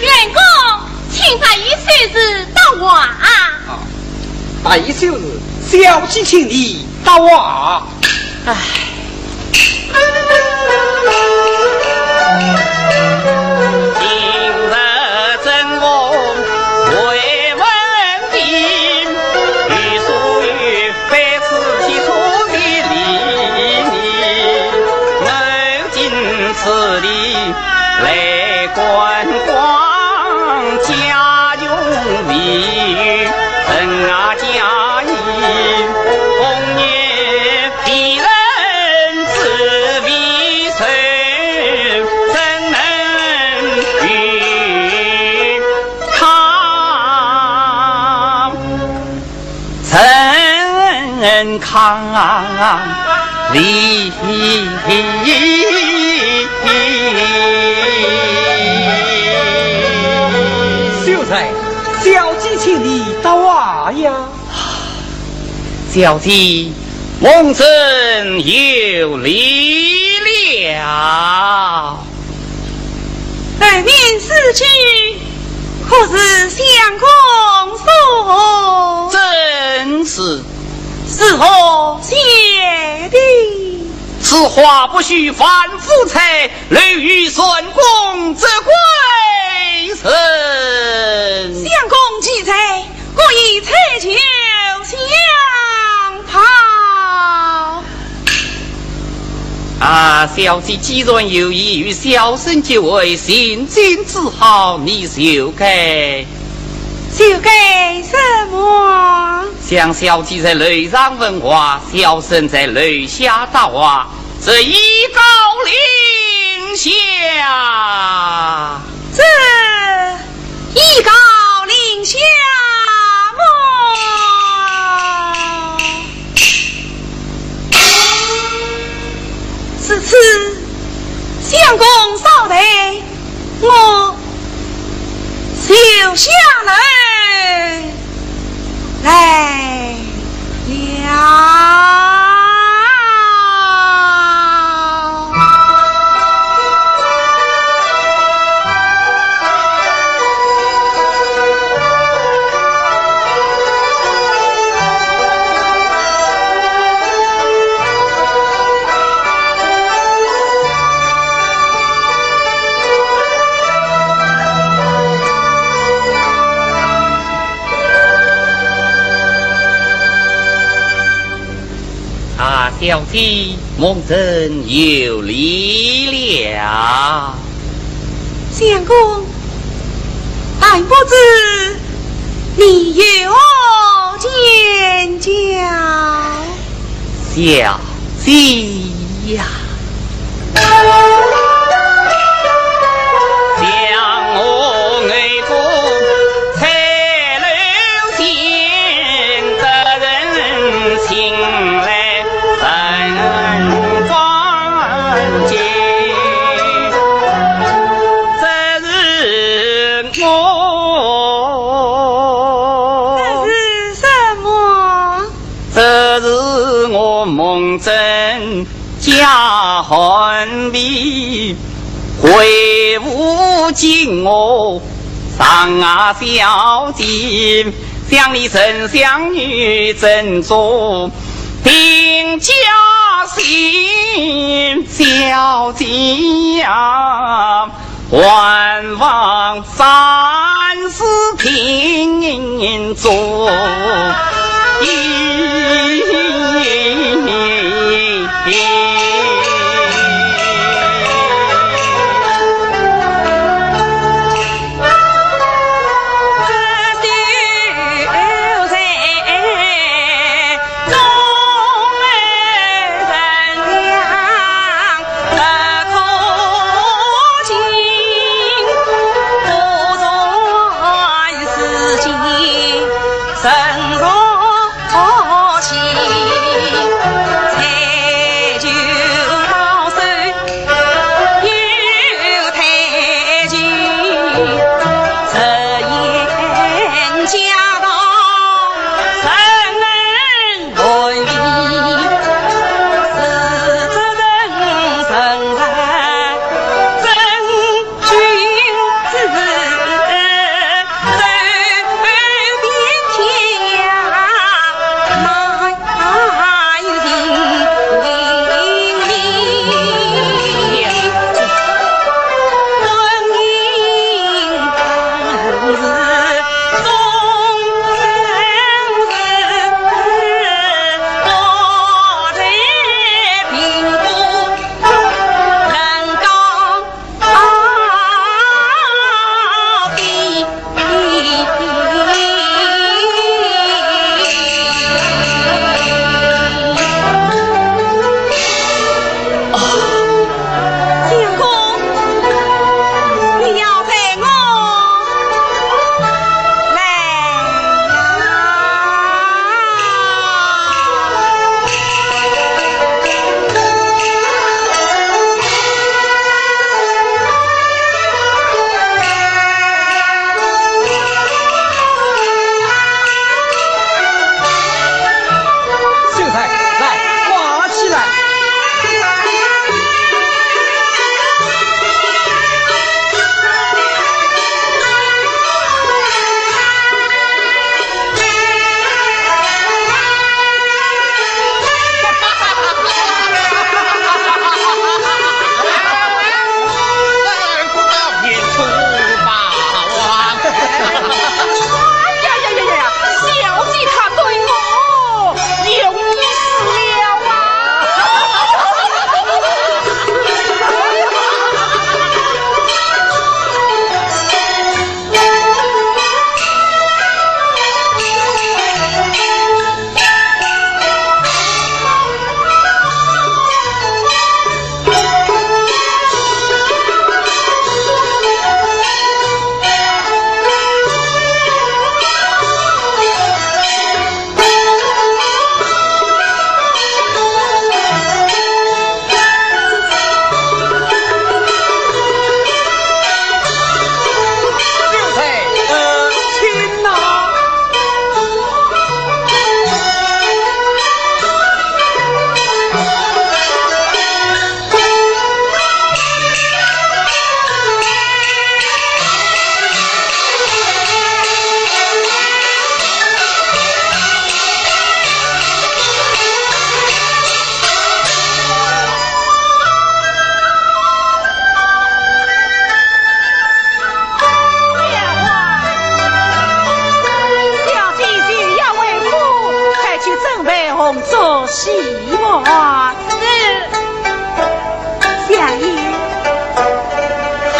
相公，请把一休是到话。啊，把一休是小姐请你到话。唉。今日正逢回文亭，欲速 非此即出其礼，我今此地来观光，家穷未有人家衣，红颜别人之未曾，怎能与他 陈康礼。秀才，小姐请你到话呀。小姐，蒙朕有礼了。 后面四句，可是相公所？正是。是何写的？此话不须反复猜，留与相公则怪甚。相公既在， 可以拆酒相报。啊，小姐既然有意与小生结会，行径之好，你就该……就该什么？想小姐在楼上问话，小生在楼下答话，这以告令下。这 以告令下么？如此，相公稍待，我就下楼来了。 啊，小姐，蒙朕有礼了。相公，但不知你有何见教？小姐呀。 这是什么？ 这是我蒙朕家寒皮，为父敬我上啊小姐，想你曾想与朕做定家亲，小姐呀。 还望三思定做。做戏么？是。相爷。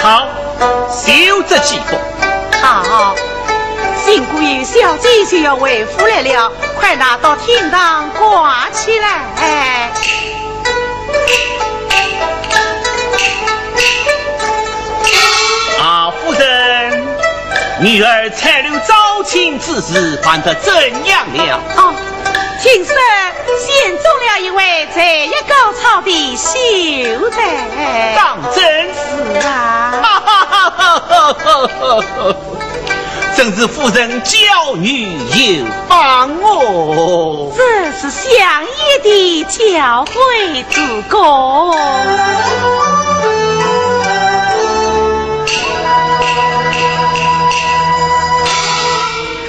好，休得寂寞。好，新姑爷小姐就要回府来了，快拿到厅堂挂起来。啊，夫人，女儿彩楼招亲之事办得怎样了？哦，听说选中了一位才艺高超的秀才。当真？是啊。真是夫人教女有方哦。这是相爷的教诲之功。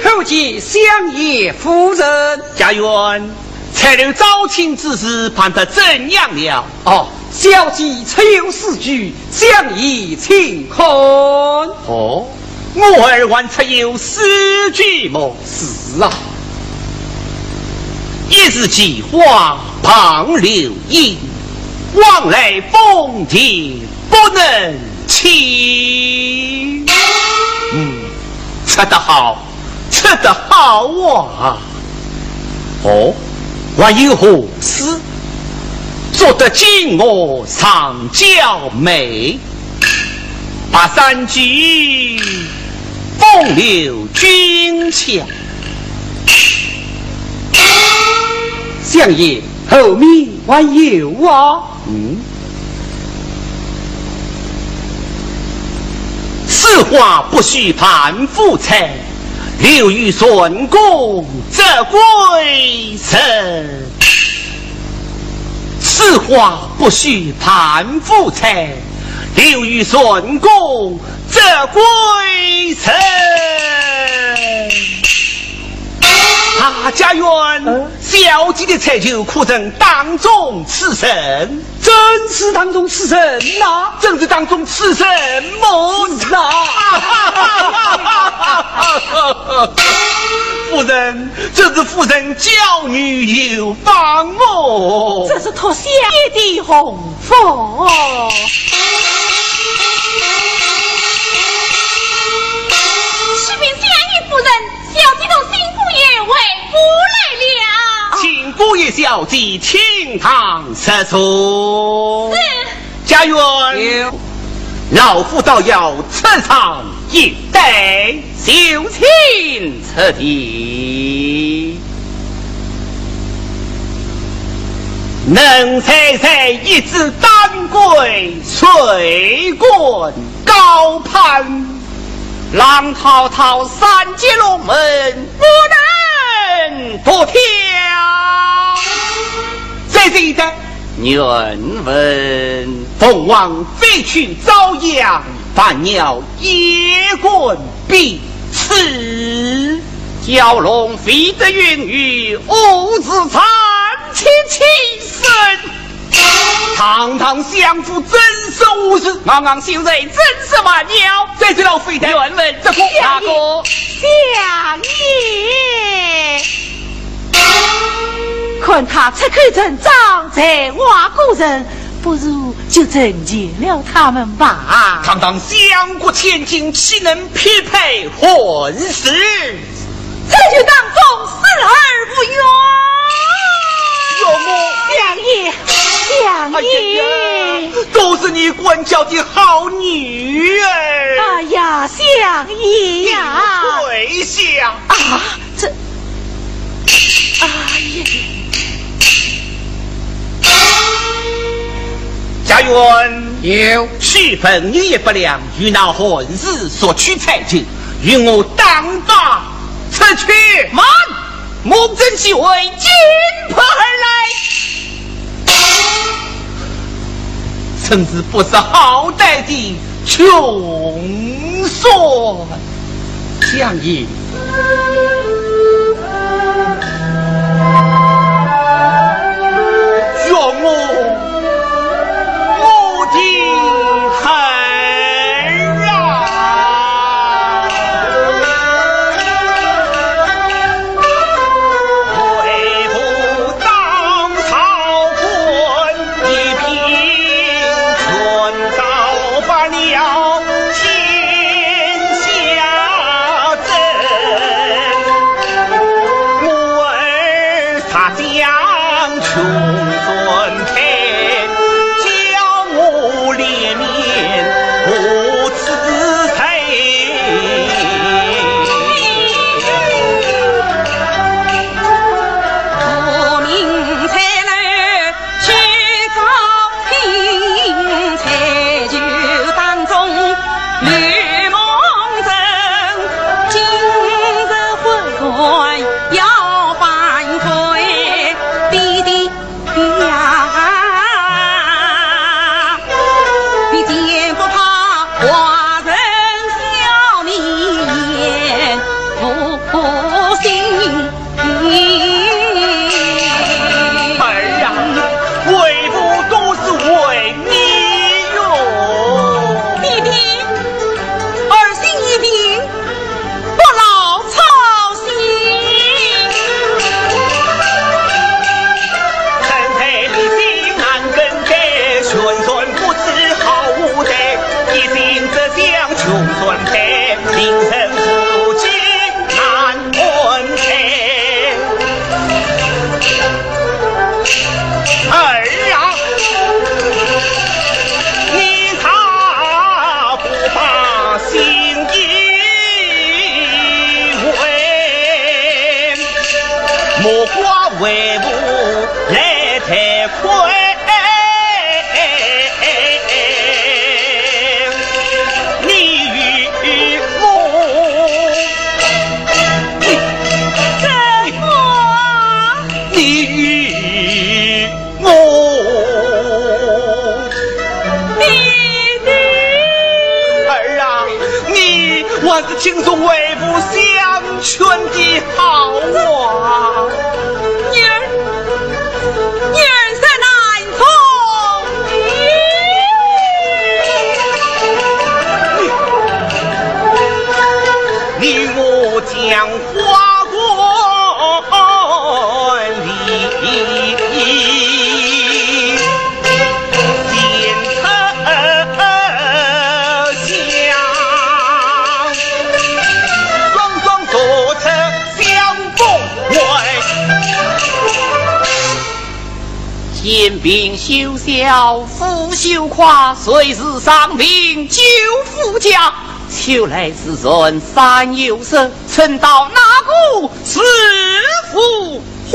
叩见相爷夫人。家院，彩楼招亲之事办得怎样了？哦，小姐出有诗句，相爷请看。哦，我儿还出有诗句么？是啊。一日奇花傍流烟，枉来凤殿不能栖。嗯，出得好，出得好啊！哦，还有何诗？做得金娥上娇眉，白衫举风流俊俏。相爷，后面还有啊。嗯。此花不须伴夫采，留与春宫则归人。此花不须伴夫采，留与春宫则归人。啊，家院，嗯？小姐的才就可曾当中此人？正是当中此人呐。正是当中此人么？是啊。夫人，这是夫人教女有方哦。这是托相爷的洪福。启禀相爷夫人，小姐同新姑爷回府来了。请姑爷小姐厅堂入座。是。家院。有。老夫倒要出场一带。 就请出题。能哉哉一支丹桂，谁敢高攀？浪滔滔三结龙门，不能不跳。再这一段。 愿闻。凤凰飞去朝阳，伴鸟夜观彼此。蛟龙飞得云雨，何似残缺其身？堂堂相府真是无事，昂昂秀才真是蛮腰。再这老飞的。愿闻。这个。那个。相爷。 看他出口成章，才华过人，不如就成全了他们吧。堂堂相国千金，岂能匹配混世？这就当众死而无冤。岳母。相爷，相爷。哎呀呀，都是你管教的好女儿。哎呀，相爷呀。跪下。啊，这 哎呀！家院。有。许本爷不良，与那混世索取才情，与我当打出去。慢！目瞪口呆，进步而来。 真是不识好歹的穷酸。相爷。岳母，我的孩儿啊！将军尊配，叫我脸面不自在。我命在楼去高平，在酒当中绿梦人，今日昏官要反悔，爹爹呀，你见不怕寡人笑你言不信？儿啊，为父都是为你哟。爹爹，儿心已定， 不劳操心。身在离心难更改，旋转不知好歹，一心只想穷酸配，令人夫妻难安泰。儿啊，你他 不把心意问，莫怪为父来太亏。你与我，怎么？你与 我。爹爹。儿啊，你还是听从为父相劝的好啊。女儿，女儿实难从命。你我讲 花冠里，见得香，双双做得相逢会。先平休笑，勿羞夸，谁是上平救夫家？ 秋来之船三又十，乘到哪个是浮华？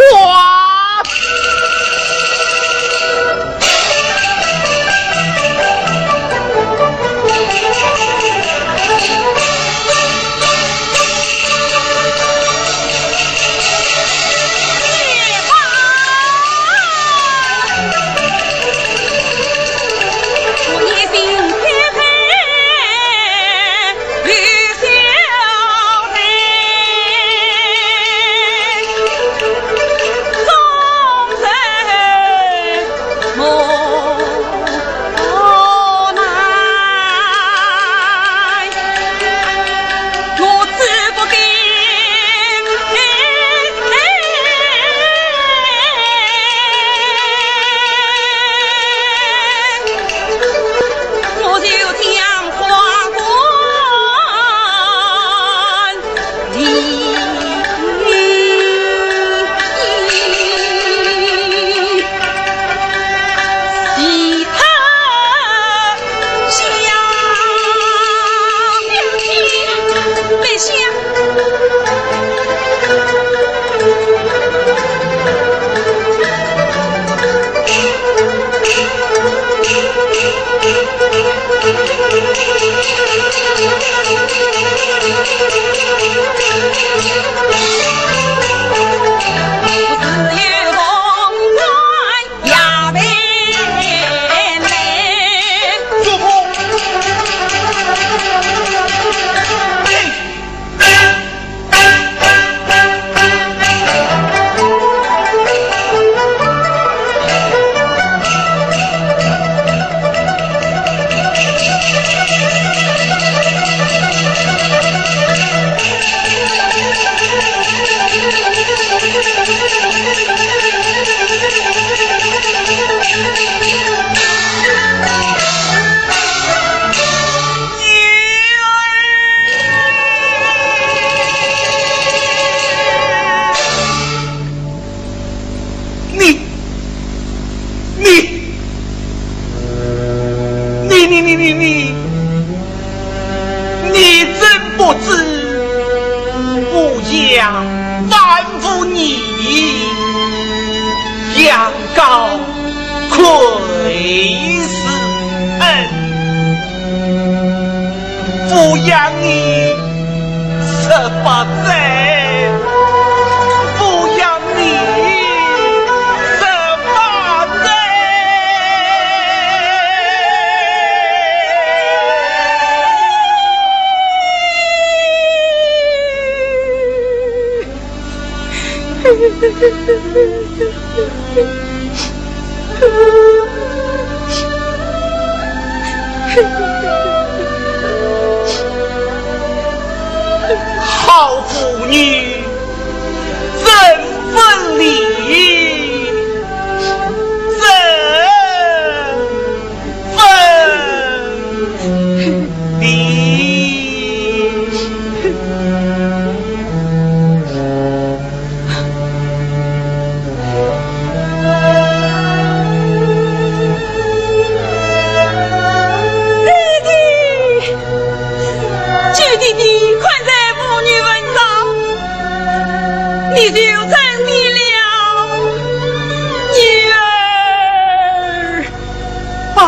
你，你，你，你，你，你，你，你真不知吾家万福你，羊羔愧是恩。 抚养你十八载，抚养你十八载。好妇女，怎分离，怎 分离。爹爹，救爹爹，看在母女份上，你就认了女儿 啊！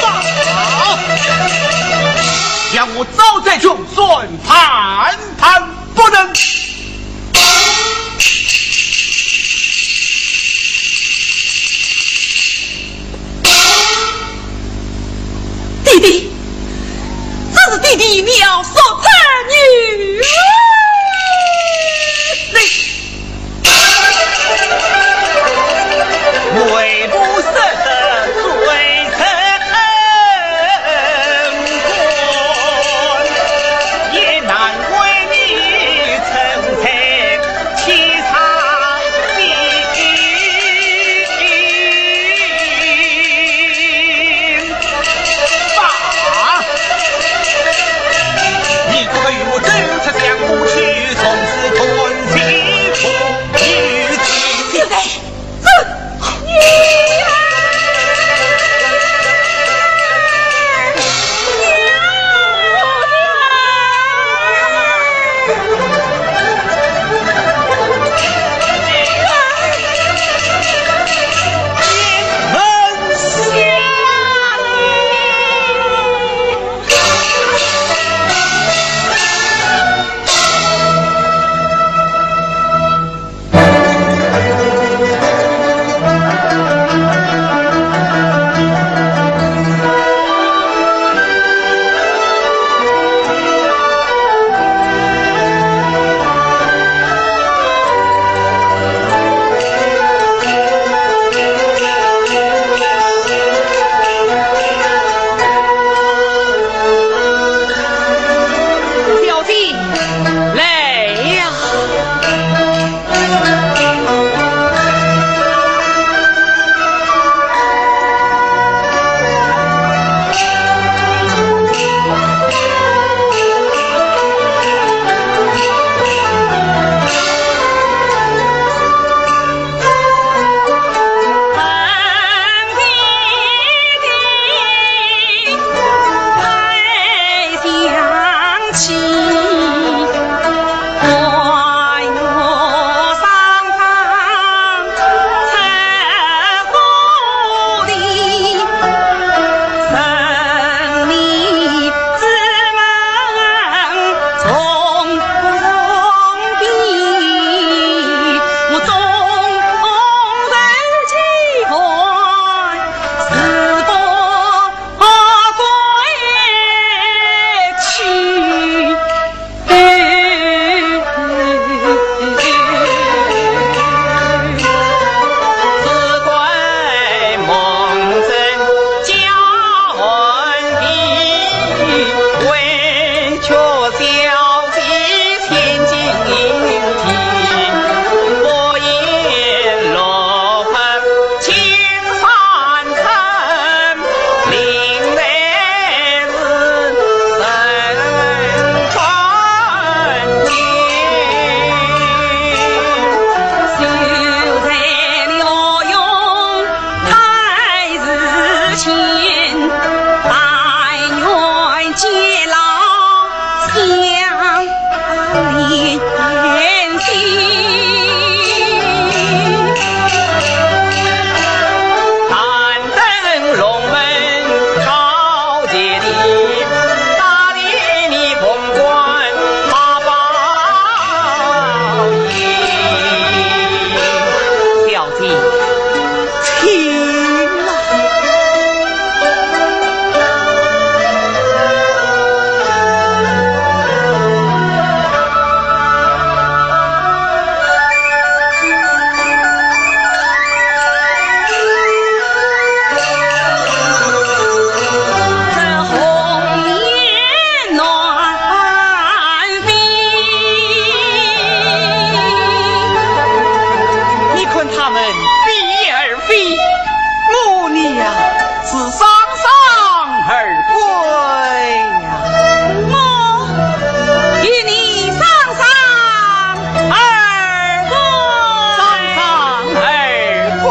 好，让我招在穷酸，谈谈不能。 爹爹，这是爹爹你要说这女儿。你为父失德罪成官，也难为你成才 欺他的心。罢，但愿偕老相依。 小姐，请啊。 你看他们比翼而飞，我呢呀，是双双而归呀。我与你双双而归。双双而归。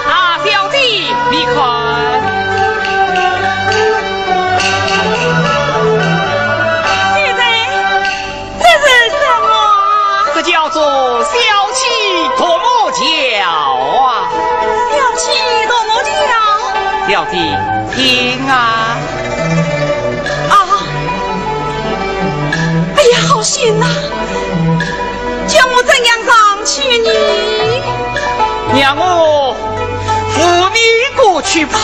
啊，小姐，你看。现在 这是什么？这叫做小气夺魔蛟啊！小气夺魔蛟？小姐，听啊。啊！哎呀，好险呐！叫我怎样上去呢？让我扶你过去吧。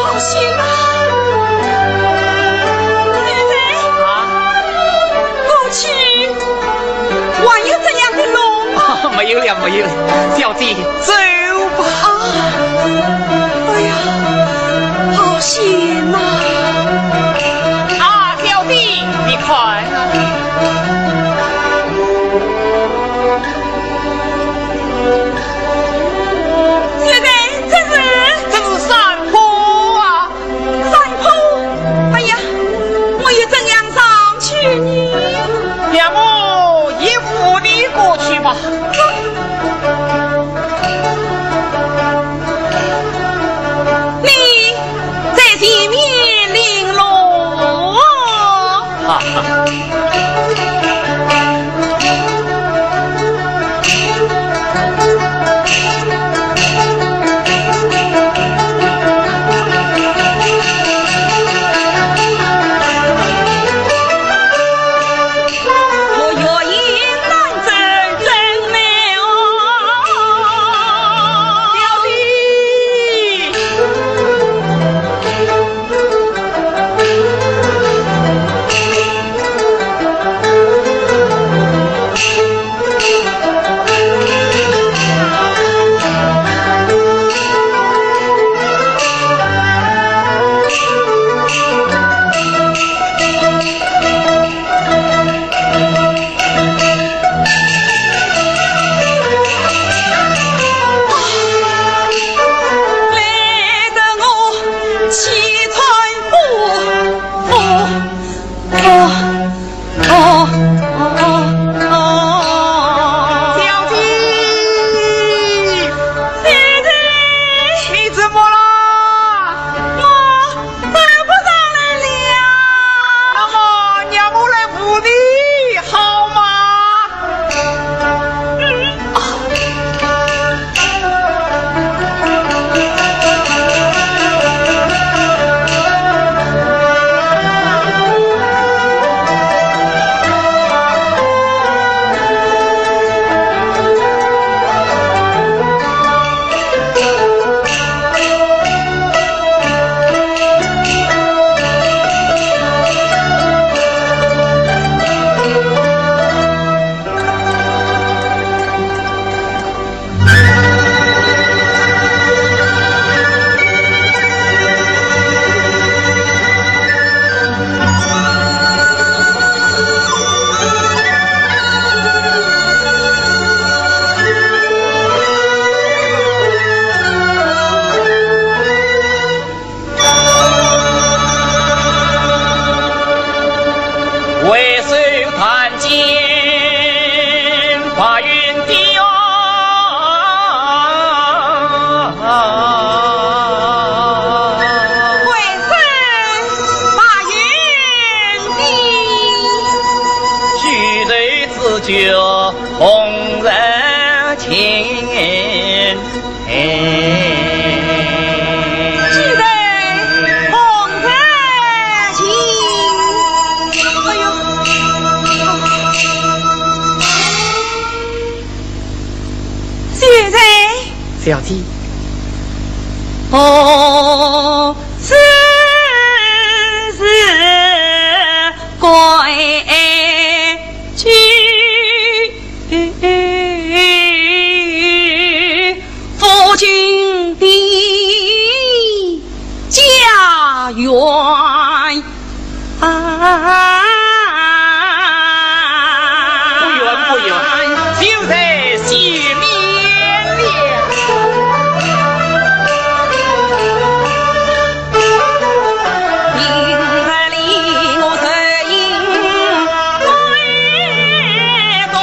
好险啊！妹妹，啊？过去 还有这样的路吗？没有了，没有了，小姐，走吧。啊，哎呀，好险呐！啊，小姐，你看啊。现在这是？这是山坡啊。 山坡，哎呀，我又怎样上去呢？让我也扶你过去吧。你在前面领路。哈哈。红日晴。 举头望日晴。哎呦，秀才。小姐。何时是归去？ 父亲的家园啊。不远不远，就在前面了。明日里我就迎归东。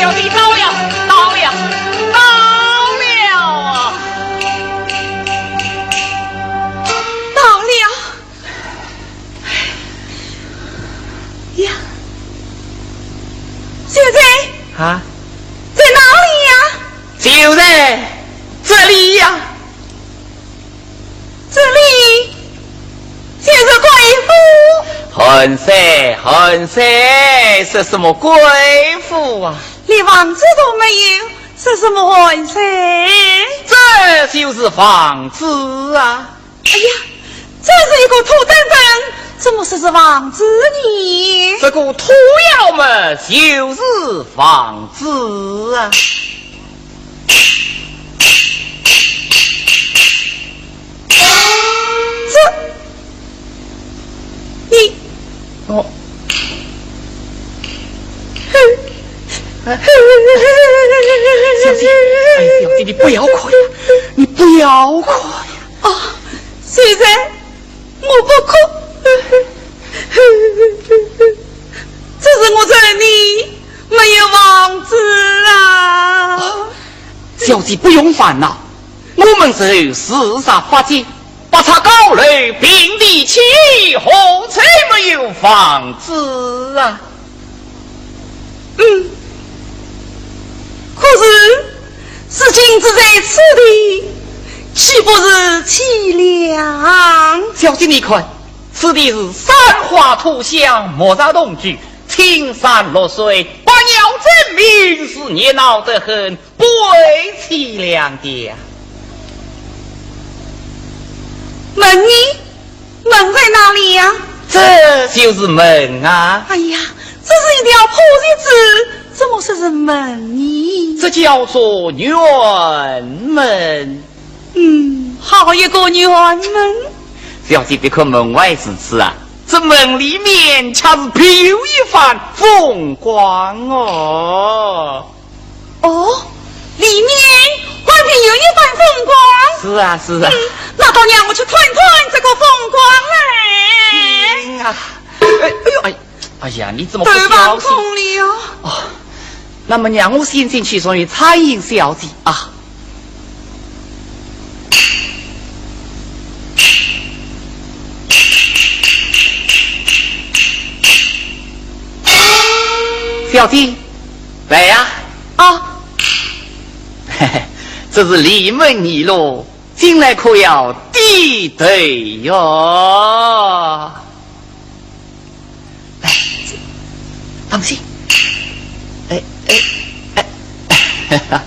小弟到了，到了，到了啊！到了。呀，秀才。啊？在哪里呀？就在这里呀。 这里就是贵府。混蛋，混蛋，说什么贵府啊？连房子都没有，说什么混蛋？这就是房子啊。哎呀，这是一个土墩墩，怎么说是房子呢？这个土窑嘛，就是房子啊。 这，你，哦。小姐，哎，小姐，你不要哭呀，你不要哭呀。哦，秀才，我不哭。这是是我这里没有房子啊。小姐不用烦恼，我们是四十八间，八尺高楼平地起，何曾没有房子啊？嗯，可是如今住在此地，岂不是凄凉？小姐你看，此地是山花土香，木石同居，青山绿水，百鸟争鸣，是热闹得很，不会凄凉的呀。门呢？门在哪里呀？这就是门啊。哎呀，这是一条破鞋子，怎么说是门呢？这叫做辕门。嗯，好一个辕门。小姐别看门外如此啊，这门里面却是别有一番风光哦。哦，里面还别有一番风光。是啊，是啊。嗯，那倒让我去看看这个风光来。嗯啊，哎，哎呦，哎，哎呀，你怎么不小心？头忙痛了。哦，那么让我先进去，容易参与小姐啊。小姐，来呀。啊。嘿嘿，这是里门泥路，进来可要低头哟。来，当心。哎，哎，哎。